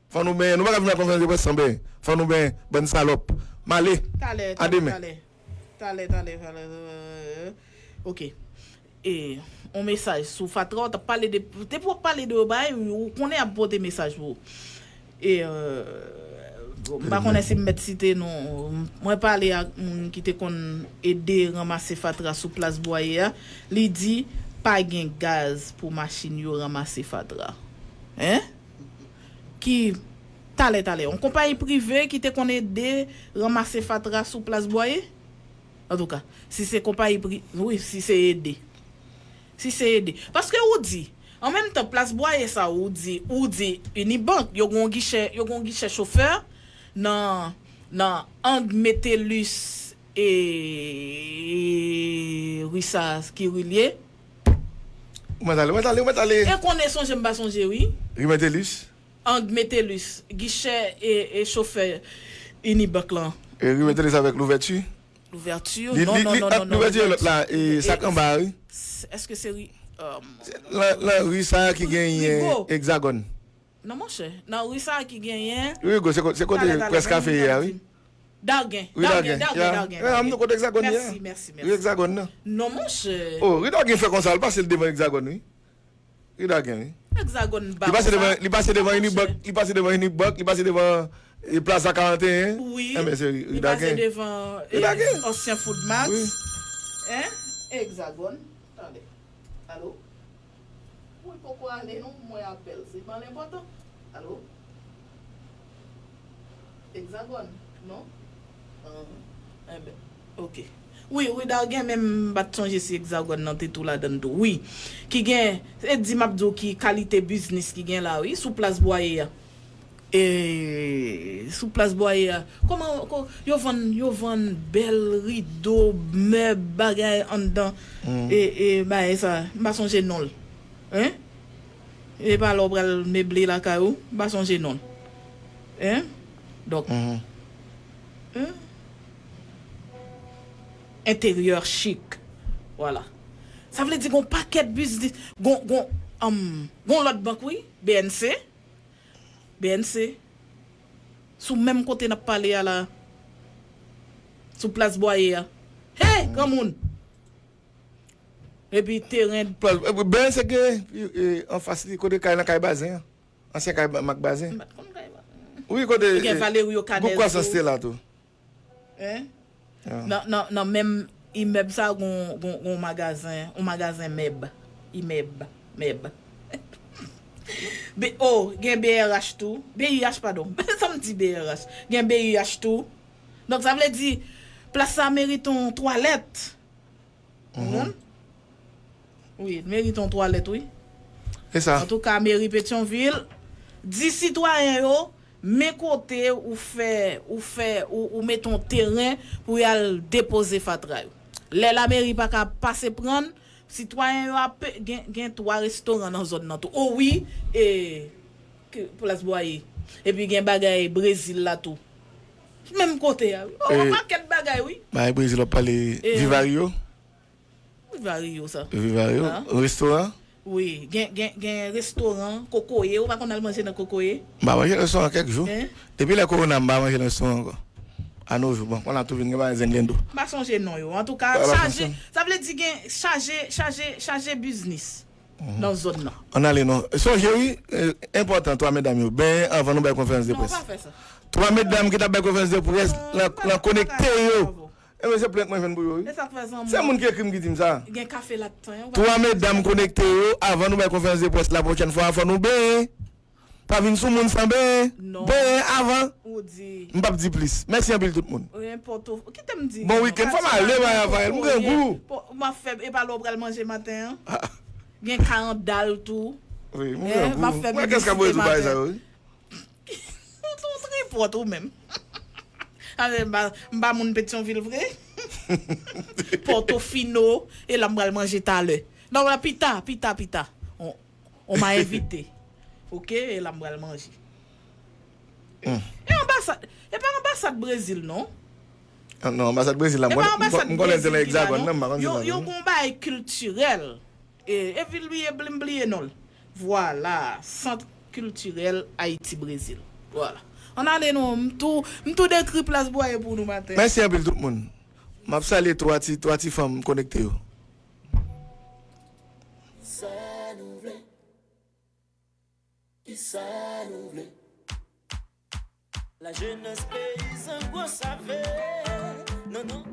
Fò nou benyen. Nou pa ka vin bay konferans de près san benyen. Fò nou benyen. Bann salòp. M ale. Talè, a talè, demen. Talè. Talè, talè, talè, talè. Ok. E, on mesaj sou fatra, w t ap pale de, te pou w ap pale de bagay, ou konnen ap pote mesaj pou ou. E, euh, m pa konnen si m mèt site non, mwen pale ak moun ki te konn ede ranmase fatra sou plas Bwaye a, li di pa gen gaz pou machin yo ranmase fatra. Hein? Ki, talè, talè, yon konpayi prive ki te konn ede ranmase fatra sou plas Bwaye? Antouka, si se konpayi pri-, wi, si se ede. Si se ede. Paske ou di, an menm tan, plas Bwaye sa, ou di, ou di Unibank, yo gon gichè, yo gon gichè chofè nan, nan ang Metellus e ri sa, ki ri l ye? Ou mèt ale, ou mèt ale, ou mèt ale. E konnen sonje, m pa sonje, wi. Ri Metellus? Ang Metellus, gichè e, e chofè Unibank lan. E ri Metellus avèk Louverture? Louverture? Li, non, li, non, li non, ant non, Louverture e lòt la, e, e, sa k anba a, wi. Èske se ri, euh, lan, lan ri sa a ki genyen Rigaud. Hexagone. Non, monchè. Nan ri sa a ki genyen Rigaud, se ko-, se kote près kafe ye a, wi. Dagen, ri Dagen, Dagen, Dagen, ya. Dagen, ya, Dagen. M di kote Hexagone ye a. Mèsi, mèsi, mèsi. Ri Hexagone nan. Non, monchè. Oh, ri Dagen fè konsa, l pase l devan Hexagone, wi. Ri Dagen, wi. Hexagone ba konsa. Li pase devan, li pase devan Unibank, li pase devan Unibank, li pase devan, e, Plaza karant e en. Wi. Enben, se ri, ri Dagen. Li pase devan, e, ansyen Food Max. Wi. Hein? Hexagone. Tande. Alo? Wi, poko ale non, mwen apèl, se pa l enpòtan. Alo? Hexagone, non? Enben, ok. Wi, ri Dagen, men m pa t sonje si Hexagone nan te tou ladann tou. Wi. Ki gen, e di m ap di w ki kalite biznis ki gen la, wi, sou plas Bwaye a. E, sou plas Bwaye a. Kòman, ko-, yo vann, yo vann bèl rido, mèb, bagay anndan. E, e, bagay sa, m pa sonje non l. Hein? E pa lè w pral meble lakay ou, m pa sonje non l. Hein? Donk, hein? Enteryè chik. Vwala. Sa vle di gon pakèt biznis, gon, gon, Anm, gon lòt bank, wi, B N C. B N C. Sou menm kote n ap pale a la. Sou plas Bwaye a. Hey, granmoun! Epi teren. Plas, eh, B N C gen, eh, anfas li, kote kay nan kay Bazen an. Ansyen kay Mak Bazen. M pa t konn kay Bazen. Wi, kote, gen eh, Valerio Canez tou. Gwoup Kwasans te la tou. Hein? Ah. Nan, nan, nan menm imèb sa, gon, gon, gon magazen, yon magazen mèb. Imèb, mèb. Be, oh, gen B R H tou. B I H, padon. Sa m di B R H. Gen B I H tou. Donk, sa vle di, plas sa merite yon twalèt. Ou konprann? Wi, merite yon twalèt, wi. E sa? Antouka, meri Petyonvil, di sitwayen yo, men kote ou fè, ou fè, ou, ou mete yon teren pou y al depoze fatra yo. Lè lameri pa ka pase pran l, sitwayen yo ap pe-, gen, gen twa restoran nan zòn nan tou. O wi, e, ke, plas Bwaye. Epi gen bagay Brezil la tou. Menm kote a, wi. O, e, yon pakèt bagay, wi. Bagay Brezil, w ap pale, e, Vivario? Vivario sa. Vivario? Ah. Restoran? Wi, gen, gen, gen restoran, Kokoye. Ou pa konn al manje nan Kokoye? M pa manje nan restoran kèk jou. Hein? Depi lè kowona, m pa manje nan restoran ankò. A no jou, bon, kounye a tou vin gen bagay zenglendo. M pa sonje non yo. Antouka, chaje, sa vle di gen chaje, chaje, chaje biznis nan zòn nan. Ann ale non. Sonje wi, eh, enpòtan, twa medam yo benyen anvan nou bay konferans de près. Non, pa fè sa. Twa medam ki t ap bay konferans de près, nan, nan konekte yo. Ebyen, se plent mwen jwenn pou yo, wi. E sa k fè zanmi. Se moun ki ekri m ki di m sa. Gen kafe laten. Twa medam konekte yo, avan nou bay konferans de près la pwochèn fwa, fò nou benyen. Pa vin sou moun san benyen. Non. Benyen avan. Ou di. M p ap di plis. Mèsi anpil tout moun. Wi, enpòtan. Kite m di. Bon wikenn, fò m ale, Maya Vayèl, m grangou. M ap fè, e pa lè w pral manje maten an. Ah. Gen karandal tou. Wi, m grangou. M ap fè bibisik maten. Mwen kès k ap voye tout bagay sa yo, wi. Ou tou tripòt ou menm. A, m pa, m pa moun Petyonvil vre. Pòtofino, e la m pral manje talè. Non, la pita, pita, pita. On, on m'a invité. Ok, e la m pral manje. Hmm. E anbasad, e pa anbasad Brezil, non? Ah, non, anbasad Brezil la, e pa anbasad Brezil ki la, non? Yo, yo gon bagay kiltirèl. E, e vil bliye, bli-, m bliye non l. Vwala, Sant Kiltirèl Ayiti Brezil. Vwala. Ann ale non, m tou, m tou dekri plas Bwaye pou nou maten. Mèsi anpil tout moun. M ap salye twa ti, twa ti fanm konekte yo. Sa nou vle. Kisa nou vle? La jeunesse paysanne, gwo save. Non, non.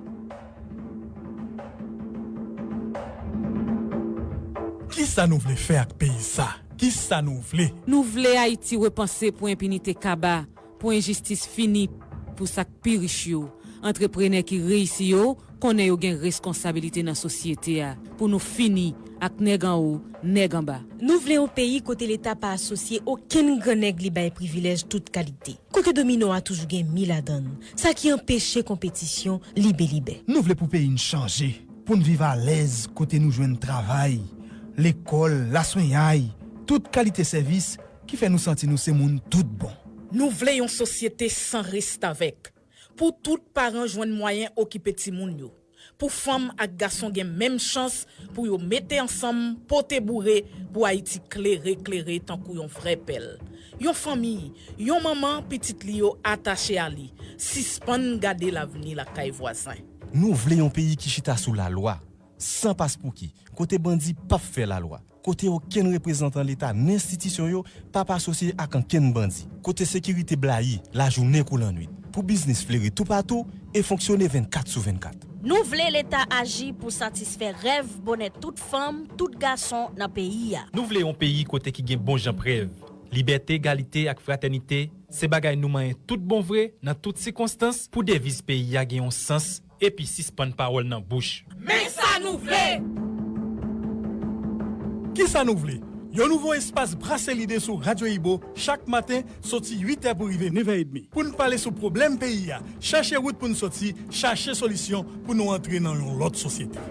Kisa nou vle fè ak peyi sa? Kisa nou vle? Nou vle Ayiti repanse pou enpinite kaba, pou enjistis fini, pou sa k pi rich yo, antreprenè ki reyisi yo, konnen yo gen responsabilite nan sosyete a, pou nou fini ak nèg anwo, nèg anba. Nou vle yon peyi kote Leta pa asosye okenn gran nèg li bay privilèj tout kalite, kote domino a toujou gen mi ladan l, sa ki anpeche konpetisyon libelibè. Nou vle pou peyi n chanje, pou n viv alèz kote nou jwenn travay, lekòl, laswenyay, tout kalite sèvis ki fè nou santi nou se moun tout bon. Nou vle yon sosyete san restavèk, pou tout paran jwenn mwayen okipe timoun yo, pou fanm ak gason gen menm chans pou yo mete ansanm, pote boure, pou Ayiti klere, klere tankou yon vrè pèl. Yon fanmi, yon manman, pitit li yo atache a li, sispann gade lavni lakay vwazen. Nou vle yon peyi ki chita sou lalwa, san paspouki, kote bandi p ap fè lalwa, kote okenn reprezantan Leta ni enstitisyon yo p ap asosye ak ankenn bandi, kote sekirite blayi lajounen kou lannwit, pou biznis fleri toupatou e fonksyone vennkat sou vennkat. Nou vle Leta aji pou satisfè rèv bonè tout fanm, tout gason nan peyi a. Nou vle yon peyi kote ki gen bon jan prèv. Libète, egalite ak fratènite se bagay nou manyen tout bon vre nan tout sikonstans pou deviz peyi a gen yon sans epi sispann pawòl nan bouch. Men sa nou vle! Kisa nou vle? Yon nouvo espas brase lide sou Radyo Ibo chak maten soti uit è pou rive nèf è edmi. Pou n pale sou pwoblèm peyi a, chèche wout pou n soti, chache solisyon pou nou antre nan yon lòt sosyete.